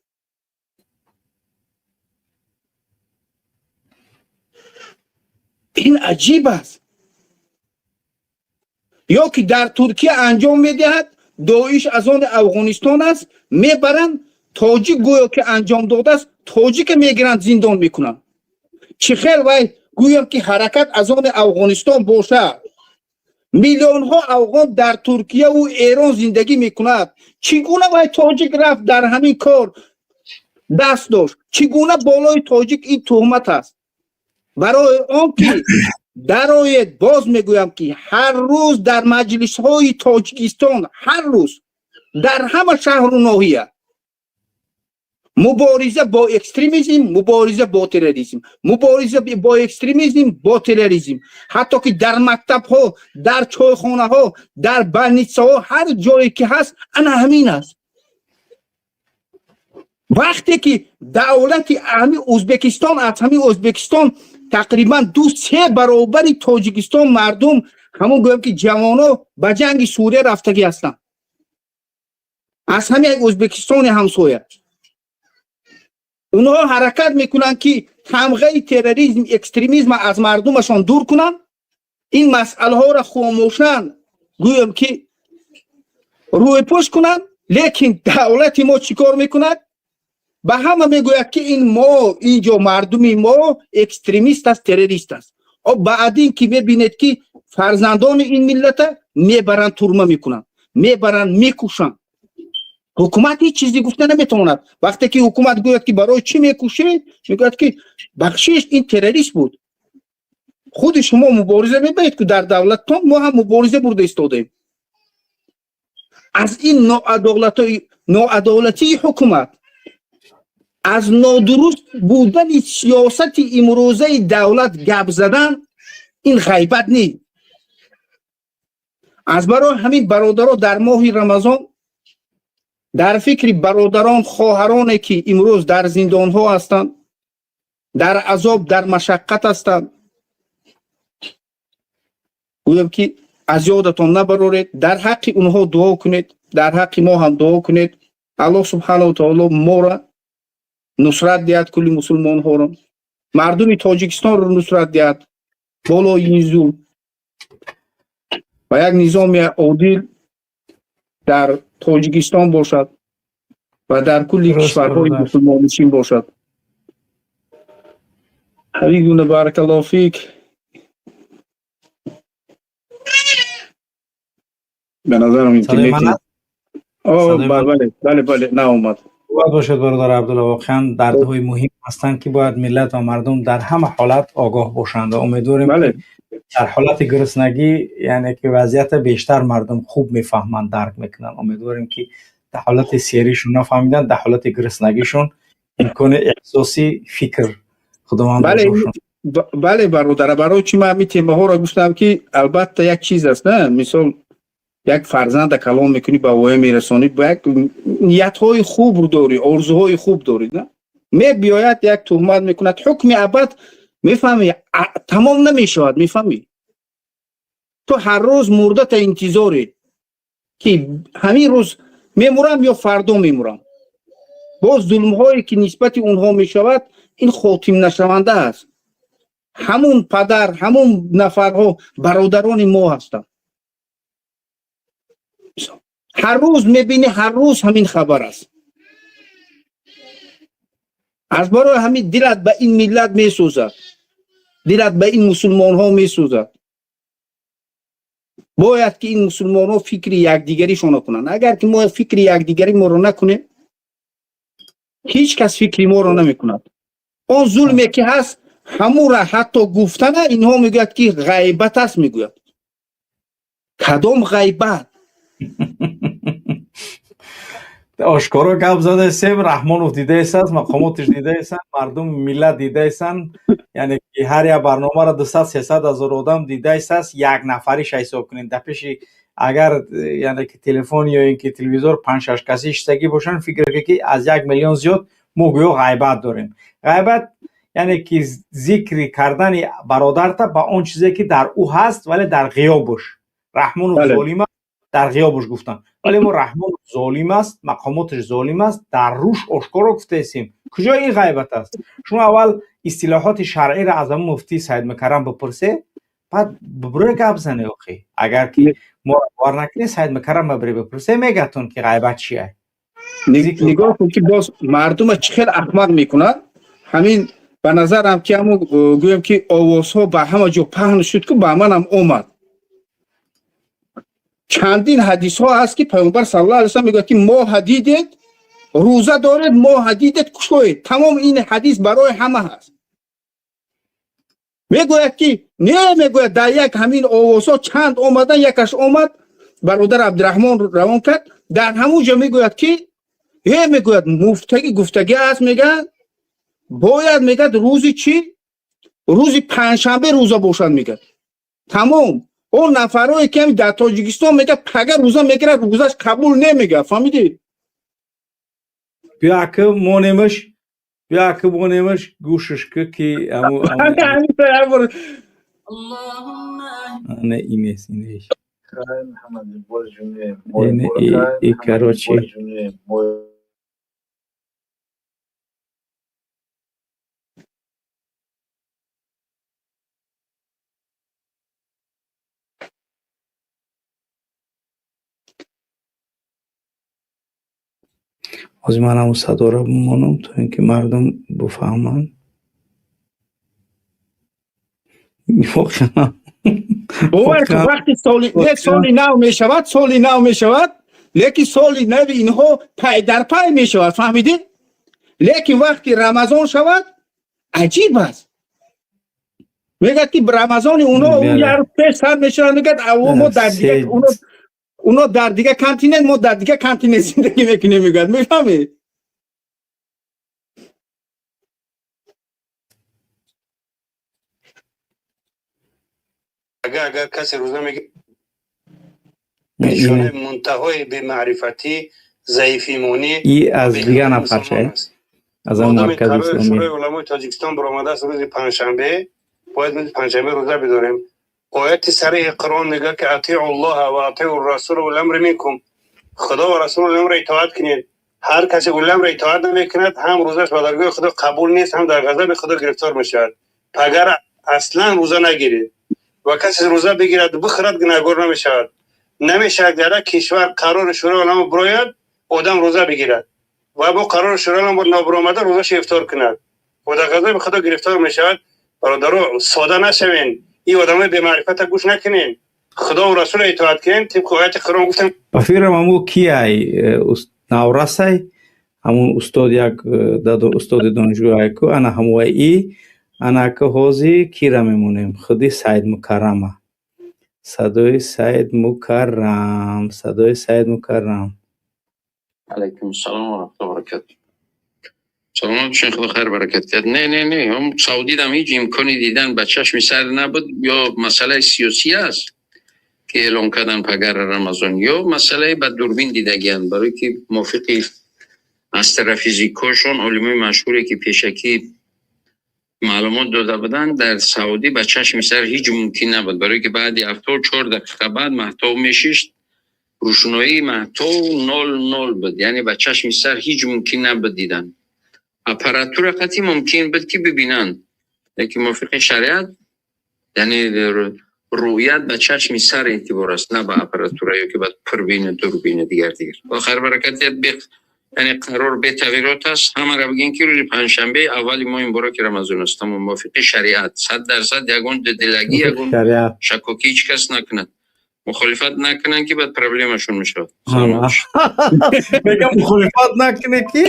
Ин аҷиб аст. Ё ки дар Туркия анҷом медиҳад, Доиш аз он Афғонистон аст, мебаранд, тоҷик гӯё ки анҷом додааст, тоҷика мегиранд, зиндон мекунанд. Чӣ хел вай гӯям ки ҳаракат аз он Афғонистон бошад? Миллионҳо афғон дар Туркияву Эрон зиндагӣ мекунад. Чӣ гуна вай тоҷик рафт дар ҳамин кор даст дошт? Чӣ гуна болои тоҷик ин туҳмат аст? Барои он ки дароед, боз мегӯям ки ҳар рӯз дар маҷлисҳои Тоҷикистон, ҳар рӯз дар ҳама шаҳру ноҳия мубориза бо экстремизм, мубориза бо терроризм, мубориза бо экстремизм, бо терроризм, ҳатто ки дар мактабҳо, дар чойхонаҳо, дар больницаҳо, ҳар ҷое ки ҳаст, ана ҳамин аст. Вақте ки давлати ҳамин Ӯзбекистон, аз ҳамин Ӯзбекистон тақрибан 2-3 баробари Тоҷикистон мардум, ҳамон гӯям ки ҷавоно ба ҷанги Сурия рафтагӣ ҳастанд, аз ҳамин як Ӯзбекистони ҳамсоя. Онҳо ҳаракат мекунанд ки тамғаи терроризм, экстремизм аз мардумашон дур кунанд, ин масъалаҳоро хомӯшанд, гӯям ки рӯйпӯш кунанд. Лекин давлати мо чӣ кор мекунад? Ба ҳама мегӯяд ки ин мо инҷо мардуми мо экстремист аст, террорист аст. Баъдин ки мебинед ки фарзандони ин миллата мебаранд, турма мекунанд, мебаранд, мекушанд. Ҳукумат ҳеҷ чизе гуфта наметавонад. Вақте ки ҳукумат гӯяд ки барои чӣ мекушед, мегӯяд ки бахшиш, ин террорист буд. Худи шумо мубориза мебаред ки дар давлаттон, мо ҳам мубориза бурда истодаем. Аз ин ноадолатии ҳукумат, аз нодуруст будани сиёсати имрӯзаи давлат гап задан ин ғайбат нест. Аз барои ҳамин бародаро, дар моҳи Рамазон дар фикри бародарон, хоҳароне ки имрӯз дар зиндонҳо ҳастанд, дар азоб, дар машаққат ҳастанд, гӯям ки аз ёдатон набароред, дар ҳаққи онҳо дуо кунед, дар ҳаққи мо ҳам дуо кунед. Аллоҳ субҳанаҳу таоло моро нусрат диҳад, кулли мусулмонҳоро, мардуми Тоҷикистонро нусрат диҳад болои ин зулм ва як низоми одил дар Тоҷикистон бошад ва дар кулли кишварҳои мусулмоннишин бошад. Ҳамин гуна, баракаллоҳу фик. Ба назарам интернет бале, бале, бале, наомад. Бояд бошад, бародар Абдулло, воқеан дардҳои муҳим ҳастанд ки бояд миллат ва мардум дар ҳама ҳолат огоҳ бошанд ва умедворем ки дар ҳолати гуруснагӣ, яъне ки вазъията бештар мардум хуб мефаҳманд, дарк мекунанд. Умедворем ки дар ҳолати серишон нафаҳмиданд, дар ҳолати гуруснагишон имкони эҳсоси фикр худованд. Бале, бародара, барои чӣ ман ҳамин темаҳоро гуфтам ки албатта як чиз аст, на мисол як фарзанда калон мекунӣ, ба воя мерасонӣ, ба як ниятҳои хуб дорӣ, орзуҳои хуб дорӣ, на мебиёяд як туҳмат мекунад, ҳукми абад, мефаҳмӣ, тамом намешавад, мефаҳмӣ, ту ҳар рӯз мурдата интизорӣ ки ҳамин рӯз мемурам ё фардо мемурам. Боз зулмҳое ки нисбати онҳо мешавад, ин хотимнашаванда аст. Ҳамун падар, ҳамун нафарҳо бародарони мо ҳастанд. Ҳар рӯз мебинӣ, ҳар рӯз ҳамин хабар аст. Аз барои ҳамин дилат ба ин миллат месӯзад, дилат ба ин мусулмонҳо месӯзад. Бояд ки ин мусулмонҳо фикри якдигаришонро кунанд. Агар ки мо фикри якдигари моро накунем, ҳеҷ кас фикри моро намекунад. Он зулме ки ҳаст, ҳамура ҳатто гуфтана инҳо мегӯяд ки ғайбат аст, мегӯяд. Кадом ғайбат? Ошкоро гап задаистем, Раҳмонов дидаистааст, мақомотиш дидаистанд, мардум, миллат дидаистанд. Яъне ки ҳар як барномаро 200-300 ҳазор одам дидаистааст, як нафариша ҳисоб кунем. Дар пеши агар яъне ки телефон ё ин ки телевизор 5-6 каси иштагӣ бошанд, фикр кунед ки аз 1 миллион зиёд мо гӯё ғайбат дорем. Ғайбат яъне ки зикри кардани бародарта ба он чизе ки дар ӯ ҳаст, вале дар ғиёб бош. Раҳмонов золима. Дар ғиёбаш гуфтам, вале мо Раҳмон золим аст, мақомоташ золим аст, дар рӯш ошкоро гуфтаистем. Куҷои ин ғайбат аст? Шумо аввал истилоҳоти шаръиро аз ҳамун муфтӣ Саид Мукаррам бипурсе, баъд бибурӯ гап зане. Охи, агар ки моро бовар накунӣ, Саид Мукаррам бибурӣ бипурсе, мегӯятон ки ғайбат чия. Нигоҳ кун, ки боз мардума чӣ хел аҳмақ мекунад. Ҳамин ба назарам, ки ҳамун гӯем, ки овозҳо ба ҳама ҷо паҳн шуд, ку ба манам омад. Чандин ҳадисҳо ҳаст, ки Паёмбар саллаллоҳу алайҳи васаллам мегӯяд, ки моҳа дидед, рӯза доред, моҳа дидед, кушоед. Тамом, ин ҳадис барои ҳама ҳаст. Мегӯяд, ки не, мегӯяд, дар як ҳамин овозҳо чанд омадан, якаш омад, бародар Абдураҳмон равон кард, дар ҳамун ҷо мегӯяд, ки мегӯяд, муфтагӣ гуфтагӣ аст, мегӯяд, бояд, мегӯяд, рӯзи чӣ, рӯзи панҷшанбе рӯза бошад, мегӯяд. Тамом, он нафарое ки дар Тоҷикистон, мегӯяд, пага рӯза мегирад, рӯзаш қабул немегӯяд. Фаҳмидӣ? Биё, ака, монемаш, биё, ака, монемаш, гӯшаш ки ки не, инес, инеш, и короче. Ҳозир ман ҳамун садоро бимонам, то ин ки мардум бифаҳманд. Воқеан. Бовар кун, вақти соли нав мешавад, соли нав мешавад, лекин соли нави инҳо пай дар пай мешавад, фаҳмидӣ? Лекин вақти Рамазон шавад, аҷиб аст, мегӯяд, ки Рамазони онҳо як рӯз пеш сар мешавад. Мегӯяд, мо дар дига, оно дар дига континент, мо дар дига континент зиндагӣ мекунем, мегӯяд. Мефаҳмӣ? Агар касе рӯза мегирад, нишонаи мунтаҳои бемаърифатӣ, заифимонӣ и аз дига нафар аз он маркази исломӣ. Шӯрои уламои Тоҷикистон баромадааст, рӯзи панҷшанбе бояд, рӯзи панҷшанбе рӯза бидорем. Ояти сариҳи Қуръон мегӯяд, ки атиу ллоҳа ва атиу расула уль-амри минкум. Худо ва расул уль-амрро итоат кунед. Ҳар касе уль-амрро итоат намекунад, ҳам рӯзаш ба даргоҳи Худо қабул нест, ҳам дар ғазаби Худо гирифтор мешавад. Пагар аслан рӯза нагиред ва касе рӯза бигирад, бихӯрад, гунаҳгор намешавад. Намешавад дар як кишвар қарори Шӯрои уламо бирояд, одам рӯза бигирад ва бо қарори Шӯрои уламо нобиромада рӯзаша ифтор кунад ва дар ғазаби Худо гирифтор мешавад. Бародаро, сода нашавен, ин одамои бемаърифата гӯш накунен, Худову расулро итоат кунен, тибқи ояти Қуръон гуфтем. Ба фикрам, ҳамун кияй, наврасай, ҳамун устод, як устоди донишгоҳ ку, ана ҳамуай и ана ка. Ҳози кира мемонем? Худи Саид Мукаррама, садои Саид Мукаррам, садои Саид Мукаррам. Алайкум салом ва раҳматуллоҳи ва баракатуҳ. Саломат бошин, Худо хайр баракат диҳад. Не, не, не, ҳам Саудидам ҳеҷ имкони дидан ба чашми сар набуд. Ё масъалаи сиёсӣ аст, ки эълон кардан пагар Рамазон, ё масъалаи ба дурбин дидагианд, барои ки мувофиқи астрофизикҳошон, олимои машҳуре, ки пешакӣ маълумот дода буданд, дар Саудӣ ба чашми сар ҳеҷ мумкин набуд, барои ки баъди 74 дақиқа баъд маҳтоб мешишт, рӯшноии маҳтоб 0,0 буд, яъне ба чашми сар ҳеҷ мумкин набуд дидан. Аппаратура қатъи мумкин буд, ки бибинанд, лекин мувофиқи шариат, яъне рӯят ба чашми сар эътибор аст, на ба аппаратура ё ки ба пурбину дурбину дигар дигар. Охир баракат, яъне қарор бетағйирот аст. Ҳамаро бигем, ки рӯзи панҷшанбе аввали моҳи мубораки Рамазон аст. Тамом, мувофиқи шариат, 100%, ягон дудилагӣ, ягон шаккокӣ ҳеҷ кас накунад, мухолифат накунанд, ки баъд проблемашон мешавад. Мегам, мухолифат накуне, ки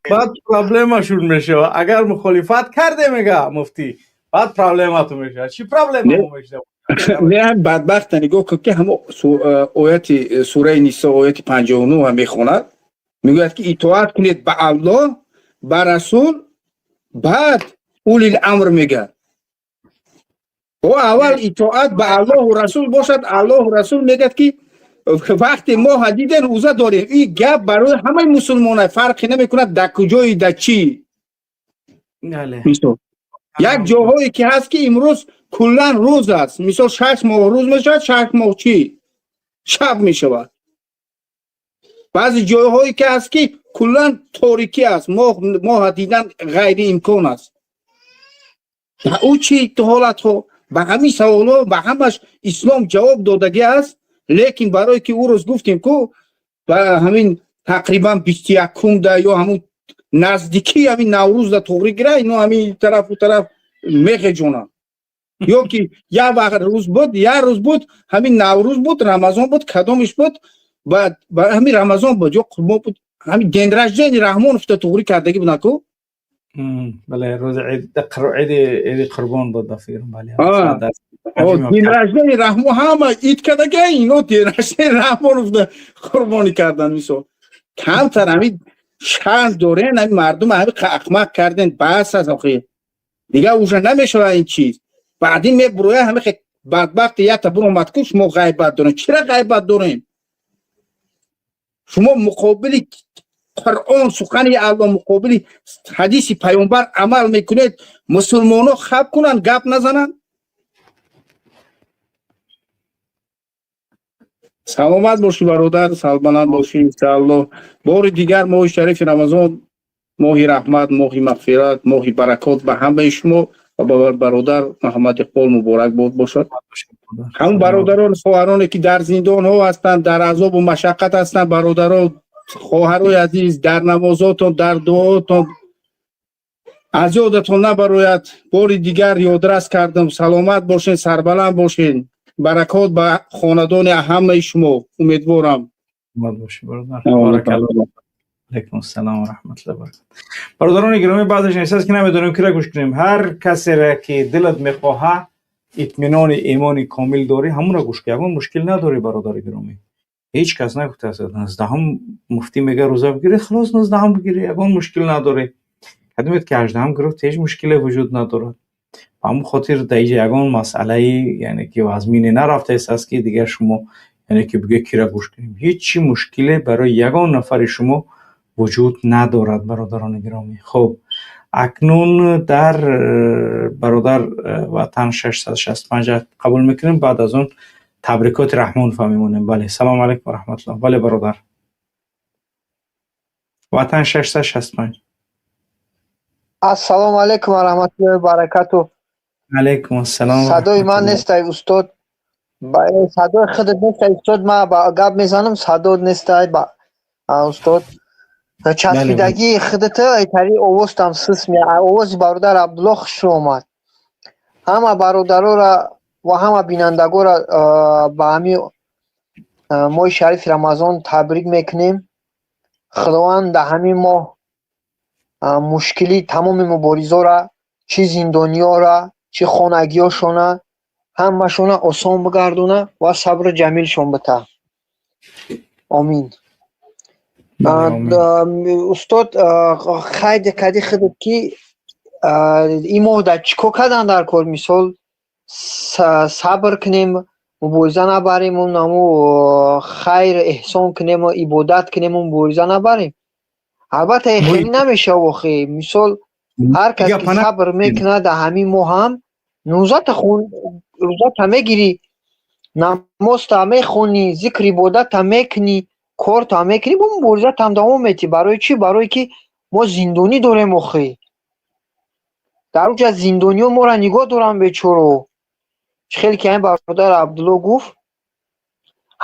баъд проблемашон мешавад. Агар мухолифат карде, мега муфтӣ, баъд проблематон мешавад. Чӣ проблема мешавад? Не, бадбахта нигоҳ кун, ки ҳамо ояти сураи Нисо, ояти 59 мехонад, мегӯяд, ки итоат кунед ба Аллоҳ, ба расул, баъд улил амр. Мегӯяд, о аввал итоат ба Аллоҳу расул бошад. Аллоҳу расул мегӯяд, ки вақте моҳа диден, рӯза дорем. Ин гап барои ҳамаи мусулмона, фарқе намекунад дар куҷои, дар чӣ. Мисол, як ҷоҳое ки ҳаст, ки имрӯз куллан рӯз аст, мисол, 6 моҳ рӯз мешавад, 6 моҳ чӣ, шаб мешавад. Баъзе ҷойҳое ки ҳаст, ки куллан торикӣ аст, моҳ дидан ғайриимкон аст. Ӯ чӣ ҳолатҳо? Ба ҳамин саволҳо, ба ҳамаш ислом ҷавоб додагӣ аст. Лекин барое ки ӯ рӯз гуфтем, ку ба ҳамин тақрибан 21-да ё ҳамун наздикии ҳамин Наврӯзда туғри гира, ино ҳамин тарафу тараф мехеҷонанд. Ё ки як вақт рӯз буд, як рӯз буд, ҳамин Наврӯз буд, Рамазон буд, кадомиш буд, ба ҳамин Рамазон буд ё Қурбон буд, ҳамин день рождения Раҳмоновда туғри кардагӣ буданд ку. Бале, рӯзи иди Қурбон буд, ба фикрам, бале. День рождения Раҳмон, ҳама ид кардага, ино день рождения Раҳмоновда қурбонӣ кардан. Мисол, камтар ҳамин шарм дорен? Ҳамин мардум ҳамин ахмақ карден, бас аст охи, дигар уже намешавад ин чиз. Баъдин мебуроя ҳамин бадбахти якта буромад ку, шумо ғайбат дорем. Чира ғайбат дорем? Шумо муқобили Қуръон, сухани Алло, муқобили ҳадиси Паёмбар амал мекунед. Мусулмоно хаб кунанд, гап назананд. Саломат бошӣ, бародар, сарбаланд бошӣ, иншааллоҳ. Бори дигар моҳи шарифи Рамазон, моҳи раҳмат, моҳи мағфират, моҳи баракот ба ҳамаи шумо ва ба бародар Муҳаммад Иқбол муборак бод бошад. Ҳамун бародарон, хоҳароне ки дар зиндонҳо ҳастанд, дар азобу машаққат ҳастанд, бародаро, хоҳарои азиз, дар намозотон, дар дуотон аз ёдатон набарояд. Бори дигар ёдрас кардам. Саломат бошед, сарбаланд бошед, баракот ба хонадони ҳамаи шумо умедворам. Алайкум ассалом ва раҳматуллоҳи ва баракатуҳ. Бародарони гиромӣ, баъзеш эҳсос ки намедонем кира гӯш кунем. Ҳар касеро ки дилат мехоҳад, итминони имони комил дорӣ, ҳамонро гӯш кун, ягон мушкил надорӣ. Бародари гиромӣ, ҳеҷ кас нагуфтааст. 19-ум муфтӣ мега рӯза бигирӣ, халос, 19-ум бигирӣ, ягон мушкил надорӣ. Кадомед ки 18-ум гирифт, ҳеҷ мушкиле вуҷуд надорад. Ба ҳамон хотир дар инҷа ягон масъалаи, яъне ки вазмине нарафтааст, ки дигар шумо, яъне ки бигӯед, кира гӯш кунем. Ҳеҷ чӣ мушкиле барои ягон нафари шумо вуҷуд надорад, бародарони гиромӣ. Хуб, акнун дар бародар Ватан 665 қабул мекунем, баъд аз он табрикоти Раҳмонова мемонем. Бале, салому алайкум ва раҳматуллоҳ. Бале, бародар Ватан 665. Ассалому алайкум ва раҳматуллоҳи ва баракатуҳ. Алайкум ассалом. Садои ман нестай, устод, садои худат нестай, устод. Ман гап мезанам, садо нестай, устод. Часпидагии худата тари овозтам сис меа. Овози бародар Абдулло хушрӯ омад. Ҳама бародарора ва ҳама бинандагора ба ҳамин моҳи шарифи Рамазон табрик мекунем. Худованд дар ҳамин моҳ мушкили тамоми муборизора, чӣ зиндониёра, чӣ хонагиёшона, ҳамашона осон бигардона ва сабру ҷамилшон бита. Омин. Устод, хайде кади худат ки ин моҳ дар чӣ кор кардан дар кор? Мисол, сабр кунем, мубориза набарему, наму хайр эҳсон кунему, ибодат кунему, мубориза набарем. Албатта, хеле намешава охи. Мисол, ҳар кас ки сабр мекунад, дар ҳамин моҳ ҳам 19-та рӯзата мегирӣ, намозта мехонӣ, зикр ибодатта мекунӣ, корта мекунӣ, бо муборизатам давом метӣ. Барои чӣ? Барое ки мо зиндонӣ дорем охи. Дар уҷа зиндониҳо моро нигоҳ доранд, бечоро. Чӣ хеле ки ҳамин бародар Абдулло гуфт,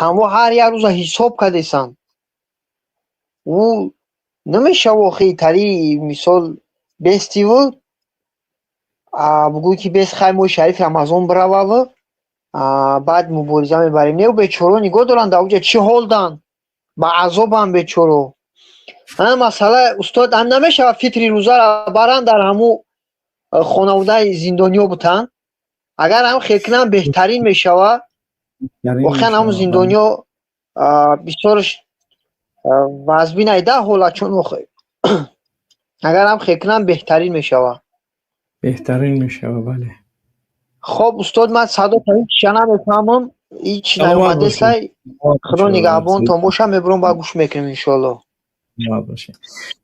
ҳамво ҳар як рӯза ҳисоб кардесанд. Ӯ намешава охи, тари мисол бестиву бугӯй ки бес, хай, моҳи шарифи Рамазон бирававу баъд мубориза мебарем. Не, бечоро нигоҳ доранд, дар уҷа чӣ ҳол дан, ба азобам бечоро. Ана масъала, устод, ам намешава фитри рӯзаро баранд, дар ҳамун хонаводаи зиндониҳо бутанд. Агар ҳам хел кунанд, беҳтарин мешава. Воқеан, ҳамун зиндониҳо бисёрш вазбин айда ҳолат чун. Агар ҳам хел кунанд, беҳтарин мешава. Беҳтарин мешава, бале. Хоб, устод, ман садо ҳеҷ намефаҳмам, ҳеҷ наомадесай. Худо нигаҳбонтон боша. Мебурам, ба гӯш мекунем, иншоалло.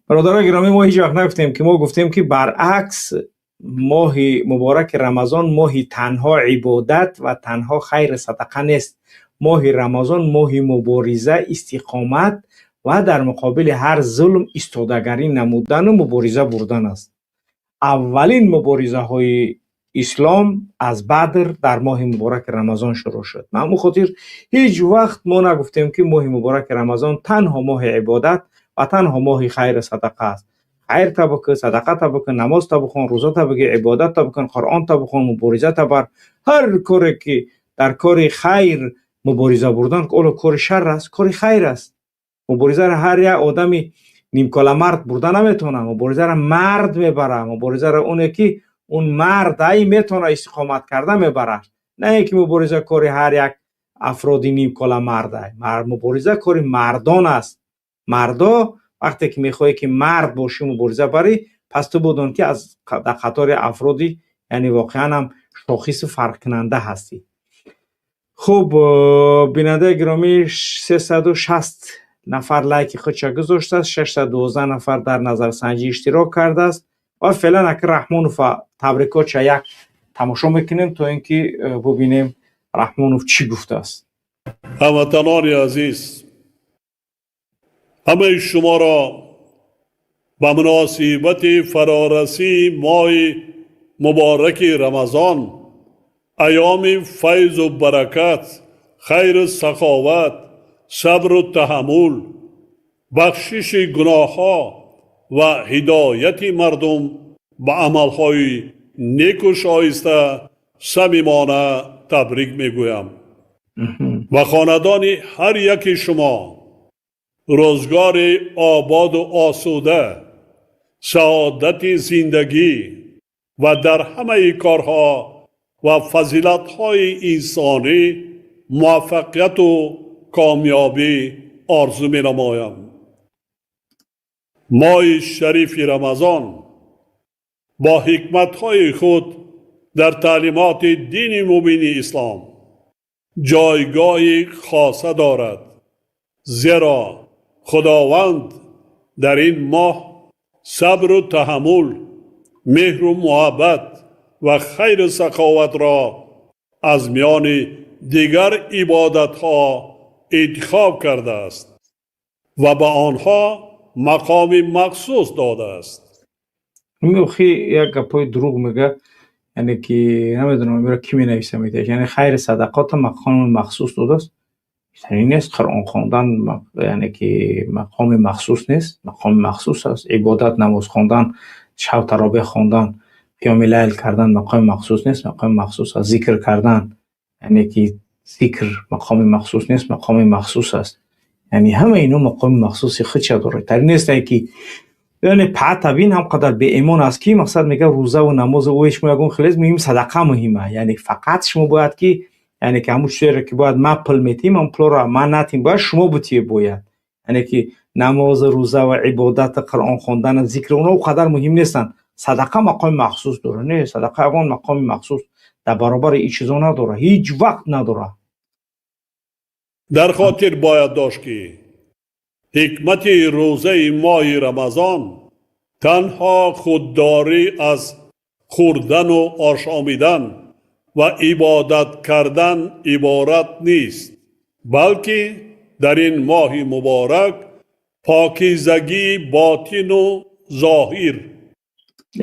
Бародарои гиромӣ, мо ҳеҷ вақт нагуфтем ки, мо гуфтем ки баръакс, моҳи мубораки Рамазон моҳи танҳо ибодат ва танҳо хайри садақа нест. Моҳи Рамазон моҳи мубориза, истиқомат. ва дар муқобили ҳар зулм истодагарӣ намудану мубориза бурдан аст. Аввалин муборизаҳои ислом аз Бадр дар моҳи мубораки Рамазон шурӯъ шуд. Ба ҳамон хотир ҳеҷ вақт мо нагуфтем, ки моҳи мубораки Рамазон танҳо моҳи ибодат ва танҳо моҳи хайру садақа аст. Хайр та бикун, садақа та бикун, намоз та бихон, рӯза та бигир, ибодат та бикун, Қуръон та бихон, мубориза та бар. Ҳар коре ки дар кори хайр мубориза бурдан, оло кори шар аст, кори хайр аст. Муборизаро ҳар як одами нимкола мард бурда наметавонад. Муборизаро мард мебарад. Муборизаро оне ки он мард ай метавонад истиқомат карда мебарад, на ин ки мубориза кори ҳар як афроди нимкола мард ай. Мубориза кори мардон аст. Мардо, вақте ки мехоҳӣ ки мард бошӣ, мубориза барӣ, пас ту будон ки аз дар қатори афроди, яъне воқеан ҳам шохису фарқкунанда ҳастӣ. Хуб, бинандаи гиромӣ, 360 нафар лайки худша гузоштааст, 612 нафар дар назарсанҷӣ иштирок кардааст ва феълан ака Раҳмонова табрикотша як тамошо мекунем, то ин ки бубинем, Раҳмонов чӣ гуфтааст. Ҳамватанони азиз, ҳамаи шуморо ба муносибати фарорасии моҳи мубораки Рамазон, айёми файзу баракат, хайру саховат, сабру таҳаммул, бахшиши гуноҳҳо ва ҳидояти мардум ба амалҳои неку шоиста самимона табрик мегӯям. Ба хонадони ҳар яки шумо рӯзгори ободу осуда, саодати зиндагӣ ва дар ҳамаи корҳо ва фазилатҳои инсонӣ муваффақияту комёбӣ орзу менамоям. Моҳи шарифи Рамазон бо ҳикматҳои худ дар таълимоти дини мубини ислом ҷойгоҳи хоса дорад, зеро Худованд дар ин моҳ сабру таҳаммул, меҳру муҳаббат ва хайру саховатро аз миёни дигар ибодатҳо интихоб кардааст ва ба онҳо мақоми махсус додааст. Охи, як гапҳои дурӯғ мега, яъне ки намедонам, амира кӣ менависа метааш, яъне хайри садақота мақоми махсус додааст. Чунин нест. Қуръон хондан, яъне ки мақоми махсус нест, мақоми махсус аст. Ибодат, намоз хондан, шаб таровеҳ хондан, қиёми лайл кардан мақоми махсус нест, мақоми махсус аст. Зикр кардан, яъне ки зикр мақоми махсус нест, мақоми махсус аст. Яъне ҳама ино мақоми махсуси худша дорад. Тари нестае ки, яъне паата бин, ҳам қадар беэмон аст, ки мақсад мега рӯзаву намозу ӯ шумо ягон хелез муҳим, садақа муҳима. Яъне фақат шумо бояд ки, яъне ки ҳамун чизеро ки бояд ман пул метиҳим, ҳамун пулро ман натиҳим, бояд шумо бутиҳед бояд. Яъне ки намозу рӯза ва ибодату Қуръон хондану зикр, онҳо о қадар муҳим нестанд, садақа мақоми махсус дорад. Не, садақа ягон мақоми махсус дар баробари ин чизо надорад, ҳеҷ вақт надорад. Дар хотир бояд дошт, ки ҳикмати рӯзаи моҳи Рамазон танҳо худдорӣ аз хӯрдану ошомидан ва ибодат кардан иборат нест, балки дар ин моҳи муборак покизагии ботину зоҳир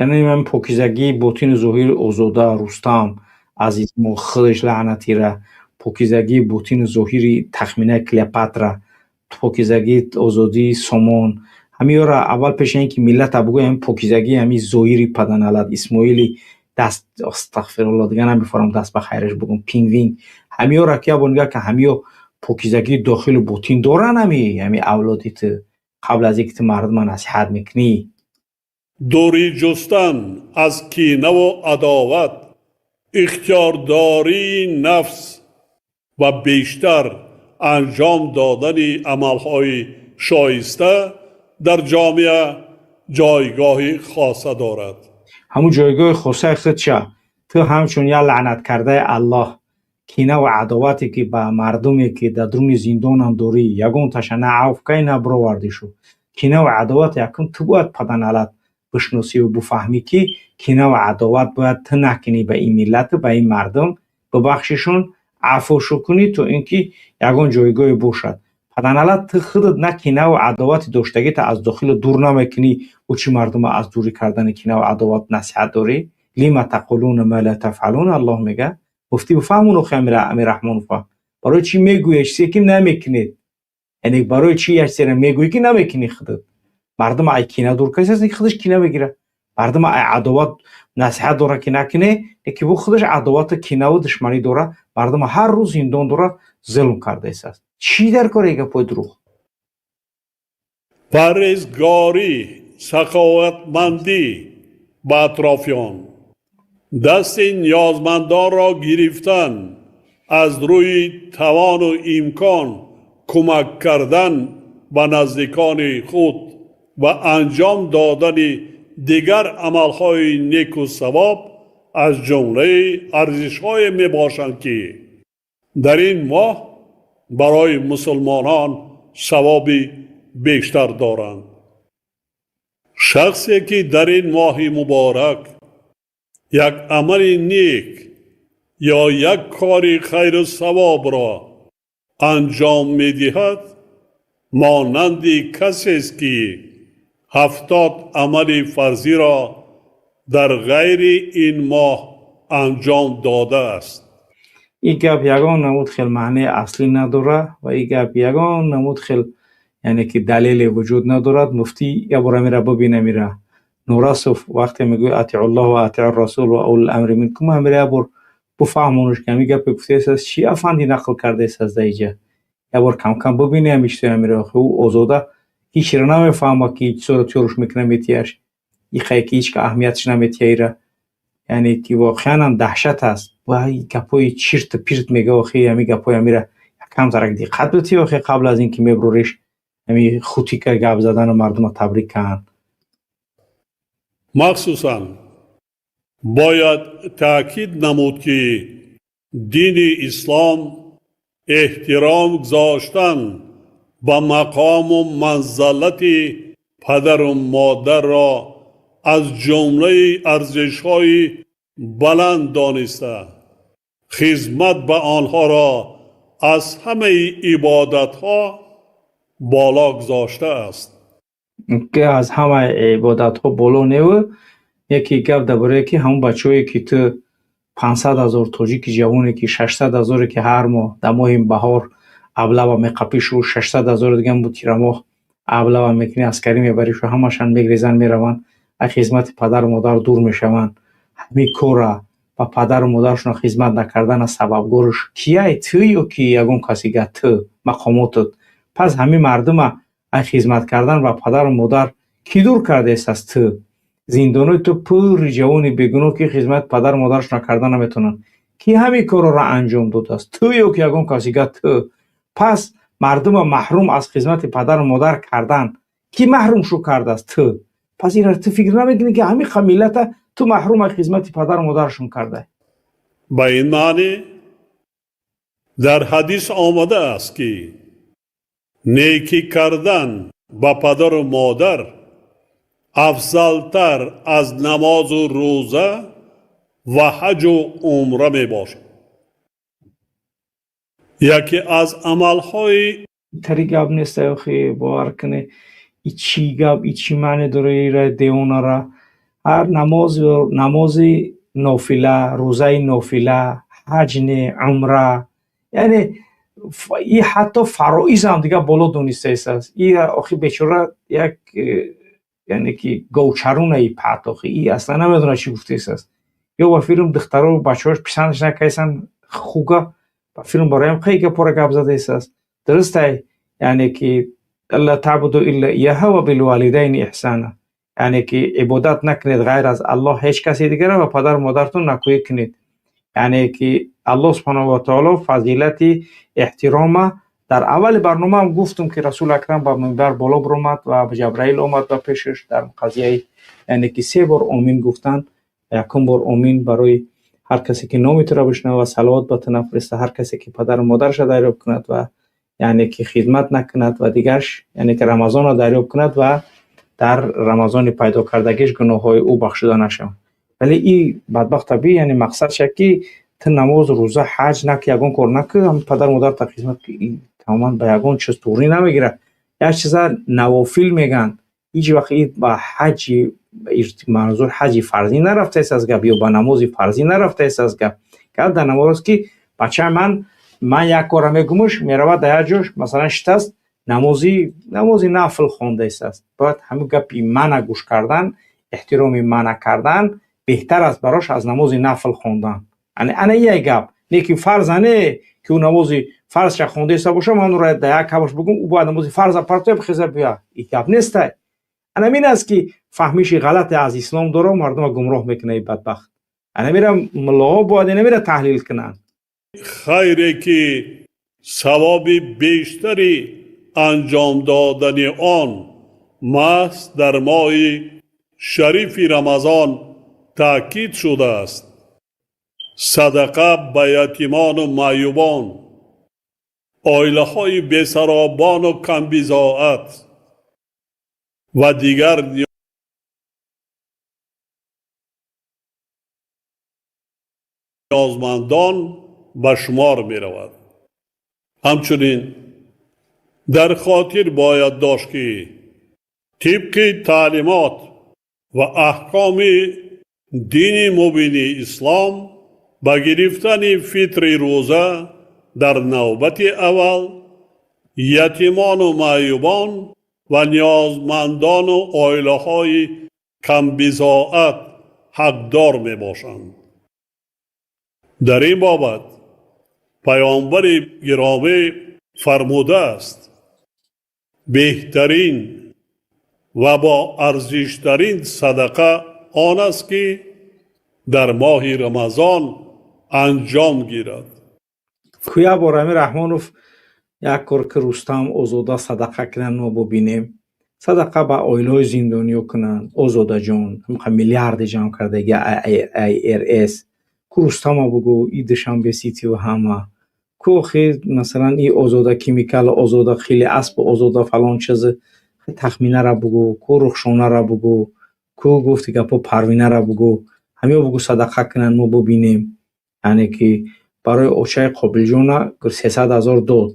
Яъне ман покизагии ботину зоҳири Озода Рустам Азизмо худаш лаънатира, покизагии ботину зоҳири Тахминаи Клеопатра, покизагии Озодии Сомон, ҳамиёра аввал пеша ин ки миллата бугӯям, покизагии ҳами зоҳири паданалат Исмоили даст, астағфирулло, дига намефорам даст ба хайраш бугум, пингвин, ҳамиёра ки ябор нигаҳ ки ҳамиё покизагии дохилу ботин доранд. Ҳами авлоди ту, қабл аз ин ки ту мардума насиҳат мекунӣ. Дурӣ ҷустан аз кинаву адоват, ихтиёрдории нафс ва бештар анҷом додани амалҳои шоиста дар ҷомеа ҷойгоҳи хоса дорад. Ҳамун ҷойгоҳи хосаи худша ту ҳамчун як лаънаткардаи Аллоҳ, кина ва адовате ки ба мардуме ки дар дуруни зиндонам дорӣ, ягон таша на авф кай, на бировардишу. Кина ва адоват якум ту бояд, паданалат, бишносиву буфаҳмӣ, ки кина ва адоват бояд ту накунӣ ба ин миллату ба ин мардум, бибахшишон, афвошу кунӣ, то ин ки ягон ҷойгоҳе бошад. Паданалат, ту худат на кинаву адовати доштагита аз дохилу дур намекунӣ, ӯ чӣ мардума аз дурӣ кардани кинаву адоват насиҳат дорӣ? Лима тақулуна ма ла тафъалун, Аллоҳ мега. Муфтӣ, бифаҳмон, охи Амир Раҳмонова, барои чӣ мегӯя чизе, ки намекунед? Яъне барои чӣ як чизеро мегӯӣ, ки намекунӣ худат? Мардум ай кина дур касест, ки худаш кина мегирад. Мардум ай адоват насиҳат дора, ки накуне, ки бу худаш адовату кинаву душманӣ дора, мардума ҳар рӯз зиндон дора, зулм кардаистааст. Чӣ дар кори гапҳои дурӯғ? Парҳезгорӣ, саховатмандӣ ба атрофиён, дасти ниёзмандонро гирифтан, аз рӯи тавону имкон кӯмак кардан ба наздикони худ ва анҷом додани дигар амалҳои неку савоб аз ҷумлаи арзишҳое мебошанд, ки дар ин моҳ барои мусулмонон савоби бештар доранд. Шахсе, ки дар ин моҳи муборак як амали нек ё як кори хайру савобро анҷом медиҳад, монанди касест, ки 70 амали фарзиро дар ғайри ин моҳ анҷом додааст. Ин гап ягон намуд хел маънии аслӣ надорад ва ин гап ягон намуд хел, яъне ки, далеле вуҷуд надорад. Муфтӣ, як бор амира бибин, амира Нурасов вақте мегӯяд атиуллоҳ ва атиу расул ва улул амри минкум, амира як бор бифаҳмонуш, ки ҳамин гапе гуфтааст, чӣ афанди нақл кардааст дар иҷа. Як бор камкам бибини ҳамин чизои амира. Охи, ӯ озода ҳечро намефаҳмад, ки чизоро тиёруш мекунад, метияш иқае, ки ҳеч аҳамиятш наметия ира. Яъне ки воқеан ҳам даҳшат аст ва гапҳои чирту пирт мега. Охи, ҳамин гапҳои амира камтарак диққат битӣ, охи, қабл аз ин ки мебуриш ҳамин хутика гап задану мардума табрик кан. Махсусан бояд таъкид намуд, ки дини ислом эҳтиром гузоштан ба мақому манзалати падару модарро аз ҷумлаи арзишҳои баланд дониста, хизмат ба онҳоро аз ҳамаи ибодатҳо боло гузоштааст. Ки аз ҳамаи ибодатҳо боло неву, яке гап дар бораe, ки ҳамон бачаҳое, ки ту 500 000 тоҷики ҷавоне, ки 600 000-е, ки ҳар моҳ дар моҳи баҳор аблава меқапишу, 600 000 дигам бу тирамоҳ аблава мекунӣ, аскарӣ мебаришу, ҳамашан мегрезанд, мераванд, аз хизмати падару модар дур мешаванд. Ҳамин корра ба падару модарашон хизмат накардана сабабгорш кияй? Ту ё ки ягон каси га? Ту, мақомотат. Пас ҳамин мардума аз хизмат кардан ба падару модар кӣ дур кардааст? Аз ту. Зиндонои ту пурри ҷавони бегуноҳ, ки хизмати падару модарашон карда наметавонанд. Кӣ ҳамин корро анҷом додааст? Ту ё ки ягон каси га? Ту. Пас мардума маҳрум аз хизмати падару модар кардан кӣ маҳрум шу кардааст? Ту. Пас инро ту фикр намекунӣ, ки ҳамин миллата ту маҳрум аз хизмати падару модарашон карда? Ба ин маънӣ дар ҳадис омадааст, ки некӣ кардан ба падару модар афзалтар аз намозу рӯза ва ҳаҷу умра мебошад. Яке аз амалҳои тари гап нест, охи, бовар кунӣ. И чӣ гап, и чӣ маъне дора ира девонара? Ҳар намоз, намози нофила, рӯзаи нофила, ҳаҷ не, умра, яъне и ҳатто фароизам дига боло донистааст и. Охи, бечора як яъне ки говчаруна и пат. Охи, и аслан намедонад, чӣ гуфтааст. Ё ба филм духтаро, бачаҳош писандаш накардасан хуга, ба филм бароям қай гапора гап задаистааст. Дурустай, яъне ки алла таъбуду илла ияҳа ва билвалидайни иҳсана, яъне ки ибодат накунед ғайр аз Аллоҳ ҳеҷ касе дигара ва падару модаратон накӯӣ кунед. Яъне ки Аллоҳ субҳанаҳу ва таоло фазилати эҳтирома дар аввали барномаам гуфтум, ки Расули Акрам ба минбар боло биромад ва Ҷабраил омад ба пешаш дар қазияи, яъне ки, се бор омин гуфтанд. Якум бор омин барои ҳар касе, ки номи туро бишнавад, салавот ба ту нафириста, ҳар касе, ки падару модараша дарёб кунад ва, яъне ки, хидмат накунад ва дигарш, яъне ки, Рамазонро дарёб кунад ва дар Рамазони пайдо кардагиш гуноҳҳои ӯ бахшида нашаванд. Вале и бадбахт табиӣ, яъне мақсадша, ки ту намоз, рӯза, ҳаҷ наки, ягон кор наки, ҳам падару модарта хизмат. Тамоман ба ягон чиз туғрӣ намегирад. Як чиза навофил мегӯянд. Ҳеҷ вақт ба ҳаҷи манзур ҳаҷи фарзӣ нарафтааст аз гап ё ба намози фарзӣ нарафтааст аз гап. Гап дар намоз аст, ки бачаи ман як кора мегумуш, меравад дар як ҷош, масалан, шитаст, намози нафл хондааст. Бояд ҳамин гапи мана гӯш кардан, эҳтироми мана кардан беҳтар аст барош аз намози нафл хондан. Ана як гап. Не ки фарза не, ки ӯ намози фарзша хондааста боша, ман ӯро дар як кабош бигӯм, ӯ бояд намози фарза партоя бихеза бия. Ин гап нестай. Ана мин аст, ки фаҳмиши ғалате аз ислом дора, мардума гумроҳ мекунад, и бадбахт. Ана мира муллоҳо бояд ина мира таҳлил кунанд. Хайре ки савоби бештари анҷом додани он маҳз дар моҳи шарифи Рамазон таъкид шудааст, садақа ба ятимону маъюбон, оилаҳои бесаробону камбизоат ва дигар ниёзмандон ба шумор меравад. Ҳамчунин дар хотир бояд дошт, ки тибқи таълимот ва аҳкоми дини мубини ислом ба гирифтани фитри рӯза дар навбати аввал ятимону маъюбон ва ниёзмандону оилаҳои камбизоат ҳақдор мебошанд. Дар ин бобат паёмбари гиромӣ фармудааст: беҳтарин ва бо арзиштарин садақа он аст, ки дар моҳи Рамазон анҷом гирад. Куя бор Амир Раҳмонов як кор ки Рустам Озода садақа кунанд, мо бубинем. Садақа ба оилаҳои зиндониё кунанд. Озодаҷон ҳамқа миллиарде ҷамъ кардаги IRS. Ку Рустама бугӯ, и Душанбе Ситиву ҳама. Ку охи, масалан, и Озода Кимикал, Озода хеле асб, Озода фалон чиз, Тахминара бугӯ, ку Рухшонара бугӯ, ку гуфти гапо Парвинара бугӯ. Ҳамиё бугӯ садақа кунанд, мо бубинем. Яъне ки барои очаи Қобилҷона 300 000 дод.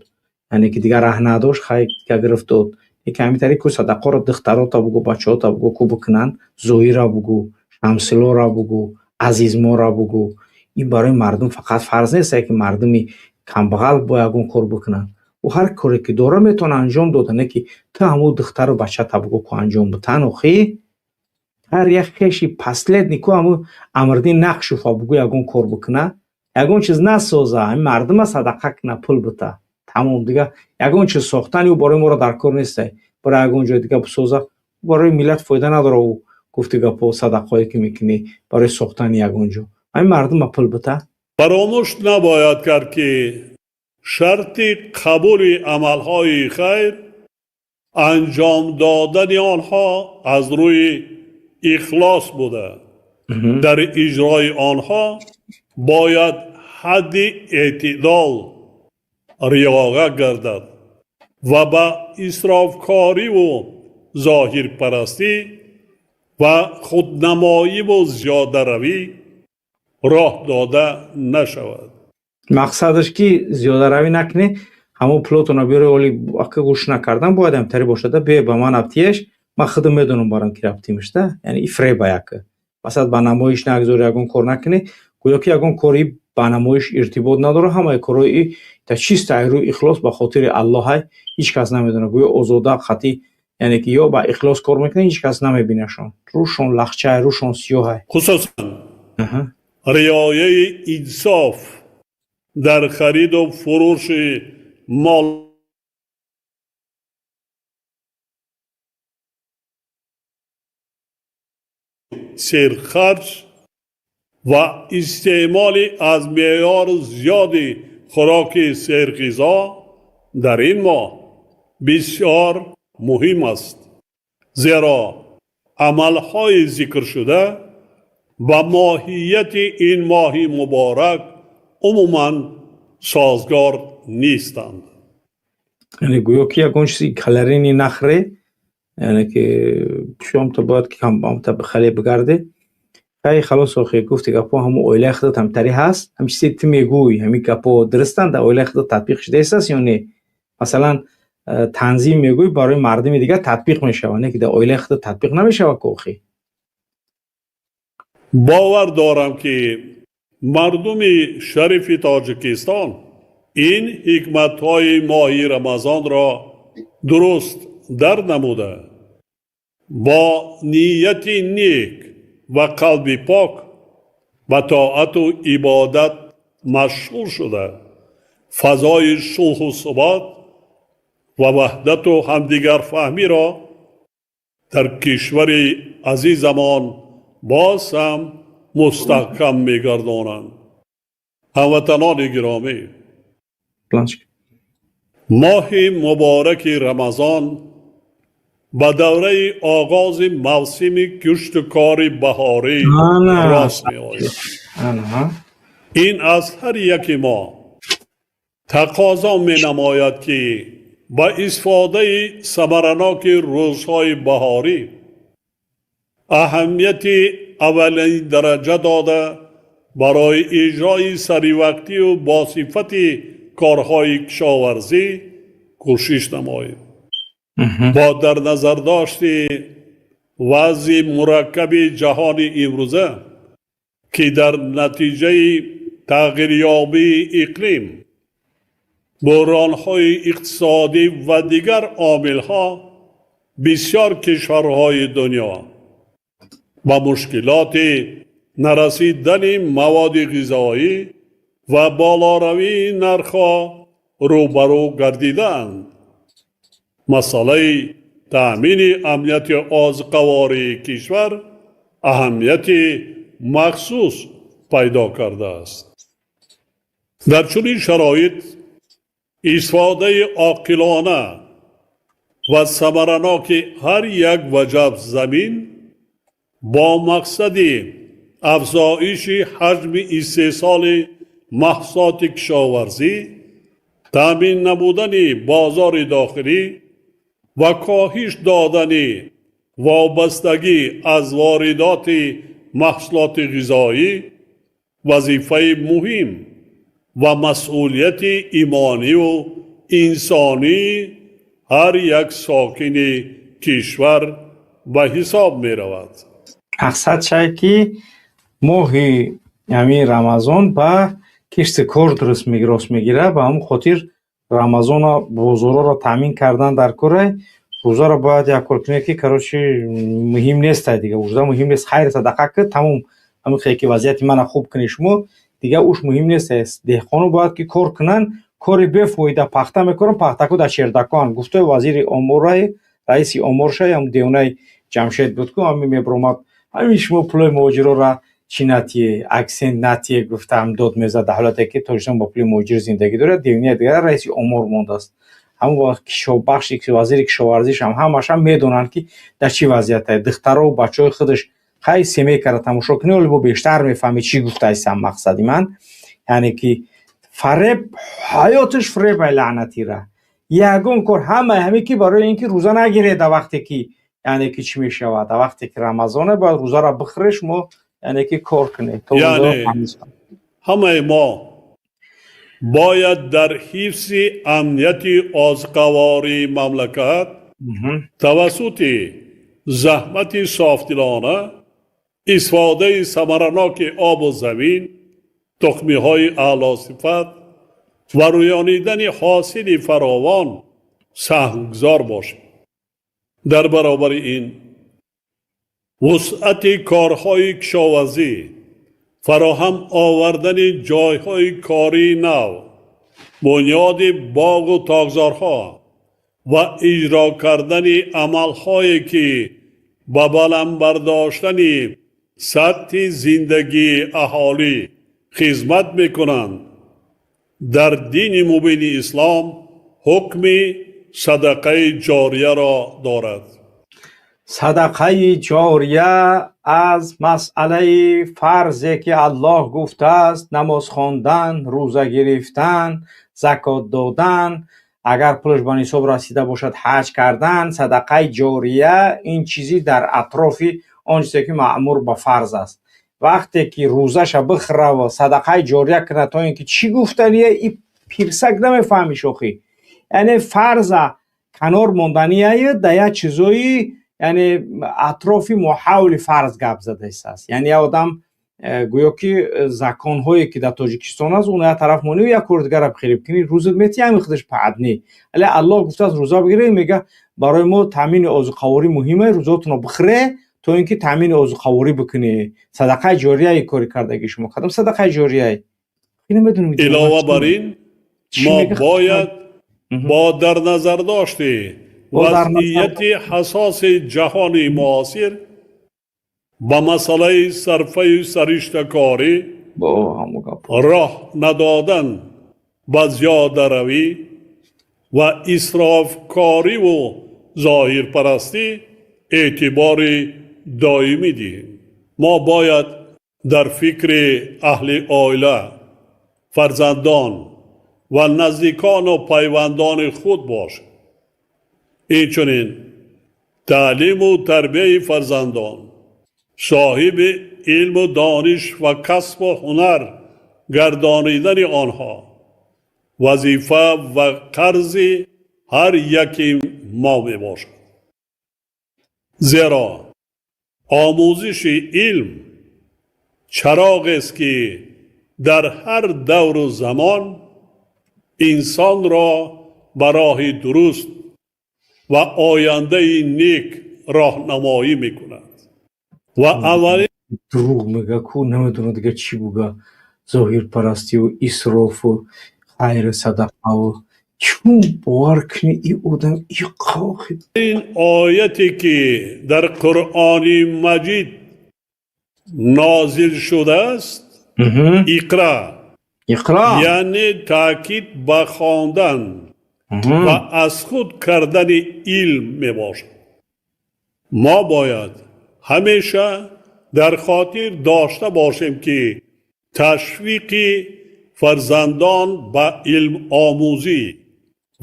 Яъне ки дигар раҳ надошт, хай дигар гирифт дод. Яке ҳамин тариқ ку садақаро духтарота бугӯ, бачаҳота бугӯ, ку бикунанд, Зоира бугӯ, Шамсилора бугӯ, Азизмора бугӯ. Ин барои мардум фақат фарз нест, ки мардуми камбағал бояд ягон кор бикунанд. Ӯ ҳар коре ки дора метавона анҷом дода, не ки ту ҳамун духтару бачата бугӯ ку анҷом битан. Охи ҳар як хеши последний ку ҳамун Амрдин Нақшуфа бугӯ ягон кор бикуна, ягон чиз насоза, ҳамин мардума садақа куна, пул бита. Тамом, дигар ягон чиз сохтани ӯ барои моро дар кор нестай. Барои ягон ҷои дига бисоза, барои миллат фоида надора. Ӯ гуфти гапо садақое ки мекунӣ барои сохтани ягон ҷо, ҳамин мардума пул бита. Фаромӯш набояд кард, ки шарти қабули амалҳои хайр анҷом додани онҳо аз рӯи ихлос буда, дар иҷрои онҳо бояд ҳадди эътидол риоя гардад ва ба исрофкориву зоҳирпарастӣ ва худнамоиву зиёдаравӣ роҳ дода нашавад. Мақсадаш ки зиёдаравӣ накунӣ, ҳамон пулотона биёре. Оли ака гӯш накардан бояд ҳамтари бошада. Биё ба ман абтиеш, ман худам медонам барам ки рафтимишда. Яъне и фреба яка масалан ба намоиш нагзори, ягон кор накунӣ, гӯё ки ягон кори ба намоиш иртибот надорад. Ҳамаи корҳои та чиста ай рӯи ихлос, ба хотири Аллоҳай, ҳеҷ кас намедонад. Гӯё Озода хати, яъне ки ё ба ихлос кор мекунад, ҳеҷ кас намебинашон, рӯшон лахчай, рӯшон сиёҳай. Хусусан риояи инсоф дар хариду фурӯши мол серхарҷ ва истеъмоли аз меъёр зиёди хӯроки серғизо дар ин моҳ бисёр муҳим аст, зеро амалҳои зикршуда ба моҳияти ин моҳи муборак умуман созгор нестанд. Яъне гӯё ки ягон чизи калорийный нахӯре, яъне ки шомта бояд ки камта хеле бигарде. Хай, халос, охи гуфти гапо ҳамун оилаи худат ҳамтари ҳаст. Ҳам чизе ту мегӯй, ҳамин гапо дурустанд, дар оилаи худат татбиқ шудаистаст ё не? Масалан, танзим мегӯй, барои мардуми дигар татбиқ мешавад, не ки дар оилаи худ татбиқ намешавад ку охи. Бовар дорам, ки мардуми шарифи Тоҷикистон ин ҳикматҳои моҳи Рамазонро дуруст дар намуда, бо нияти нек ва қалби пок ба тоату ибодат машғул шуда, фазои сулҳу субот ва ваҳдату ҳамдигарфаҳмиро дар кишвари азизамон боз ҳам мустаҳкам мегардонанд. Ҳамватанони гиромӣ, моҳи мубораки Рамазон ба давраи оғози мавсими кишту кори баҳорӣ рост меояд. Ин аз ҳар яки мо тақозо менамояд, ки ба истифодаи самараноки рӯзҳои баҳорӣ аҳамияти аввалин дараҷа дода, барои иҷрои саривақтию босифати корҳои кишоварзӣ кӯшиш намоем. Бо дар назардошти вазъи мураккаби ҷаҳони имрӯза, ки дар натиҷаи тағйирёбии иқлим, буҳронҳои иқтисодӣ ва дигар омилҳо бисёр кишварҳои дунё ба мушкилоти нарасидани маводи ғизоӣ ва болоравии нархҳо рӯбарӯ гардидаанд, масъалаи таъмини амнияти озуқавории кишвар аҳамияти махсус пайдо кардааст. Дар чунин шароит истифодаи оқилона ва самараноки ҳар як ваҷаб замин бо мақсади афзоиши ҳаҷми истеҳсоли маҳсулоти кишоварзӣ, таъмин намудани бозори дохилӣ ва коҳиш додани вобастагӣ аз воридоти маҳсулоти ғизоӣ вазифаи муҳим ва масъулияти имониву инсонии ҳар як сокини кишвар ба ҳисоб меравад. Мақсад чае, ки моҳи ҳамин Рамазон ба кишти кор дуруст рост мегирад. Ба ҳамон хотир Рамазона бозорҳоро таъмин кардан дар кора. Рӯзаро бояд як кор кунед, ки, короче, муҳим неста дига, рӯза муҳим нест, хайр садақа ки тамом. Ҳамин хел ки вазъияти мана хуб кунед шумо, дига уш муҳим нест. Деҳқоно бояд ки кор кунанд, кори бефоида пахта мекунанд, пахтаку дар чердакоанд, гуфтаи вазири омораи, раиси оморшай, ҳам девонаи Ҷамшед буд ку, ҳамин мебиромад, ҳамин шумо пулои муҳоҷирора чӣ натие, аксент натие, гуфтаам, дод мезад, дар ҳолате ки Тоҷикистон бо пули муҳоҷир зиндагӣ дорад. Девонаи дигар раиси омор мондааст. Ҳамон вақт бахши вазири кишоварзишам ҳамашам медонанд, ки дар чӣ вазъияте духтарову бачаҳои худаш. Хай, семейкара тамошо кунӣ, оле бо бештар мефаҳмӣ, чӣ гуфтаистам. Мақсади ман, яъне ки фареб, ҳаёташ фиребай, лаънатира. Ягон кор ҳамаи ҳаме ки барои ин ки рӯза нагиред, дар вақте ки, яъне ки чӣ мешавад, дар вақте ки Рамазоне, бояд рӯзаро бихӯре, шумо, яъне ки кор кунед. Яъне ҳамаи мо бояд дар ҳифзи амнияти озуқавории мамлакат тавассути заҳмати софдилона, истифодаи самараноки обу замин, тухмиҳои аълосифат ва рӯёнидани ҳосили фаровон саҳмгузор бошем. Дар баробари ин, вусъати корҳои кишоварзӣ, фароҳам овардани ҷойҳои кории нав, бунёди боғу токзорҳо ва иҷро кардани амалҳое, ки ба баланд бардоштани сатҳи зиндагии аҳолӣ хизмат мекунанд, дар дини мубини ислом ҳукми садақаи ҷорияро дорад. Садақаи ҷория аз масъалаи фарзе, ки Аллоҳ гуфтааст: намоз хондан, рӯза гирифтан, закот додан, агар пулаш ба нисоб расида бошад, ҳаҷ кардан. Садақаи ҷория ин чизи дар атрофи он чизе, ки маъмур ба фарз аст. Вақте ки рӯзаша бихӯрава, садақаи ҷория кунад, то ин ки чӣ гуфтание, и пирсак намефаҳми, шохӣ. Яъне фарза канор монданияи да як чизои, яъне атрофи моҳавли фарз гап задаистааст. Яъне як одам гӯё ки законҳое ки дар Тоҷикистон аст, уно як тараф монию як кори дигара бихелиб кунӣ, рӯзат мети, ҳамин худаш паъдни. Вале Аллоҳ гуфтааст, рӯза бигирӣ, мега барои мо таъмини озуқаворӣ муҳиме, рӯзаотонро бихӯре то ин ки таъмини озуқаворӣ бикунӣ. Садақаи ҷорияи кори кардаги шумо. Кадом садақаи ҷорияй? Намедонам. Илова бар ин, мо бояд бо дар назардошти вазъияти ҳассоси ҷаҳони муосир ба масъалаи сарфаю сариштакорӣ, роҳ надодан ба зиёдаравӣ ва исрофкориву зоҳирпарастӣ эътибори доимӣ диҳем. Мо бояд дар фикри аҳли оила, фарзандон ва наздикону пайвандони худ бошем. Инчунин таълиму тарбияи фарзандон, соҳиби илму дониш ва касбу ҳунар гардонидани онҳо вазифа ва қарзи ҳар яки мо мебошад. Зеро омӯзиши илм чароғест, ки дар ҳар давру замон инсонро ба роҳи дуруст ва ояндаи нек роҳнамоӣ мекунад. Ва аввалин Дурӯғ мега ку, намедонам дига чӣ буга. Зоҳирпарастию исрофу хайру садақаву чун бовар кунӣ, и одам и қохи. Ин ояте ки дар Қуръони Маҷид нозил шудааст, иқра, иқра, яъне таъкид ба хондан ва аз худ кардани илм мебошад. Мо бояд ҳамеша дар хотир дошта бошем, ки ташвиқи фарзандон ба илмомӯзӣ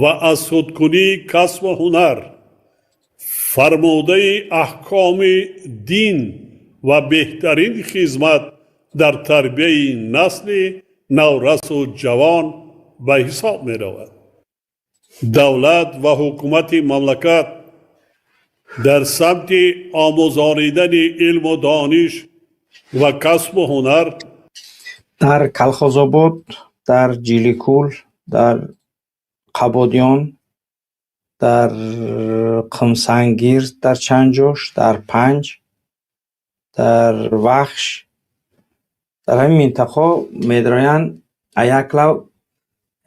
ва аз худкунии касбу ҳунар фармудаи аҳкоми дин ва беҳтарин хизмат дар тарбияи насли наврасу ҷавон ба ҳисоб меравад. Давлат ва ҳукумати мамлакат дар самти омӯзонидани илму дониш ва касбу ҳунар Дар Калхозобод, дар Ҷиликул, дар Қабодиён, дар Қумсангир, дар чанд ҷош, дар Панҷ, дар Вахш, дар ҳамин минтақаҳо медароянд як лав,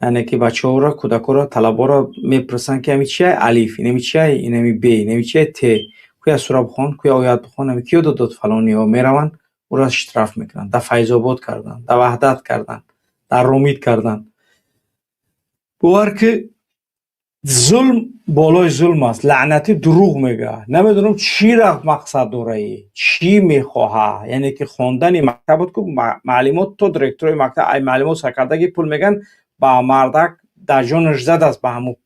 яъне ки бачаҳоро, кӯдакҳоро, талабаҳоро мепурсанд, ки ҳами чия алиф, инами чия, инами бе, инами чия те, куя сура бихон, куя оят бихон, ҳами ки ёдат дод фалониҳо, мераванд ӯро штраф мекунанд. Дар Файзобод карданд, дар Ваҳдат карданд, дар Ромид карданд. Бовар ки зулм болои зулм аст. Лаънатӣ дурӯғ мега. Намедонам чӣ рафт мақсад дораи, чӣ мехоҳа. Яъне ки хондани мактабот ку маълимот то директорои мактаб, ай маълимот саркардаги пул меган ба мардак, дар ҷонаш задааст ба ҳамун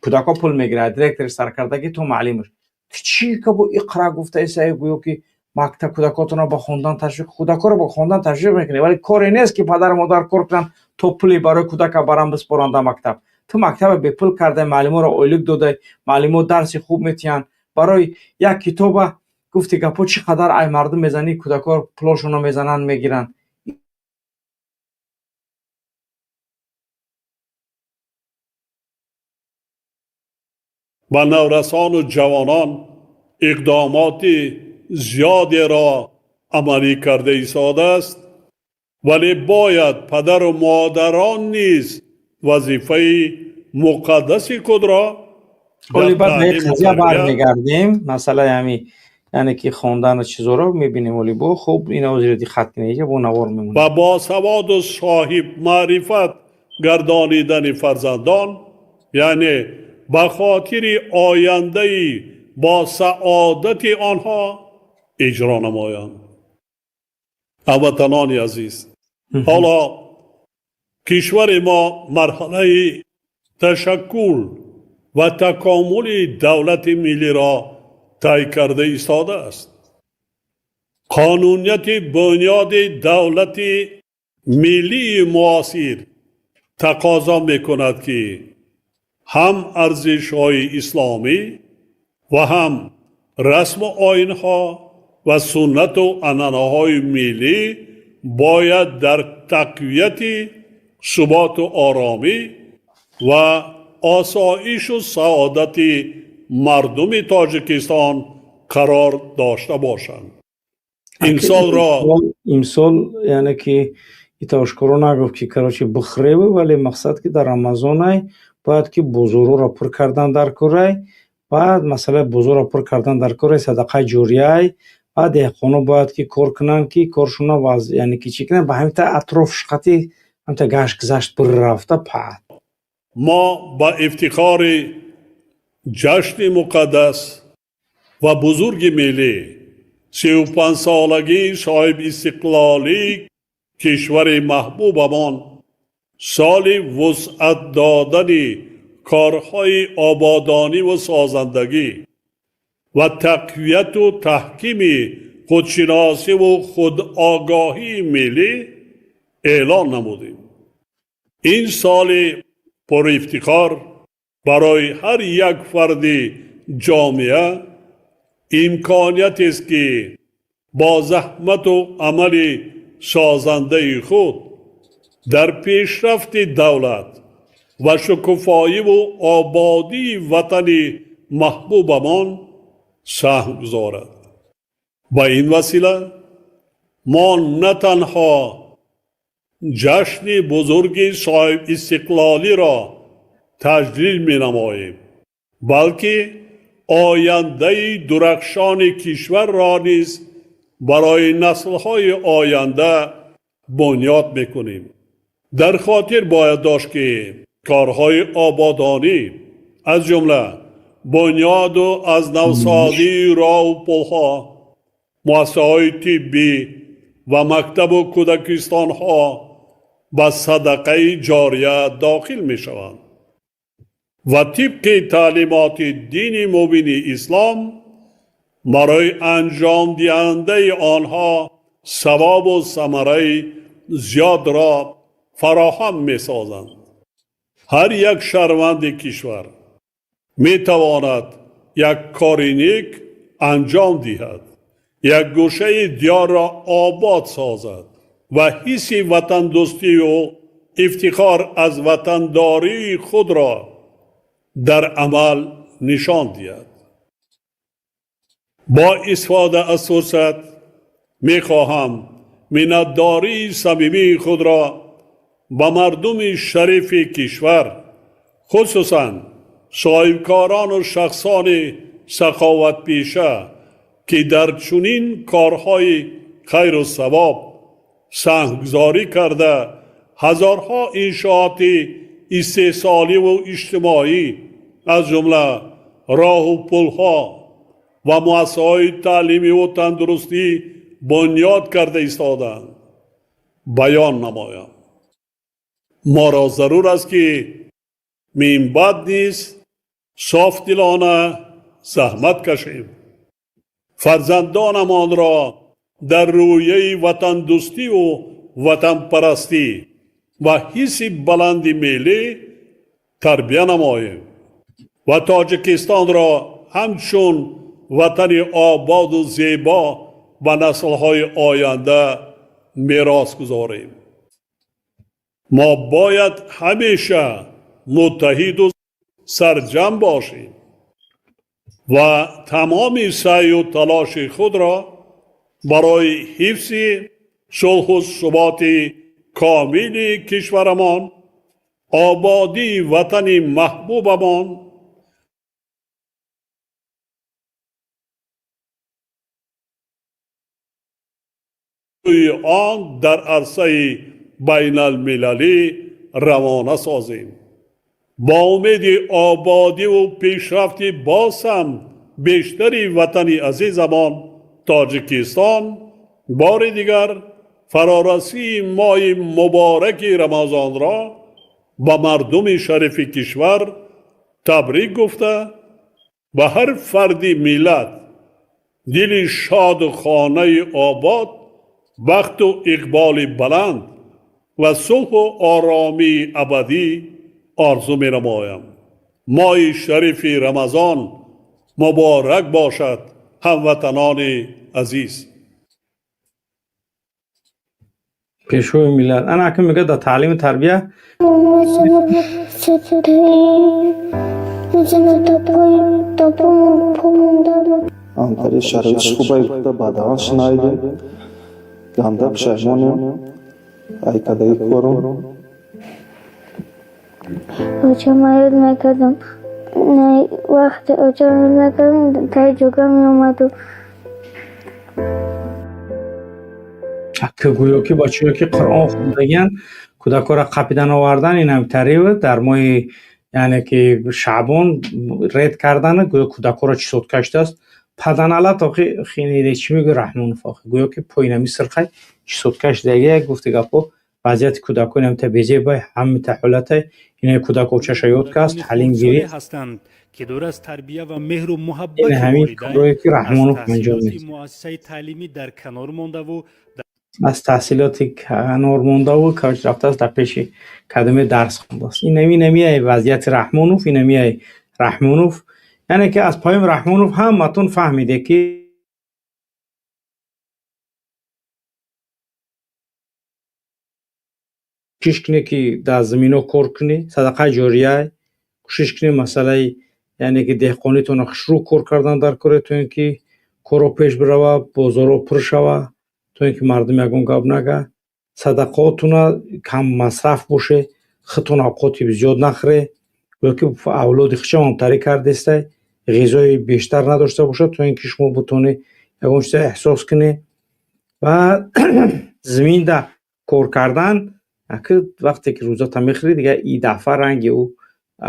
кӯдакҳо пул мегирад, директори саркардагӣ то маълимаш. Ту чӣ кабо иқра гуфтаисае, гӯё ки мактаб кӯдакотонро ба хондан ташвиқ, кӯдакҳоро ба хондан ташвиқ мекунӣ, вале коре нест, ки падару модар кор кунанд, то пуле барои кӯдака барам биспоранд дар мактаб. Ту мактаба бепул кардай, маълиморо ойлик додай, маълимо дарси хуб метиҳанд. Барои як китоба гуфти гапҳо чӣ қадар ай мардум мезанӣ, кӯдакҳо пулошонро мезананд, мегиранд. Ба наврасону ҷавонон иқдомоти зиёдеро амалӣ карда истодааст, вале бояд падару модарон низ вазифаи муқаддаси худро Оли баъд ба як қазия бармегардем, масъалаи ҳами, яъне ки хондану чизоро мебинем. Оли бо хуб ина озиро диққат кунед, бо навор мемонем. Ва босаводу соҳибмаърифат гардонидани фарзандон, яъне ба хотири ояндаи бо саодати онҳо иҷро намоянд. Ҳамватанони азиз, ҳоло кишвари мо марҳалаи ташаккул ва такомули давлати миллиро тай карда истодааст. Қонунияти бунёди давлати миллии муосир тақозо мекунад, ки ҳам арзишҳои исломӣ ва ҳам расму оинҳо ва суннату анъанаҳои миллӣ бояд дар тақвияти суботу оромӣ ва осоишу саодати мардуми Тоҷикистон қарор дошта бошанд. Имсолро Имсол, яъне ки ита ошкоро нагуфт, ки, короче, бихӯреву, вале мақсад ки дар Рамазонай бояд ки бозорҳоро пур кардан дар курай. Баъд масъалаи бозорро пур кардан дар курай, садақаи ҷорияй. Баъд деҳқоно бояд ки кор кунанд, ки коршона яъне ки чӣ кунанд, ба ҳамита атроф шқати ҳамита гашт гузашт пур рафта паъд. Мо ба ифтихори ҷашни муқаддас ва бузурги миллӣ, 35-солагии соҳибистиқлолии кишвари маҳбубамон, соли вусъат додани корҳои ободониву созандагӣ ва тақвияту таҳкими худшиносиву худогоҳии миллӣ эълон намудем. Ин соли пурифтихор барои ҳар як фарди ҷомеа имкониятест, ки бо заҳмату амали созандаи худ дар пешрафти давлат ва шукуфоиву ободии ватани маҳбубамон саҳм гузорад. Ба ин васила мо на танҳо ҷашни бузурги соҳибистиқлолиро таҷлил менамоем, балки ояндаи дурахшони кишварро низ барои наслҳои оянда бунёд мекунем. Дар хотир бояд дошт, ки корҳои ободонӣ, аз ҷумла бунёду аз навсозии роҳу пулҳо, муассисаҳои тиббӣ ва мактабу кӯдакистонҳо ба садақаи ҷория дохил мешаванд ва тибқи таълимоти дини мубини ислом барои анҷомдиҳандаи онҳо савобу самараи зиёдро фароҳам месозанд. Ҳар як шаҳрванди кишвар метавонад як кори нек анҷом диҳад, як гӯшаи диёрро обод созад ва ҳисси ватандӯстию ифтихор аз ватандории худро дар амал нишон диҳад. Бо истифода аз фурсат мехоҳам миннатдории самимии худро ба мардуми шарифи кишвар, хусусан соҳибкорону шахсони саховатпеша, ки дар чунин корҳои хайру савоб саҳмгузорӣ карда, ҳазорҳо иншооти истеҳсоливу иҷтимоӣ, аз ҷумла роҳу пулҳо ва муассисаҳои таълимиву тандурустӣ бунёд карда истодаанд, баён намоям. Моро зарур аст, ки минбаъд низ софдилона заҳмат кашем, фарзандонамонро дар рӯяи ватандӯстиву ватанпарастӣ ва ҳисси баланди миллӣ тарбия намоем ва Тоҷикистонро ҳамчун ватани ободу зебо ба наслҳои оянда мерос гузорем. Мо бояд ҳамеша муттаҳиду сарҷам бошем ва тамоми саъю талоши худро барои ҳифзи сулҳу суботи комили кишварамон, ободии ватани маҳбубамон он дар арсаи байналмилалӣ равона созем. Бо умеди ободиву пешрафти боз ҳам бештари ватани азизамон Тоҷикистон, бори дигар фарорасии моҳи мубораки Рамазонро ба мардуми шарифи кишвар табрик гуфта, ба ҳар фарди миллат Дили шоду хонаи обод, бахту иқболи баланд ва сулҳу оромии абадӣ орзу менамоям. Моҳи шарифи Рамазон муборак бошад, ҳамватанони азиз. Пешвои миллат ана акн мегӯяд дар таълиму тарбия. Антари шароитш хубай гуфта баъдаан шинавидем, ганда пушаймонем айкадаги корум. Очама ёд мекардам, вақте очам ёд мекардам, таи ҷога меомаду. Гӯё ки бачаҳое ки Қуръон хондагиянд, кӯдакҳоро қапидан овардан, инам тариба дар моҳи, яъне ки Шаъбон ред кардана, гӯё кӯдакҳоро чӣ сод каштааст. Паданалат охи хинере чӣ мегӯ Раҳмонов охи, гӯё ки поинами сирқай чӣ сод каштаги гуфти гапо вазъияти кӯдакҳо инам та безебай ҳамита ҳолатай ина кӯдак очаша ёд каст, таълим гирифт. Ҳастанд ки дур аз тарбия ва меҳру ин муҳаббати ҳамин волидайн корое ки аз Раҳмонов анҷом таҳсилоти медиҳад. муассисаи таълимӣ дар канор мондаву аз таҳсилоти канор мондаву короче рафтааст дар пеши кадоме дарс хондааст. Инами вазъияти Раҳмонов, инами Раҳмонов, яъне ки аз паёми Раҳмонов ҳаматон фаҳмиде ки кӯшиш кунӣ ки дар замино кор кунӣ, садақаи ҷория, кӯшиш кунӣ масъалаи, яъне ки деҳқонитонро хушрӯ кор кардан дар коре, то ин ки корро пеш бирава, бозорҳо пур шава, то ин ки мардум ягон гап нага, садақаотуна кам масраф боше, худтон авқоти зиёд нахӯре, ё ки авлоди худшам ҳамтарӣ кардестай, ғизои бештар надошта бошад, то ин ки шумо бутонед ягон чиза эҳсос кунед. Ва заминда кор кардан, аки вақте ки рӯзата мехӯрӣ, дига и дафъа ранги ӯ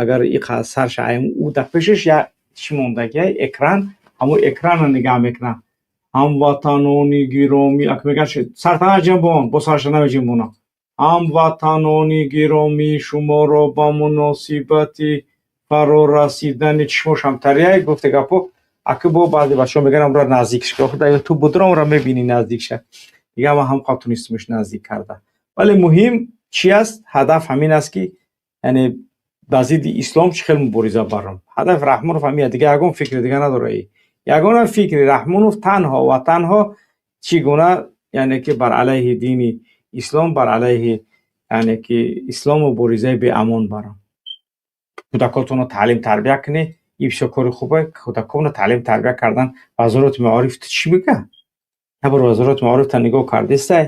агар иқа сарша аям ӯ дар пешаш я чӣ мондагиай экран, ҳамон экранро нигаҳ мекунад. Ҳамватанони гиромӣ, ак мегӯяд сартана ҷанбон, бо сарша намеҷанбонам. Ҳамватанони гиромӣ, шуморо ба муносибати фарорасидани чишмош ҳамтарияй гуфте гапо, аки бо баъзе бачаҳо мегӯянд амра наздикш ки охир дар ту будро амра мебинӣ наздикша. Дига ман ҳам қабл тунистимш наздик карда. Вале муҳим чӣ аст? Ҳадаф ҳамин аст ки яъне ба зидди ислом чӣ хел мубориза барам. Ҳадаф Раҳмонов ҳамин аст, дига ягон фикри дига надорад. Ягона фикри Раҳмонов танҳо ва танҳо чӣ гуна, яъне ки бар алайҳи дини ислом, бар алайҳи, яъне ки ислом муборизаи беамон барам. Кӯдакотонро таълим тарбия кунед, ин бисёр кори хубе. Кӯдаконро таълим тарбия кардан Вазорати маориф ту чӣ мегӯяд? Ябор Вазорати маориф та нигоҳ кардестай,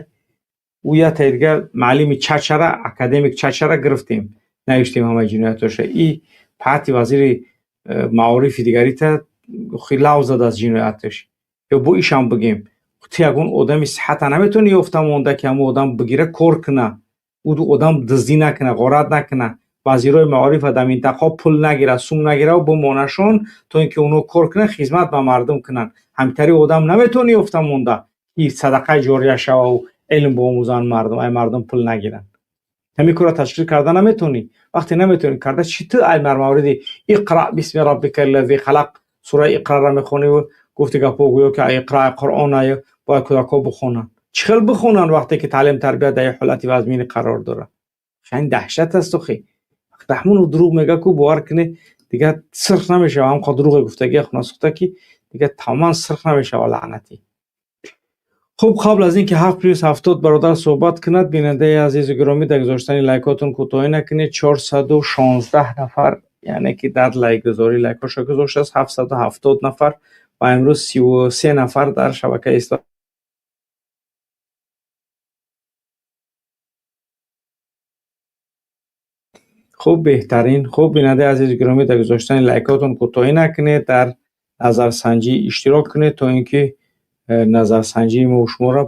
ӯ як таи дигар муаллими чачара, академик чачара гирифтем, навиштем ҳамаи ҷиноятҳоша. И паҳти вазири маорифи дигарита хилав зад аз ҷинояташ. Ё бо ишам бигем, ту ягон одами сиҳата наметавонӣ ёфта монда ки ҳамон одам бигира кор куна, ӯ одам дуздӣ накуна, ғорат накуна, вазирои маорифа дар минтақаҳо пул нагира, сум нагира, бимонашон то ин ки онҳо кор кунанд, хизмат ба мардум кунанд. Ҳамтари одам наметавонӣ ёфта монда ки садақаи ҷория шававу илм биомӯзанд мардум, ай мардум пул нагиранд. Ҳамин корро ташкил карда наметавонӣ. Вақте наметавонӣ карда, чӣ ту ай бар мавриди иқра бисми раббика аллази халақ, сураи иқраро мехониву гуфти гапо гӯё ки иқра Қуръон ай бояд кӯдакҳо бихонанд. Чӣ хел бихонанд вақте ки таълим тарбия дар як ҳолати вазминӣ қарор дорад? Хеле даҳшат аст охи. Раҳмонов дурӯғ мегӯяд ку бовар кунед, дигар сирх намешавад, ҳамқа дурӯғе гуфтагия хунасухта ки дигар тамоман сирх намешавад лаънатӣ. Хуб, қабл аз ин ки 7 плюс 70 бародар суҳбат кунад, бинандаи азизу гиромӣ, дар гузоштани лайкотон кӯтоҳӣ накунед. 416 нафар, яъне ки дар лайкгузорӣ лайкҳоша гузоштааст, 770 нафар ва имрӯз 33 нафар дар шабакаи ислом. Хуб, беҳтарин. Хуб, бинандаи азизу гиромӣ, дар гузоштани лайкотон кӯтоҳӣ накунед, дар назарсанҷӣ иштирок кунед, то ин ки назарсанҷии мо шуморо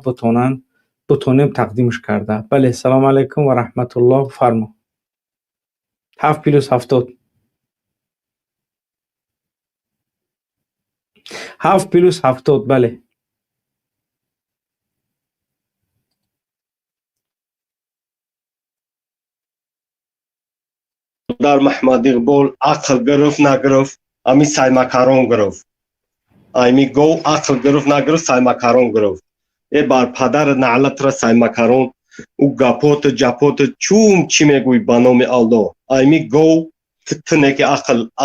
бутонем тақдимш карда. Бале, салому алайкум ва раҳматуллоҳ, фармо. 7 плюс 70. 7 плюс 70, бале. Дар Маҳмад Иқбол ақл гирифт, нагирифт, ҳамин саймакарон гирифт. Айми гов ақл гирифт, нагирифт, саймакарон гирифт. Э, бар падари наълатра саймакарон, ӯ гапоту ҷапоту чум чӣ мегӯй, ба номи Аллоҳ, айми гов ту неки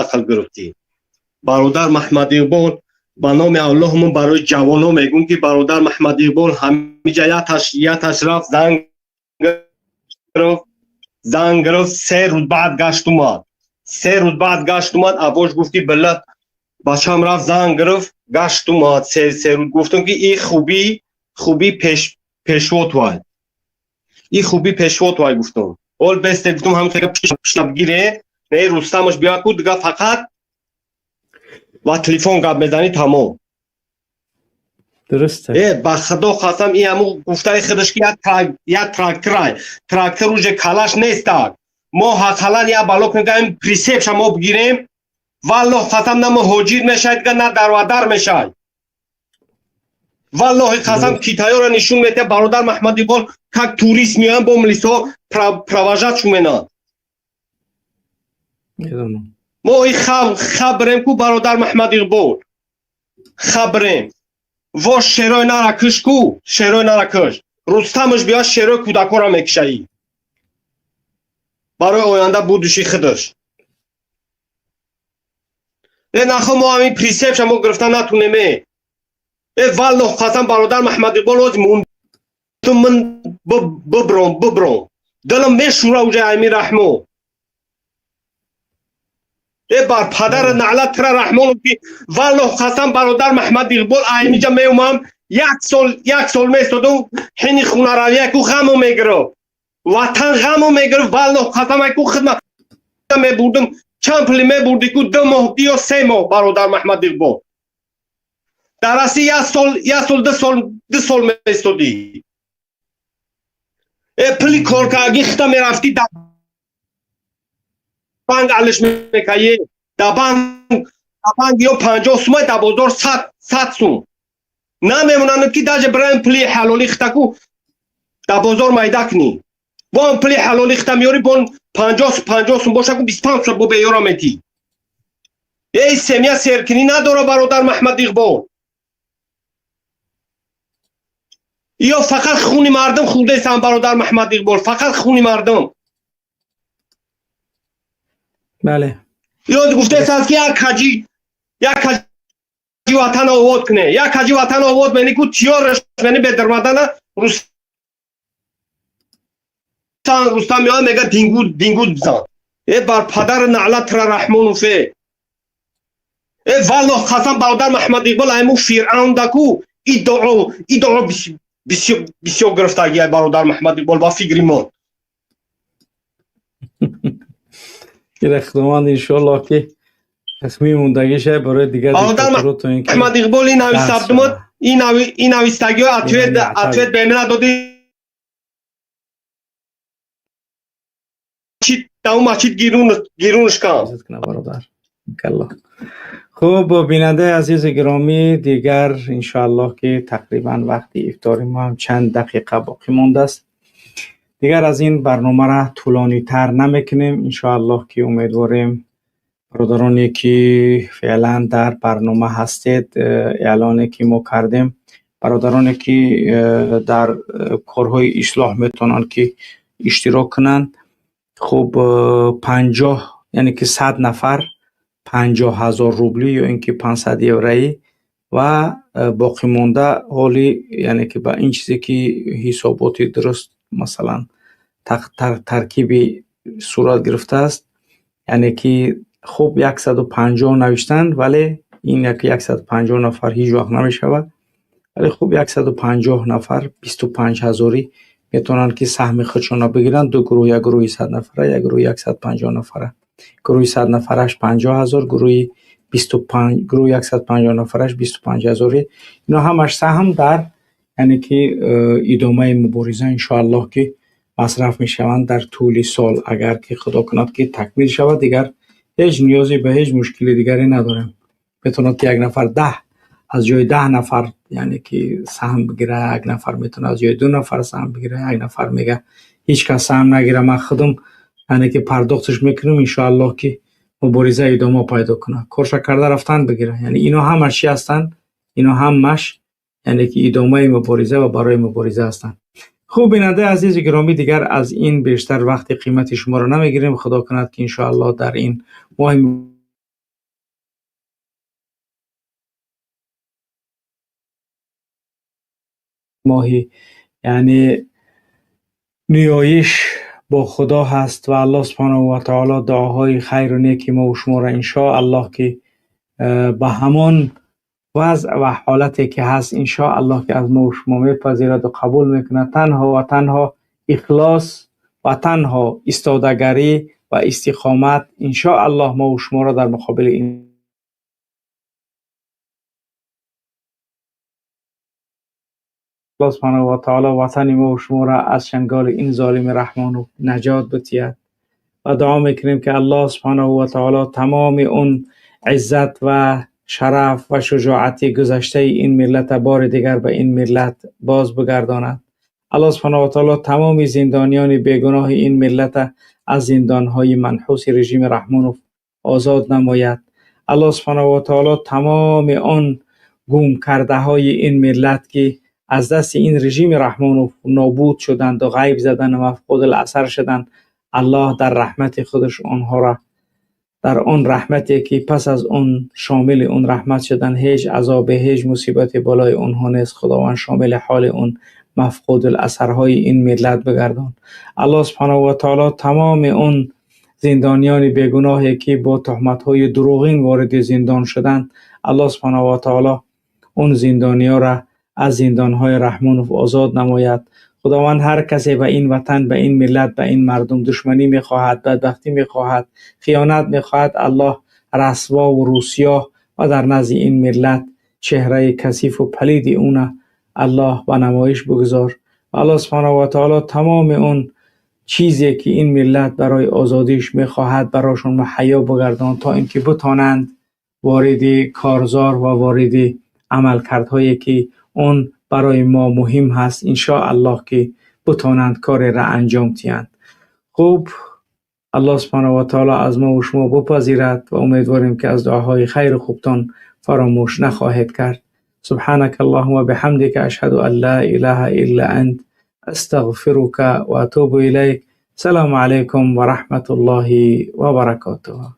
ақл гирифтӣ. Бародар Маҳмад Иқбол, ба номи Аллоҳ, мо барои ҷавоно мегӯм, ки бародар Маҳмад Иқбол ҳамиҷа яташ рафт, занг гирифт, занг гирифт, 3 рӯз баъд гашт омад, 3 рӯз баъд гашт омад. Абош гуфт, ки била бачам рафт, занг гирифт, гашт омад 3 рӯз. Гуфтам, ки и хубӣ пешво туай, и хубӣ пешво туай, гуфтам. Ол бесте, гуфтам, ҳам бигире, не Рустамаш биёяд ку, дига фақат ва телефон гап мезанӣ, тамом. Дуруст. Э, ба худо қасам, и ҳаму гуфтаи худаш, ки як тракторай, трактор уже калаш нестак. Мо ҳақалан як бало кунем, прицеп ша мо бигирем, валлоҳ қасам, на муҳоҷир мешавад, дига на дарвадар мешавад. Валлоҳи қасам, китаёро нишон медиҳад, бародар Маҳмад Иқбол, как турист меоянд, бо милисҳо провожать менанд. Мо и хабрем ку, бародар Маҳмад Иқбол, хабрем. Во шерои нара киш ку, шерои нара киш. Рустамаш биёд, шерои кӯдакҳоро мекишаӣ барои оянда будущий худаш. Э, нахо мо ҳамин прицеп ша мо гирифта натунеме. Э, валлоҳ қасам, бародар Маҳмад Иқбол, ози мундум ман бибром, бибром, дилам мешӯра уҷа ами Раҳмон. Э, бар падари наълат тира Раҳмонов, ки валлоҳ қасам, бародар Маҳмад Иқбол, аймиҷа меомам, як сол, як сол местодум, ҳини хунаравия ку ғамо мегирифт, ватан ғамо мегирифт. Валлоҳ қасам, ку хидмат мебурдум, чанд пули мебурдӣ ку, 2 моҳ ё 3 моҳ, бародар Маҳмад Иқбол, дар Россия як сол, як сол, 2 сол, 2 сол меистодӣ. Э, пули коркаргӣ хита мерафтӣ, дар банк алиш мекаи, дар банк ё 50 сумай, дар бозор 100 сум намемонанд, ки даже бираем пули ҳалолӣ хитаку дар бозор майда кунӣ. Бон пули ҳалолӣ хита меёрӣ, бон 50 50 сум бошаку, 25 сум бо беёра метӣ. Эй, семья серкунӣ надора, бародар Маҳмад Иқбол. Ё фақат хуни мардум хӯрдаистанд, бародар Маҳмад Иқбол, фақат хуни мардум. Бале. Ё гуфтаистанд, ки як ҳаҷи, як ҳаҷи ватан обод куне, як ҳаҷи ватан обод мени ку, тиёраш мени бедармадана. Рустам меояд, мега дингуд, дингуд бизан. Э, бар падари наълат тира Раҳмонов. Э, э, валлоҳ қасам, бародар Маҳмад Иқбол, айму Фиръавн даку иддао бисёр гирифтагия, бародар Маҳмад Иқбол, ба фикри мо. Ира Худованд, иншоаллоҳ, ки мемондагиша барои дигар. Бародар Маҳмад Иқбол, ин нависабдумад, ин навистагиҳо ответ ба надодӣ. Дар масҷид гирунш кан. Бародар. Хуб, бинандаи азизи гиромӣ, дигар иншоаллоҳ, ки тақрибан вақти ифтори мо ҳам чанд дақиқа боқӣ мондааст, дигар аз ин барномаро тӯлонитар намекунем. Иншоаллоҳ, ки умедворем, бародароне ки феълан дар барнома ҳастед, эълоне ки мо кардем, бародароне ки дар корҳои ислоҳ метавонанд ки иштирок кунанд. Хуб, 50, яъне ки 100 нафар 50 000 рублӣ ё ин ки 500 евроӣ ва боқимонда ҳоли, яъне ки ба ин чизе ки ҳисоботи дуруст, масалан, таркиби сурат гирифтааст, яъне ки хуб 150 навиштанд, вале ин 150 нафар ҳеҷ вақт намешавад. Вале хуб, 150 нафар 25 ҳазорӣ метавонанд ки саҳми худшонро бигиранд. Ду гурӯҳ: як гурӯҳи 100 нафара, як гурӯҳи 150 нафара. Гурӯҳи 100 нафараш 50 000, гурӯҳи 25, гурӯҳи 150 нафараш 25 ҳазорӣ. Ино ҳамаш саҳм дар, яъне ки идомаи мубориза, иншоаллоҳ, ки масраф мешаванд дар тӯли сол. Агар ки Худо кунад, ки такмил шавад, дигар ҳеҷ ниёзе ба ҳеҷ мушкили дигаре надорем. Метавонад ки як нафар 10 аз ҷои 10 нафар, яъне ки саҳм бигира, як нафар метавонад аз ҷои ду нафар саҳм бигира, як нафар мега ҳеҷ кас саҳм нагира, ман худам, яъне ки пардохташ мекунам. Иншоаллоҳ, ки мубориза идома пайдо кунад, корша карда рафтан бигирад. Яъне ино ҳамаш чӣ ҳастанд? Ино ҳамаш яъне ки идомаи мубориза ва барои мубориза ҳастанд. Хуб, бинандаи азизу гиромӣ, дигар аз ин бештар вақти қимати шуморо намегирем. Худо кунад ки иншоаллоҳ дар ин моҳи моҳи яъне ниёиш бо Худо ҳаст ва Аллоҳ субҳонаҳу ва таоло дуоҳои хайру неки мо ва шуморо иншоаллоҳ ки ба ҳамон вазъ ва ҳолате ки ҳаст иншоаллоҳ ки аз мо ва шумо мепазирад ва қабул мекунад. Танҳо ва танҳо ихлос ва танҳо истодагарӣ ва истиқомат иншоаллоҳ мо ва шуморо дар муқобили ин Аллоҳ субҳонаҳу ва таоло ватани мо ва шуморо аз чанголи ин золими Раҳмону наҷот битиҳад ва дуо мекунем ки Аллоҳ субҳонаҳу ва таоло тамоми он иззат ва шараф ва шуҷоати гузаштаи ин миллата бори дигар ба ин миллат боз бигардонад. Аллоҳ субҳонаҳу ва таоло тамоми зиндониёни бегуноҳи ин миллата аз зиндонҳои манҳуси режими Раҳмонов озод намояд. Аллоҳ субҳонаҳу ва таоло тамоми он гум кардаҳои ин миллат ки аз дасти ин режими Раҳмонов нобуд шуданд ва ғайб заданд ва мафқуд аласар шуданд, Аллоҳ дар раҳмати худаш онҳоро дар он раҳмате ки пас аз он шомили он раҳмат шуданд, ҳеҷ азобе, ҳеҷ мусибате болои онҳо нест. Худованд шомили ҳоли он мафқуд аласарҳои ин миллат бигардон. Аллоҳ субҳонаҳу ва таоло тамоми он зиндониёни бегуноҳе ки бо туҳматҳои дурӯғин вориди зиндон шуданд, Аллоҳ субҳонаҳу ва таоло он зиндониёро аз зиндонҳои Раҳмонов озод намояд. Худованд ҳар касе ба ин ватан, ба ин миллат, ба ин мардум душманӣ мехоҳад, бадбахтӣ мехоҳад, хиёнат мехоҳад, Аллоҳ расво ва рӯсиёҳ ва дар назди ин миллат чеҳраи касифу палиди уна Аллоҳ ба намоиш бигузор. Ва Аллоҳ субҳонаҳу ва таоло тамоми он чизе ки ин миллат барои озодиш мехоҳад барошон муҳайё бигардон, то ин ки битонанд вориди корзор ва вориди амалкардҳое ки он барои мо муҳим ҳаст иншоаллоҳ ки битонанд кореро анҷом диҳанд. Хуб, Аллоҳ субҳонаҳу ва таоло аз мо ва шумо бипазирад ва умедворем ки аз дуоҳои хайру хубтон фаромӯш нахоҳед кард. سبحانك اللهم وبحمدك أشهد أن لا إله إلا أنت أستغفرك وأتوب إليك. السلام عليكم ورحمة الله وبركاته.